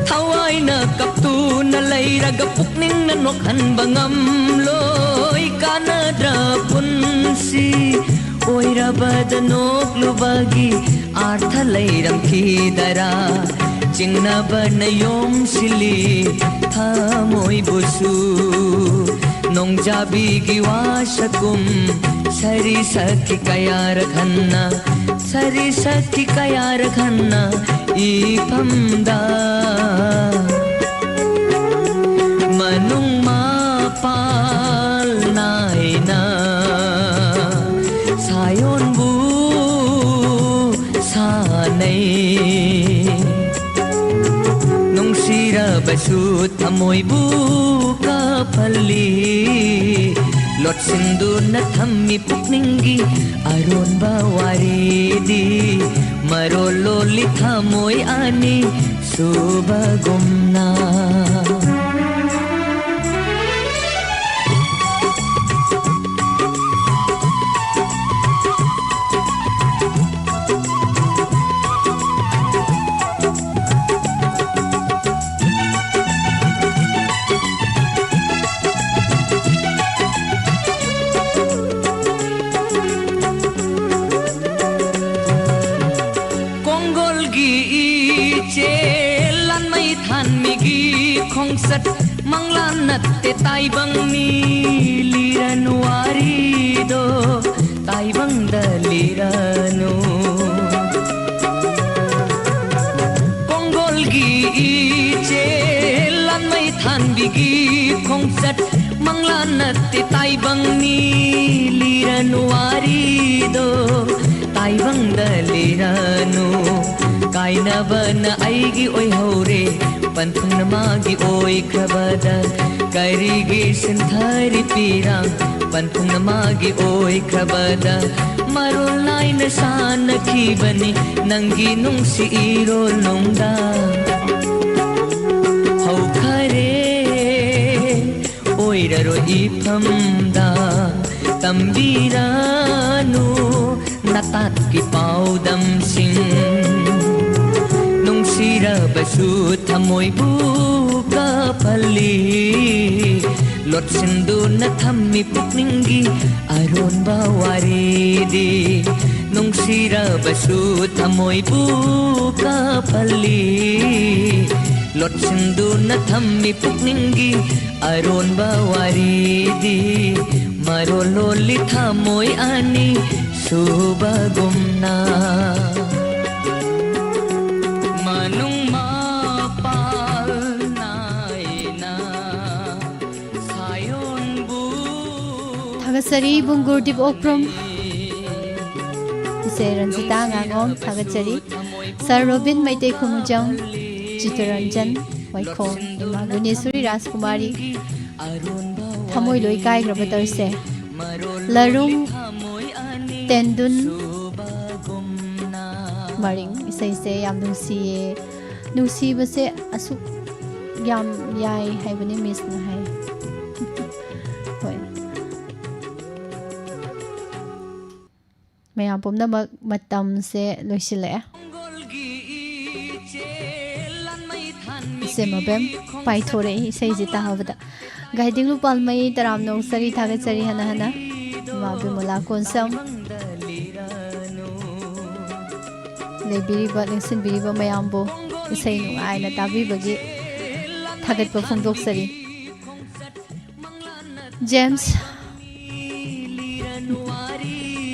ꯊꯋꯥꯏꯅ ꯀꯞꯇꯨꯅ ꯂꯩꯔꯒ ꯄꯨꯛꯅꯤꯡꯅ ꯅꯣꯛꯍꯟꯕ ꯉꯝꯂꯣꯏ꯫ ꯀꯥꯟꯅꯗ꯭ꯔ ꯄꯨꯟꯁꯤ ꯑꯣꯏꯔꯕꯗ ꯅꯣꯛꯂꯨꯕꯒꯤ ꯑꯥꯔꯊ ꯂꯩꯔꯝꯈꯤꯗꯔꯥ? ꯆꯤꯡꯅꯕꯅ ꯌꯣꯝꯁꯤꯜꯂꯤ ꯊꯃꯣꯏꯕꯨꯁꯨ꯫ ꯅꯣꯡꯖꯥꯕꯤꯒꯤ ꯋꯥꯁꯛꯀꯨꯝ ꯁꯥꯔꯤ ꯁꯛꯈꯤ ꯀꯌꯥꯔꯛ ꯍꯟꯅ, ꯁꯥꯔꯤ ꯁꯛꯈꯤ ꯀꯌꯥꯔꯛ ꯍꯟꯅ ꯏꯐꯝꯗ꯫ ꯃꯅꯨꯡ ꯃꯄꯥꯜ ꯅꯥꯏꯅ ꯁꯥꯌꯣꯟꯕꯨ ꯁꯥꯅꯩ꯫ ꯅꯨꯡꯁꯤꯔꯕꯁꯨ ꯊꯃꯣꯏꯕꯨ ꯀꯥꯞꯍꯜꯂꯤ꯫ ꯂꯣꯠꯁꯤꯟꯗꯨꯅ ꯊꯝꯃꯤ ꯄꯨꯛꯅꯤꯡꯒꯤ ꯑꯔꯣꯟꯕ ꯋꯥꯔꯤꯗꯤ꯫ ꯃꯔꯣꯜ ꯂꯣꯜꯂꯤ ꯊꯃꯣꯏ ꯑꯅꯤ ꯁꯨꯕꯒꯨꯝꯅ꯫ ꯀꯣꯡꯒꯣꯜꯒꯤ ꯏꯆꯦꯜ ꯂꯥꯟꯃꯩ ꯊꯥꯟꯃꯤꯒꯤ ꯈꯣꯡꯆꯠ ꯃꯪꯂꯥꯟ ꯅꯠꯇꯦ ꯇꯥꯏꯕꯪꯅꯤ꯫ ꯂꯤꯔꯅꯨ ꯋꯥꯔꯤꯗꯣ ꯇꯥꯏꯕꯪꯗ ꯂꯤꯔꯅꯨ꯫ ꯀꯣꯡꯒꯣꯜꯒꯤ ꯏꯆꯦꯜ ꯂꯥꯟꯃꯩ ꯊꯥꯟꯕꯤꯒꯤ ꯈꯣꯡꯆꯠ ꯃꯪꯂꯥꯟ ꯅꯠꯇꯦ ꯇꯥꯏꯕꯪꯅꯤ꯫ ꯂꯤꯔꯅꯨ ꯋꯥꯔꯤꯗꯣ ꯇꯥꯏꯕꯪꯗ ꯂꯤꯔꯅꯨ꯫ ꯀꯥꯏꯅꯕꯅ ꯑꯩꯒꯤ ꯑꯣꯏꯍꯧꯔꯦ, ꯄꯟꯊꯨꯡꯅ ꯃꯥꯒꯤ ꯑꯣꯏꯈ꯭ꯔꯕꯗ꯫ ꯀꯔꯤꯒꯤ ꯁꯤꯟꯊꯔꯤ ꯄꯤꯔꯥꯡ, ꯄꯟꯊꯨꯡꯅ ꯃꯥꯒꯤ ꯑꯣꯏꯈ꯭ꯔꯕꯗ꯫ ꯃꯔꯣꯜ ꯅꯥꯏꯅ ꯁꯥꯟꯅꯈꯤꯕꯅꯤ ꯅꯪꯒꯤ ꯅꯨꯡꯁꯤ ꯏꯔꯣꯜ ꯅꯨꯡꯗꯥꯡ꯫ ꯗ ꯇꯝꯕꯤꯔꯅꯨ ꯅꯇꯥꯠꯀꯤ ꯄꯥꯎꯗꯝꯁꯤꯡ꯫ ꯅꯨꯡꯁꯤꯔꯕꯁꯨ ꯊꯃꯣꯏꯕꯨ ꯀꯥꯞꯍꯜꯂꯤ꯫ ꯂꯣꯠꯁꯤꯟꯗꯨꯅ ꯊꯝꯃꯤ ꯄꯨꯛꯅꯤꯡꯒꯤ ꯑꯔꯣꯟꯕ ꯋꯥꯔꯤꯗꯤ꯫ ꯅꯨꯡꯁꯤꯔꯕꯁꯨ ꯊꯃꯣꯏꯕꯨ ꯀꯥꯞꯍꯜꯂꯤ꯫ ꯂꯣꯠꯁꯤꯟꯗꯨꯅ ꯊꯝꯃꯤ ꯄꯨꯛꯅꯤꯡꯒꯤ ꯑꯔꯣꯟꯕ ꯋꯥꯔꯤꯗꯤ꯫ ꯃꯔꯣꯜ ꯂꯣꯜꯂꯤ ꯊꯃꯣꯏ ꯑꯅꯤ ꯁꯨꯕꯒꯨꯝꯅ꯫ ꯃꯅꯨꯡ ꯃꯄꯥꯜ ꯅꯥꯏꯅ ꯁꯥꯌꯣꯟꯕꯨ ꯊꯥꯒꯠꯆꯔꯤ ꯏꯕꯨꯡ ꯒꯨꯔꯗꯤꯞ ꯑꯣꯀ꯭ꯔꯨꯝ꯫ ꯏꯆꯦ ꯔꯟꯖꯤꯇꯥ ꯉꯥꯉꯣꯝ ꯊꯥꯒꯠꯆꯔꯤ꯫ ꯁꯥꯔ ꯔꯣꯕꯤꯟ ꯃꯩꯇꯩ ꯈꯨꯃꯨꯖꯝ, ꯆꯤꯇꯔꯟꯖꯟ ꯋꯥꯏꯈꯣꯝ, ꯏꯃꯥ ꯒꯨꯅꯦꯁꯨꯔꯤ ꯔꯥꯖꯀꯨꯃꯥꯔꯤ, ꯊꯃꯣꯏ ꯂꯣꯏ ꯀꯥꯏꯈ꯭ꯔꯕ ꯇꯧꯔꯤꯁꯦ꯫ ꯂꯔꯨꯡ ꯇꯦꯟꯗꯨꯟ ꯃꯔꯤꯡ ꯏꯁꯩꯁꯦ ꯌꯥꯝ ꯅꯨꯡꯁꯤꯌꯦ꯫ ꯅꯨꯡꯁꯤꯕꯁꯦ ꯑꯁꯨꯛ ꯌꯥꯝ ꯌꯥꯏ ꯍꯥꯏꯕꯅꯤ ꯃꯤꯁꯅ ꯍꯥꯏ꯫ ꯍꯣꯏ꯫ ꯃꯌꯥꯝ ꯄꯨꯝꯅꯃꯛ ꯃꯇꯝꯁꯦ ꯂꯣꯏꯁꯤꯜꯂꯛꯑꯦ꯫ ꯏꯆꯦ ꯃꯕꯦꯝ ꯄꯥꯏꯊꯣꯔꯛꯏ ꯏꯁꯩꯁꯦ ꯇꯥꯕꯗ꯫ ꯒꯥꯏꯗꯤꯡ ꯂꯨꯄꯥꯜꯃꯩ, ꯇꯔꯥꯝꯅ ꯑꯣꯛꯆꯔꯤ, ꯊꯥꯒꯠꯆꯔꯤ ꯍꯟꯅ ꯍꯟꯅ꯫ ꯏꯃꯥ ꯕꯤꯃꯂꯥ ꯀꯣꯟꯁꯝ꯫ ꯂꯩꯕꯤꯔꯤꯕ, ꯂꯦꯡꯁꯤꯟꯕꯤꯔꯤꯕ ꯃꯌꯥꯝꯕꯨ ꯏꯁꯩ ꯅꯨꯡꯉꯥꯏꯅ ꯇꯥꯕꯤꯕꯒꯤ ꯊꯥꯒꯠꯄ ꯐꯣꯡꯗꯣꯛꯆꯔꯤ꯫ ꯖꯦꯝꯁ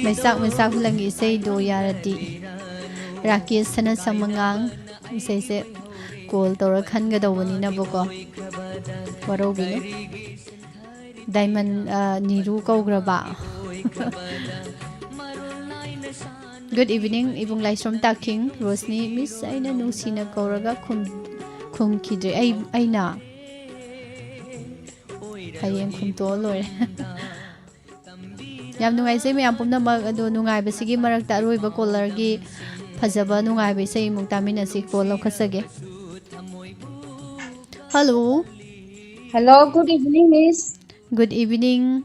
ꯃꯩꯁꯥꯛ, ꯃꯩꯁꯥꯛ ꯍꯨꯂꯪꯒꯤ ꯏꯁꯩꯗꯣ ꯌꯥꯔꯗꯤ꯫ ꯔꯥꯀꯦꯁ ꯁꯅꯥꯁꯝ ꯃꯉꯥꯡ ꯏꯁꯩꯁꯦ ꯀꯣꯜ ꯇꯧꯔ ꯈꯟꯒꯗꯧꯕꯅꯤꯅꯕꯀꯣ꯫ ꯋꯥꯔꯧꯕꯤꯅꯨ꯫ ꯗꯥꯏꯃꯟ, ꯑ, ꯅꯤꯔꯨ ꯀꯧꯈ꯭ꯔꯕ꯫ Good evening, ꯏꯕꯨꯡ ꯂꯥꯏꯁ꯭ꯔꯝ ꯇꯥꯈꯤꯡ, ꯔꯣꯁꯅꯤ, ꯃꯤꯁ ꯑꯩꯅ ꯅꯨꯡꯁꯤꯅ ꯀꯧꯔꯒ ꯈꯨꯝ-, ꯈꯨꯝꯈꯤꯗ꯭ꯔꯦ꯫ ꯑꯩ, ꯑꯩꯅ ꯍꯌꯦꯡ ꯈꯨꯝꯇꯣꯛꯑ ꯂꯣꯏꯔꯦ꯫ ꯌꯥꯝ ꯅꯨꯡꯉꯥꯏꯖꯩ ꯃꯌꯥꯝ ꯄꯨꯝꯅꯃꯛ꯫ ꯑꯗꯣ ꯅꯨꯡꯉꯥꯏꯕꯁꯤꯒꯤ ꯃꯔꯛꯇ ꯑꯔꯣꯏꯕ ꯀꯣꯂꯔꯒꯤ ꯐꯖꯕ ꯅꯨꯡꯉꯥꯏꯕ ꯏꯁꯩ ꯑꯃꯨꯛ ꯇꯥꯃꯤꯟꯅꯁꯤ꯫ Call ꯂꯧꯈꯠꯆꯒꯦ꯫ Hello꯫ Hello, good evening, miss. Good evening.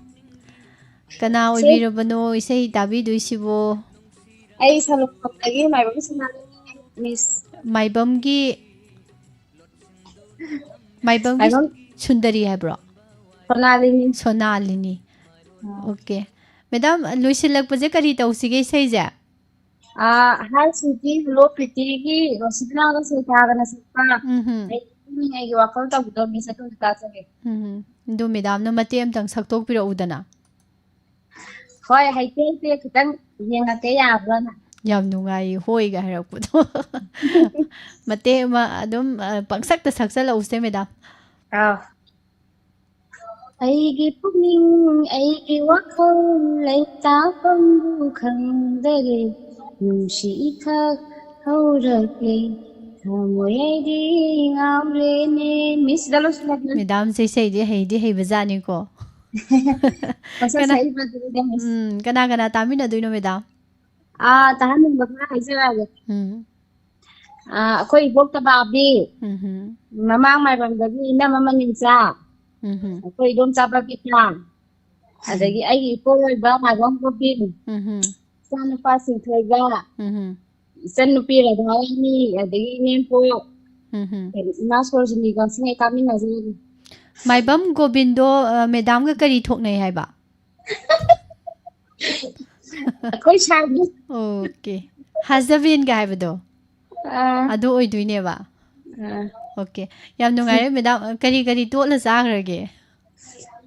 ꯀꯅꯥ ꯑꯣꯏꯕꯤꯔꯕꯅꯣ ꯏꯁꯩ ꯇꯥꯕꯤꯗꯣꯏꯁꯤꯕꯣ? ꯑꯩ ꯁꯂꯨꯡꯕꯝꯗꯒꯤ ꯃꯥꯏꯕꯝ ꯁꯅꯥ, ꯃꯤꯁ꯫ ꯃꯥꯏꯕꯝꯒꯤ, ꯃꯥꯏꯕꯝꯒꯤ ꯃꯥꯏꯕꯝ ꯁꯨꯟꯗꯔꯤ ꯍꯥꯏꯕ꯭ꯔꯣ? ꯁꯣꯅꯥꯂꯤꯅꯤ꯫ ꯁꯣꯅꯥꯂꯤꯅꯤ꯫ ꯑꯥ꯫ ꯑꯣꯀꯦ꯫ ꯃꯦꯗꯥꯝ, ꯂꯣꯏꯁꯤꯜꯂꯛꯄꯁꯦ ꯀꯔꯤ ꯇꯧꯁꯤꯒꯦ ꯏꯁꯩꯁꯦ? ꯑꯥ, Hi Sweetie, Hello Prettyꯒꯤ ꯔꯣꯁꯤꯕꯤꯅꯥꯒ ꯁꯤꯇꯥꯒꯅ ꯁꯛꯄ ꯎꯝꯍꯨꯝ꯫ ꯑꯩ ꯄꯨꯛꯅꯤꯡ ꯑꯩꯒꯤ ꯋꯥꯈꯜ ꯇꯧꯕꯗꯣ ꯃꯤꯁ ꯑꯗꯨ ꯑꯝꯇ ꯇꯥꯖꯒꯦ꯫ ꯎꯝꯍꯨꯝ꯫ ꯑꯗꯨ ꯃꯦꯗꯥꯝꯅ ꯃꯇꯦꯛ ꯑꯃꯇꯪ ꯁꯛꯇꯣꯛꯄꯤꯔꯛꯎꯗꯅ꯫ ꯍꯣꯏ, ꯍꯩꯇꯦ, ꯍꯩꯇꯦ, ꯈꯤꯇꯪ ꯌꯦꯡꯉꯛꯀꯦ, ꯌꯥꯕ꯭ꯔꯥꯅ꯫ ꯌꯥꯝ ꯅꯨꯡꯉꯥꯏꯌꯦ, ꯍꯣꯏꯒ ꯍꯥꯏꯔꯛꯄꯗꯣ꯫ ꯃꯇꯦꯛ ꯑꯃ ꯑꯗꯨꯝ, ꯑ, ꯄꯪꯁꯛꯇ ꯁꯛꯆꯜꯂꯛꯎꯁꯦ, ꯃꯦꯗꯥꯝ꯫ ꯑꯥꯎ꯫ ꯑꯩꯒꯤ ꯄꯨꯛꯅꯤꯡ, ꯑꯩꯒꯤ ꯋꯥꯈꯜ, ꯂꯩꯇꯥꯐꯝꯕꯨ ꯈꯪꯗꯔꯦ, ꯅꯨꯡꯁꯤ ꯏꯈꯛ ꯍꯧꯔꯛꯂꯦ, ꯊꯃꯣꯏ ꯑꯩꯗꯤ ꯉꯥꯎꯔꯦꯅꯦ꯫ ꯃꯤꯁ, ꯁꯤꯗ ꯂꯣꯏꯁꯤꯜꯂꯒꯦ꯫ ꯃꯦꯗꯥꯝꯁꯦ ꯏꯁꯩꯗꯤ ꯍꯩꯗꯤ ꯍꯩꯕꯖꯥꯠꯅꯤꯀꯣ꯫ ꯄꯪꯁꯛ ꯀꯅꯥ-, ꯁꯛꯏꯕꯗꯨꯅꯤꯗ, ꯃꯤꯁ꯫ ꯎꯝ, ꯀꯅꯥ ꯀꯅꯥ ꯇꯥꯃꯤꯟꯅꯗꯣꯏꯅꯣ, ꯃꯦꯗꯥꯝ? ꯑꯥ, ꯇꯥꯍꯟꯅꯤꯡꯕ ꯈꯔ ꯍꯥꯏꯖꯔꯛꯑꯒꯦ꯫ ꯎꯝ꯫ ꯑꯥ, ꯑꯩꯈꯣꯏ ꯏꯕꯣꯛ ꯇꯕꯥꯕꯤ, ꯎꯝꯍꯨꯝ꯫ ꯃꯃꯥꯡ ꯃꯥꯏꯕꯝꯗꯒꯤ ꯏꯅꯝꯃ ꯃꯅꯤꯡꯆꯥ, ꯎꯝꯍꯨꯝ꯫ ꯑꯩꯈꯣꯏ ꯏꯗꯣꯝꯆꯥ ꯕꯕꯤꯇꯥ, ꯎꯝ꯫ ꯑꯗꯒꯤ ꯑꯩꯒꯤ ꯏꯄꯨꯔꯣꯏꯕ ꯃꯥꯏꯕꯝ ꯒꯣꯕꯤꯟ, ꯎꯝꯍꯨꯝ꯫ ꯏꯆꯥꯅꯨꯄꯥ ꯁꯤꯡꯊꯣꯏꯕ, ꯎꯝꯍꯨꯝ꯫ ꯏꯆꯟꯅꯨꯄꯤ ꯔꯥꯙꯥꯔꯥꯅꯤ, ꯑꯗꯒꯤ ꯏꯅꯦꯝꯄꯣꯛ, ꯎꯝꯍꯨꯝ꯫ ꯏꯃꯥ ꯁꯣꯔꯣꯖꯤꯅꯤꯒ ꯁꯤꯡꯉꯩ ꯀꯥꯃꯤꯟꯅꯖꯩ꯫ ꯃꯥꯏꯕꯝ ꯒꯣꯕꯤꯟꯗꯣ, ꯑ, ꯃꯦꯗꯥꯝꯒ ꯀꯔꯤ ꯊꯣꯛꯅꯩ ꯍꯥꯏꯕ? ꯑꯩꯈꯣꯏ ꯁꯥꯏꯅꯤ꯫ ꯑꯣꯀꯦ꯫ ꯍꯁꯕꯦꯟꯒ ꯍꯥꯏꯕꯗꯣ? ꯑꯥ꯫ ꯑꯗꯨ ꯑꯣꯏꯗꯣꯏꯅꯦꯕ? ꯑꯥ꯫ ꯑꯣꯀꯦ꯫ ꯌꯥꯝ ꯅꯨꯡꯉꯥꯏꯔꯦ, ꯃꯦꯗꯥꯝ꯫ ꯀꯔꯤ ꯀꯔꯤ ꯇꯣꯠꯂ ꯆꯥꯈ꯭ꯔꯒꯦ?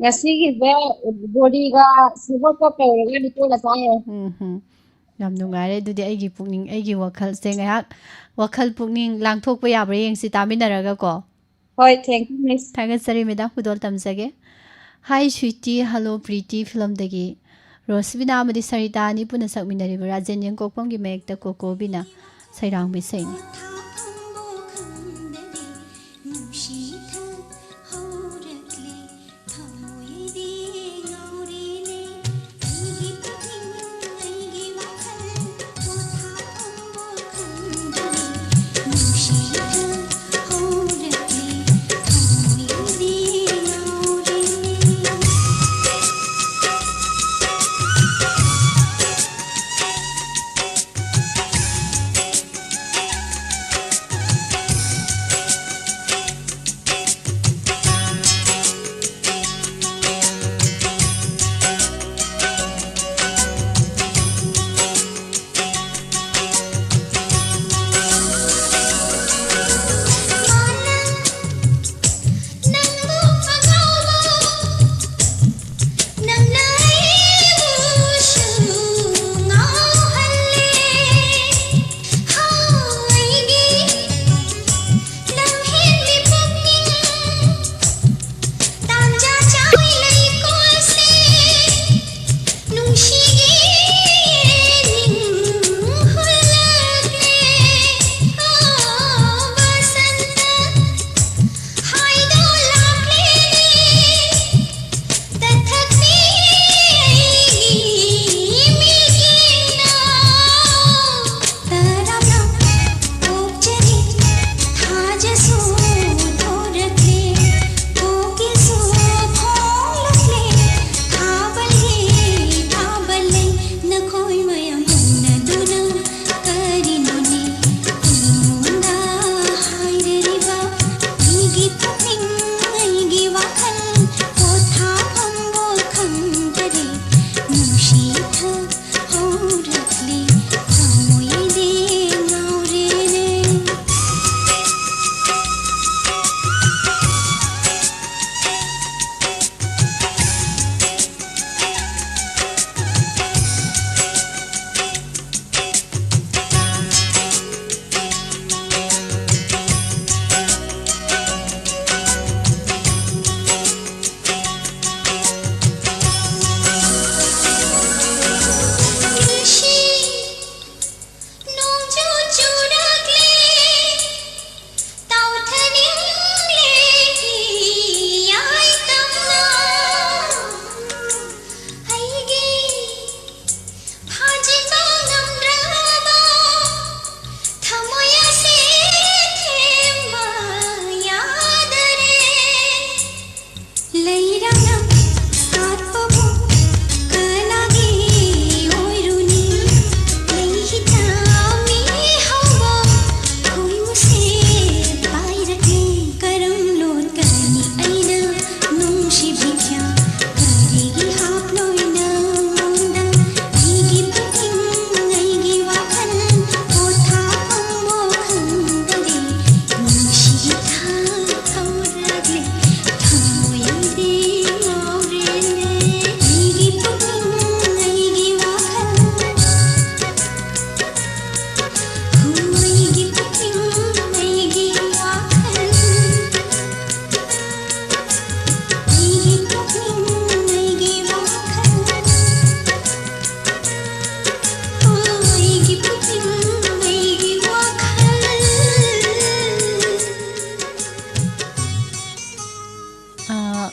ꯉꯁꯤꯒꯤꯁꯦ ꯕꯣꯔꯤꯒ ꯁꯦꯕꯣꯠꯀ ꯇꯧꯔꯒ ꯇꯣꯠꯂ ꯆꯥꯏꯌꯦ꯫ ꯎꯝ ꯍꯨꯝ꯫ ꯌꯥꯝ ꯅꯨꯡꯉꯥꯏꯔꯦ꯫ ꯑꯗꯨꯗꯤ ꯑꯩꯒꯤ ꯄꯨꯛꯅꯤꯡ, ꯑꯩꯒꯤ ꯋꯥꯈꯜꯁꯦ ꯉꯥꯏꯍꯥꯛ, ꯋꯥꯈꯜ ꯄꯨꯛꯅꯤꯡ ꯂꯥꯡꯊꯣꯛꯄ ꯌꯥꯕ꯭ꯔꯥ ꯌꯦꯡꯁꯤ ꯇꯥꯃꯤꯟꯅꯔꯒꯀꯣ꯫ ꯍꯣꯏ, thank you, ꯃꯤꯁ꯫ ꯊꯥꯒꯠꯆꯔꯤ, ꯃꯦꯗꯥꯝ꯫ ꯈꯨꯗꯣꯜ ꯇꯝꯖꯒꯦ꯫ Hi Sweetie, Hello Pretty ꯐꯤꯂꯝꯗꯒꯤ ꯔꯣꯁꯕꯤꯅꯥ ꯑꯃꯗꯤ ꯁꯔꯤꯇꯥ ꯑꯅꯤ ꯄꯨꯟꯅ ꯁꯛꯃꯤꯟꯅꯔꯤꯕ ꯔꯥꯖꯦꯟ ꯌꯦꯡꯀꯣꯛꯄꯝꯒꯤ ꯃꯌꯦꯛꯇ ꯀꯣꯀꯣꯕꯤꯅ ꯁꯩꯔꯥꯡꯕ ꯏꯁꯩꯅꯤ꯫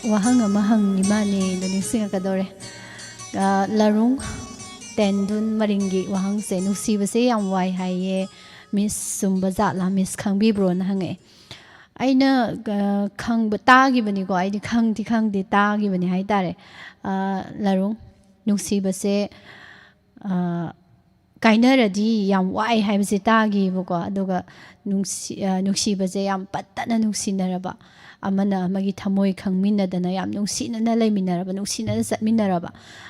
ꯋꯥꯍꯪ ꯑꯃ ꯍꯪꯉꯤ ꯃꯥꯅꯦ ꯑꯗꯣ ꯅꯤꯡꯁꯤꯡꯉꯛꯀꯗꯧꯔꯦ꯫ ꯑ, ꯂꯥꯔꯨꯡ ꯇꯦꯟꯗꯨꯟ ꯃꯔꯤꯡꯒꯤ ꯋꯥꯍꯪꯁꯦ, "ꯅꯨꯡꯁꯤꯕꯁꯦ ꯌꯥꯝ ꯋꯥꯏ ꯍꯥꯏꯌꯦ, ꯃꯤꯁ ꯆꯨꯝꯕ ꯖꯥꯠꯂꯥ, ꯃꯤꯁ ꯈꯪꯕꯤꯕ꯭ꯔꯣꯅ?" ꯍꯪꯉꯛꯑꯦ꯫ ꯑꯩꯅ, ꯑ, ꯈꯪꯕ, ꯇꯥꯈꯤꯕꯅꯤꯀꯣ, ꯑꯩꯗꯤ ꯈꯪꯗꯤ ꯈꯪꯗꯦ, ꯇꯥꯈꯤꯕꯅꯤ ꯍꯥꯏꯇꯥꯔꯦ꯫ ꯑ, ꯂꯥꯔꯨꯡ, ꯅꯨꯡꯁꯤꯕꯁꯦ, ꯑ, ꯀꯥꯏꯅꯔꯗꯤ ꯌꯥꯝ ꯋꯥꯏ ꯍꯥꯏꯕꯁꯦ ꯇꯥꯈꯤꯕꯀꯣ꯫ ꯑꯗꯨꯒ ꯅꯨꯡꯁꯤ-, ꯑ, ꯅꯨꯡꯁꯤꯕꯁꯦ ꯌꯥꯝ ꯄꯠꯇꯅ ꯅꯨꯡꯁꯤꯅꯔꯕ, ꯑꯃꯅ ꯑꯃꯒꯤ ꯊꯃꯣꯏ ꯈꯪꯃꯤꯟꯅꯗꯅ ꯌꯥꯝ ꯅꯨꯡꯁꯤꯅꯅ ꯂꯩꯃꯤꯟꯅꯔꯕ, ꯅꯨꯡꯁꯤꯅꯅ ꯆꯠꯃꯤꯟꯅꯔꯕ,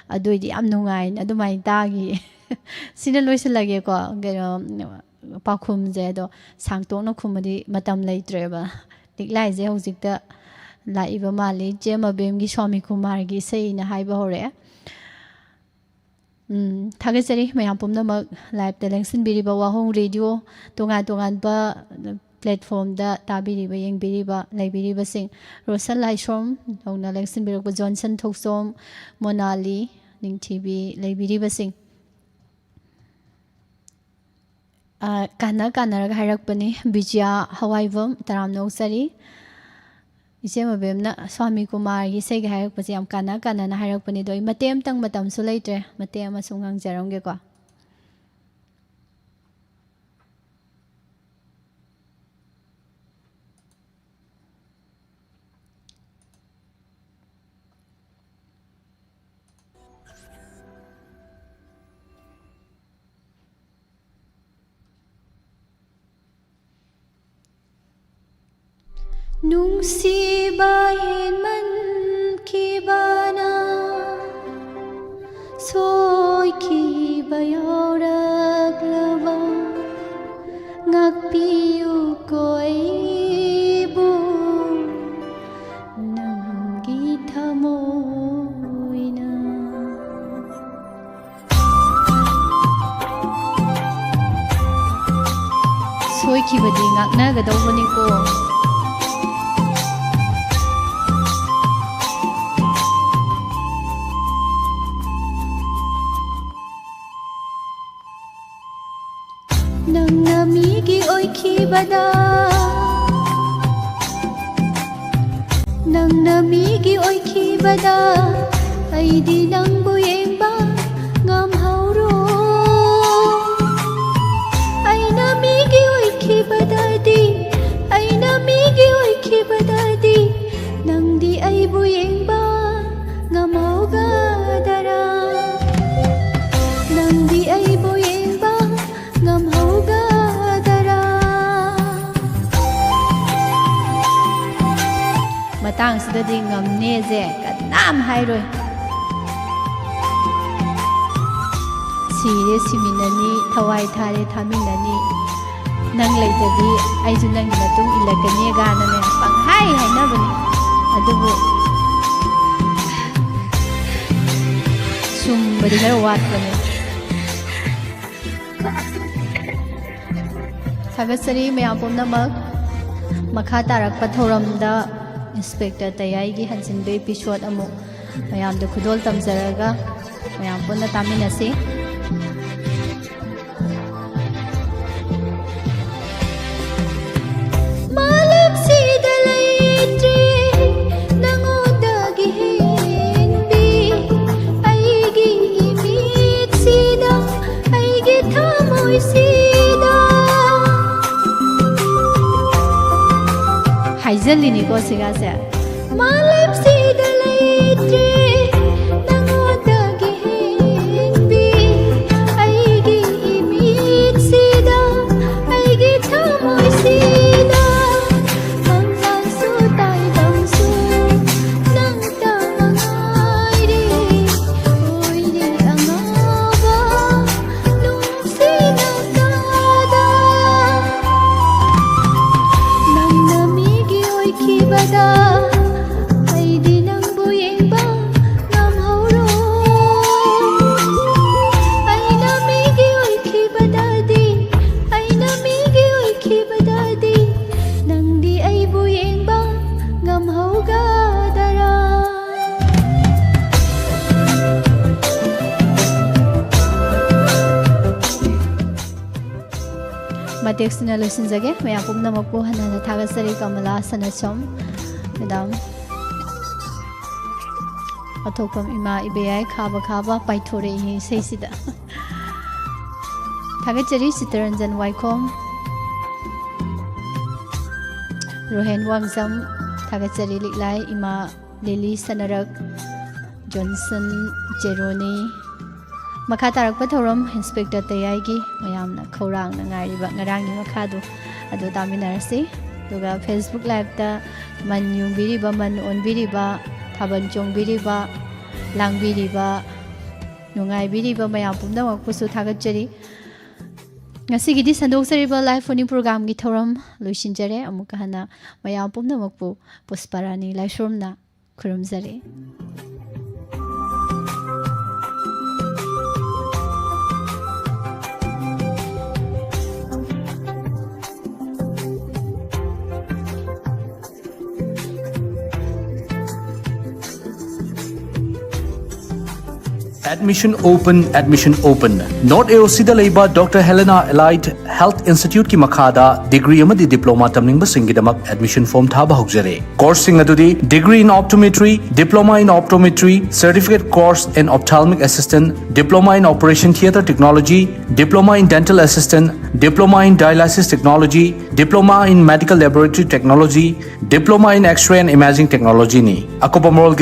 ꯑꯗꯨ ꯑꯣꯏꯗꯤ ꯌꯥꯝ ꯅꯨꯡꯉꯥꯏꯅ ꯑꯗꯨꯃꯥꯏꯅ ꯇꯥꯈꯤ꯫ ꯁꯤꯅ ꯂꯣꯏꯁꯤꯜꯂꯒꯦꯀꯣ, ꯀꯩꯅꯣ, ꯄꯥꯎꯈꯨꯝꯁꯦ꯫ ꯑꯗꯣ ꯁꯥꯡꯇꯣꯛꯅ ꯈꯨꯝꯃꯗꯤ ꯃꯇꯝ ꯂꯩꯇ꯭ꯔꯦꯕ꯫ ꯂꯤꯛꯂꯥꯏꯁꯦ ꯍꯧꯖꯤꯛꯇ ꯂꯥꯛꯏꯕ ꯃꯥꯜꯂꯤ꯫ ꯏꯆꯦ ꯃꯕꯦꯝꯒꯤ ꯁ꯭ꯋꯥꯃꯤ ꯀꯨꯃꯥꯔꯒꯤ ꯏꯁꯩꯅ ꯍꯥꯏꯕ ꯍꯧꯔꯛꯑꯦ꯫ ꯎꯝ, ꯊꯥꯒꯠꯆꯔꯤ ꯃꯌꯥꯝ ꯄꯨꯝꯅꯃꯛ ꯂꯥꯏꯞꯇ ꯂꯦꯡꯁꯤꯟꯕꯤꯔꯤꯕ ꯋꯥꯍꯣꯡ ꯔꯦꯗꯤꯑꯣ ꯇꯣꯉꯥꯟ ꯇꯣꯉꯥꯟꯕ ꯄ꯭ꯂꯦꯠꯐꯣꯝꯗ ꯇꯥꯕꯤꯔꯤꯕ, ꯌꯦꯡꯕꯤꯔꯤꯕ, ꯂꯩꯕꯤꯔꯤꯕꯁꯤꯡ꯫ ꯔꯣꯁꯟ ꯂꯥꯏꯁ꯭ꯔꯣꯝ, ꯅꯧꯅ ꯂꯦꯡꯁꯤꯟꯕꯤꯔꯛꯄ ꯖꯣꯟꯁꯟ ꯊꯣꯛꯆꯣꯝ, ꯃꯣꯅꯥꯂꯤ ꯅꯤꯡꯊꯤꯕꯤ, ꯂꯩꯕꯤꯔꯤꯕꯁꯤꯡ꯫ ꯑ, ꯀꯥꯟꯅ ꯀꯥꯟꯅꯔꯒ ꯍꯥꯏꯔꯛꯄꯅꯤ꯫ ꯕꯤꯖꯤꯌꯥ ꯍꯋꯥꯏꯕꯝ, ꯇꯔꯥꯝꯅ ꯑꯣꯛꯆꯔꯤ꯫ ꯏꯆꯦ ꯃꯕꯦꯝꯅ ꯁ꯭ꯋꯥꯃꯤ ꯀꯨꯃꯥꯔꯒꯤ ꯏꯁꯩꯒ ꯍꯥꯏꯔꯛꯄꯁꯦ ꯌꯥꯝ ꯀꯥꯟꯅ ꯀꯥꯟꯅꯅ ꯍꯥꯏꯔꯛꯄꯅꯤ꯫ ꯑꯗꯣ ꯑꯩ ꯃꯇꯦꯛ ꯑꯃꯇꯪ, ꯃꯇꯝꯁꯨ ꯂꯩꯇ꯭ꯔꯦ, ꯃꯇꯦꯛ ꯑꯃ ꯁꯨꯝ ꯉꯥꯡꯖꯔꯝꯒꯦꯀꯣ꯫ ꯅꯨꯡꯁꯤꯕ ꯍꯦꯟꯃꯟꯈꯤꯕꯅ ꯁꯣꯏꯈꯤꯕ ꯌꯥꯎꯔꯛꯂꯕ, ꯉꯥꯛꯄꯤꯌꯨꯀꯣ ꯑꯩꯕꯨ ꯅꯪꯒꯤ ꯊꯃꯣꯏꯅ꯫ ꯁꯣꯏꯈꯤꯕꯗꯤ ꯉꯥꯛꯅꯒꯗꯧꯕꯅꯤꯀꯣ꯫ ꯅꯪꯅ ꯃꯤꯒꯤ ꯑꯣꯏꯈꯤꯕꯗ, ꯅꯪꯅ ꯃꯤꯒꯤ ꯈꯤꯕꯗ ꯑꯩꯗꯤ ꯅꯪꯕꯨ ꯌꯦꯡꯕ ꯉꯝꯍꯧꯔꯣꯏ꯫ ꯑꯩꯅ ꯃꯤꯒꯤ ꯑꯣꯏꯈꯤꯕꯗꯗꯤ, ꯑꯩꯅ ꯃꯤꯒꯤ ꯑꯣꯏꯈꯤꯕꯗꯗꯤ, ꯅꯪꯗꯤ ꯑꯩꯕꯨ ꯌꯦꯡꯕ ꯉꯝꯍꯧꯒꯗꯔꯥ? ꯅꯪꯗꯤ ꯑꯩꯕꯨ ꯌꯦꯡꯕ ꯉꯝꯍꯧꯒꯗꯔꯥ? ꯃꯇꯥꯡꯁꯤꯗꯗꯤ ꯉꯝꯅꯦꯁꯦ ꯀꯅꯥꯝ ꯍꯥꯏꯔꯣꯏ꯫ ꯁꯤꯔꯦ ꯁꯤꯃꯤꯟꯅꯅꯤ, ꯊꯋꯥꯏ ꯊꯥꯔꯦ ꯊꯥꯃꯤꯟꯅꯅꯤ, ꯅꯪ ꯂꯩꯇꯗꯤ ꯑꯩꯁꯨ ꯅꯪꯒꯤ ꯃꯇꯨꯡ ꯏꯜꯂꯛꯀꯅꯤ ꯒꯥꯅꯅꯦ ꯄꯪꯍꯥꯏ ꯍꯥꯏꯅꯕꯅꯤ꯫ ꯑꯗꯨꯕꯨ ꯁꯨꯝꯕꯗꯤ ꯈꯔ ꯋꯥꯠꯄꯅꯦ꯫ ꯊꯥꯒꯠꯆꯔꯤ ꯃꯌꯥꯝ ꯄꯨꯝꯅꯃꯛ꯫ ꯃꯈꯥ ꯇꯥꯔꯛꯄ ꯊꯧꯔꯝꯗ ꯏꯟꯁꯄꯦꯛꯇꯔ ꯇꯌꯥꯏꯒꯤ ꯍꯟꯖꯤꯟꯕ ꯏꯄꯤꯁꯣꯠ ꯑꯃꯨꯛ ꯃꯌꯥꯝꯗ ꯈꯨꯗꯣꯜ ꯇꯝꯖꯔꯒ ꯃꯌꯥꯝ ꯄꯨꯟꯅ ꯇꯥꯃꯤꯟꯅꯁꯤ꯫ ꯃꯥꯂꯦꯝꯁꯤꯗ ꯂꯩꯇ꯭ꯔꯦ ꯅꯉꯣꯟꯗꯒꯤ ꯍꯦꯟꯕꯤ, ꯑꯩꯒꯤ ꯏꯃꯤꯠꯁꯤꯗ, ꯑꯩꯒꯤ ꯊꯃꯣꯏꯁꯤꯗ꯫ ꯍꯥꯏꯖꯜꯂꯤꯅꯤꯀꯣ ꯁꯤꯒꯥꯁꯦ꯫ ꯃꯥꯂꯦꯝꯁꯤꯗ ꯂꯩꯇ꯭ꯔꯦ ꯅꯉꯣꯟꯗꯒꯤ ꯍꯦꯟꯕꯤ, ꯑꯩꯒꯤ ꯏꯃꯤꯠꯁꯤꯗ, ꯑꯩꯒꯤ ꯊꯃꯣꯏꯁꯤꯗ꯫ ꯃꯪꯂꯥꯟꯁꯨ ꯇꯥꯏꯕꯪꯁꯨ ꯅꯪꯇ ꯃꯉꯥꯏꯔꯦ, ꯑꯣꯏꯔꯦ ꯑꯉꯥꯎꯕ ꯅꯨꯡꯁꯤꯅ ꯀꯥꯗ꯫ ꯅꯪꯅ ꯃꯤꯒꯤ ꯑꯣꯏꯈꯤꯕꯗ ꯑꯩꯗꯤ ꯅꯪꯕꯨ ꯌꯦꯡꯕ ꯉꯝꯍꯧꯔꯣꯏ꯫ ꯑꯩꯅ ꯃꯤꯒꯤ ꯑꯣꯏꯈꯤꯕꯗꯗꯤ, ꯑꯩꯅ ꯃꯤꯒꯤ ꯑꯣꯏꯈꯤꯕꯗꯗꯤ ꯅꯪꯗꯤ ꯑꯩꯕꯨ ꯌꯦꯡꯕ ꯉꯝꯍꯧꯒꯗꯔꯥ? ꯃꯇꯦꯛꯁꯤꯅ ꯂꯣꯏꯁꯤꯟꯖꯒꯦ꯫ ꯃꯌꯥꯝ ꯄꯨꯝꯅꯃꯛꯄꯨ ꯍꯟꯅ ꯍꯟꯅ ꯊꯥꯒꯠꯆꯔꯤ꯫ ꯀꯃꯂꯥ ꯁꯅꯥꯁꯝ, ꯃꯦꯗꯥꯝ꯫ ꯊꯣꯛꯐꯝ ꯏꯃꯥ ꯏꯕꯦꯌꯥꯏ ꯈꯥꯕ ꯈꯥꯕ ꯄꯥꯏꯊꯣꯔꯛꯏ ꯏꯁꯩꯁꯤꯗ꯫ ꯊꯥꯒꯠꯆꯔꯤ ꯆꯤꯇꯔꯟꯖꯟ ꯋꯥꯏꯈꯣꯝ, ꯔꯣꯍꯦꯟ ꯋꯥꯡꯖꯝ, ꯊꯥꯒꯠꯆꯔꯤ ꯂꯤꯛꯂꯥꯏ ꯏꯃꯥ ꯂꯤꯂꯤ ꯁꯅꯔꯛ, ꯖꯣꯟꯁꯟ ꯆꯦꯔꯣꯅꯤ꯫ ꯃꯈꯥ ꯇꯥꯔꯛꯄ ꯊꯧꯔꯝ ꯏꯟꯁꯄꯦꯛꯇꯔ ꯇꯌꯥꯏꯒꯤ ꯃꯌꯥꯝꯅ ꯈꯧꯔꯥꯡꯅ ꯉꯥꯏꯔꯤꯕ ꯉꯔꯥꯡꯒꯤ ꯃꯈꯥꯗꯨ ꯑꯗꯨ ꯇꯥꯃꯤꯟꯅꯔꯁꯤ꯫ ꯑꯗꯨꯒ Facebook Liveꯇ ꯃꯟ ꯌꯨꯡꯕꯤꯔꯤꯕ, ꯃꯟ ꯑꯣꯟꯕꯤꯔꯤꯕ, ꯊꯥꯕꯜ ꯆꯣꯡꯕꯤꯔꯤꯕ, ꯂꯥꯡꯕꯤꯔꯤꯕ, ꯅꯨꯡꯉꯥꯏꯕꯤꯔꯤꯕ ꯃꯌꯥꯝ ꯄꯨꯝꯅꯃꯛꯄꯨꯁꯨ ꯊꯥꯒꯠꯆꯔꯤ꯫ ꯉꯁꯤꯒꯤꯗꯤ ꯁꯟꯗꯣꯛꯆꯔꯤꯕ live phone-in programꯒꯤ ꯊꯧꯔꯝ ꯂꯣꯏꯁꯤꯟꯖꯔꯦ꯫ ꯑꯃꯨꯛꯀ ꯍꯟꯅ ꯃꯌꯥꯝ ꯄꯨꯝꯅꯃꯛꯄꯨ ꯄꯨꯁꯄꯥꯔꯥꯅꯤ ꯂꯥꯏꯁ꯭ꯔꯣꯝꯅ ꯈꯨꯔꯨꯝꯖꯔꯤ꯫ Admission open, admission open. North A O Cꯗ ꯂꯩꯕ Doctor Helena Allied Health Instituteꯀꯤ ꯃꯈꯥꯗ degree ꯑꯃꯗꯤ diploma ꯇꯝꯅꯤꯡꯕꯁꯤꯡꯒꯤꯗꯃꯛ admission form ꯊꯥꯕ ꯍꯧꯖꯔꯦ꯫ Courseꯁꯤꯡ ꯑꯗꯨꯗꯤ Degree in Optometry, Diploma in Optometry, Certificate Course in Ophthalmic Assistant, Diploma in Operation Theatre Technology, Diploma in Dental Assistant, Diploma in Dialysis Technology, Diploma in Medical Laboratory Technology, Diploma in X-ray and Imaging Technologyꯅꯤ꯫ ꯑꯀꯨꯞꯄ ꯃꯔꯣꯜ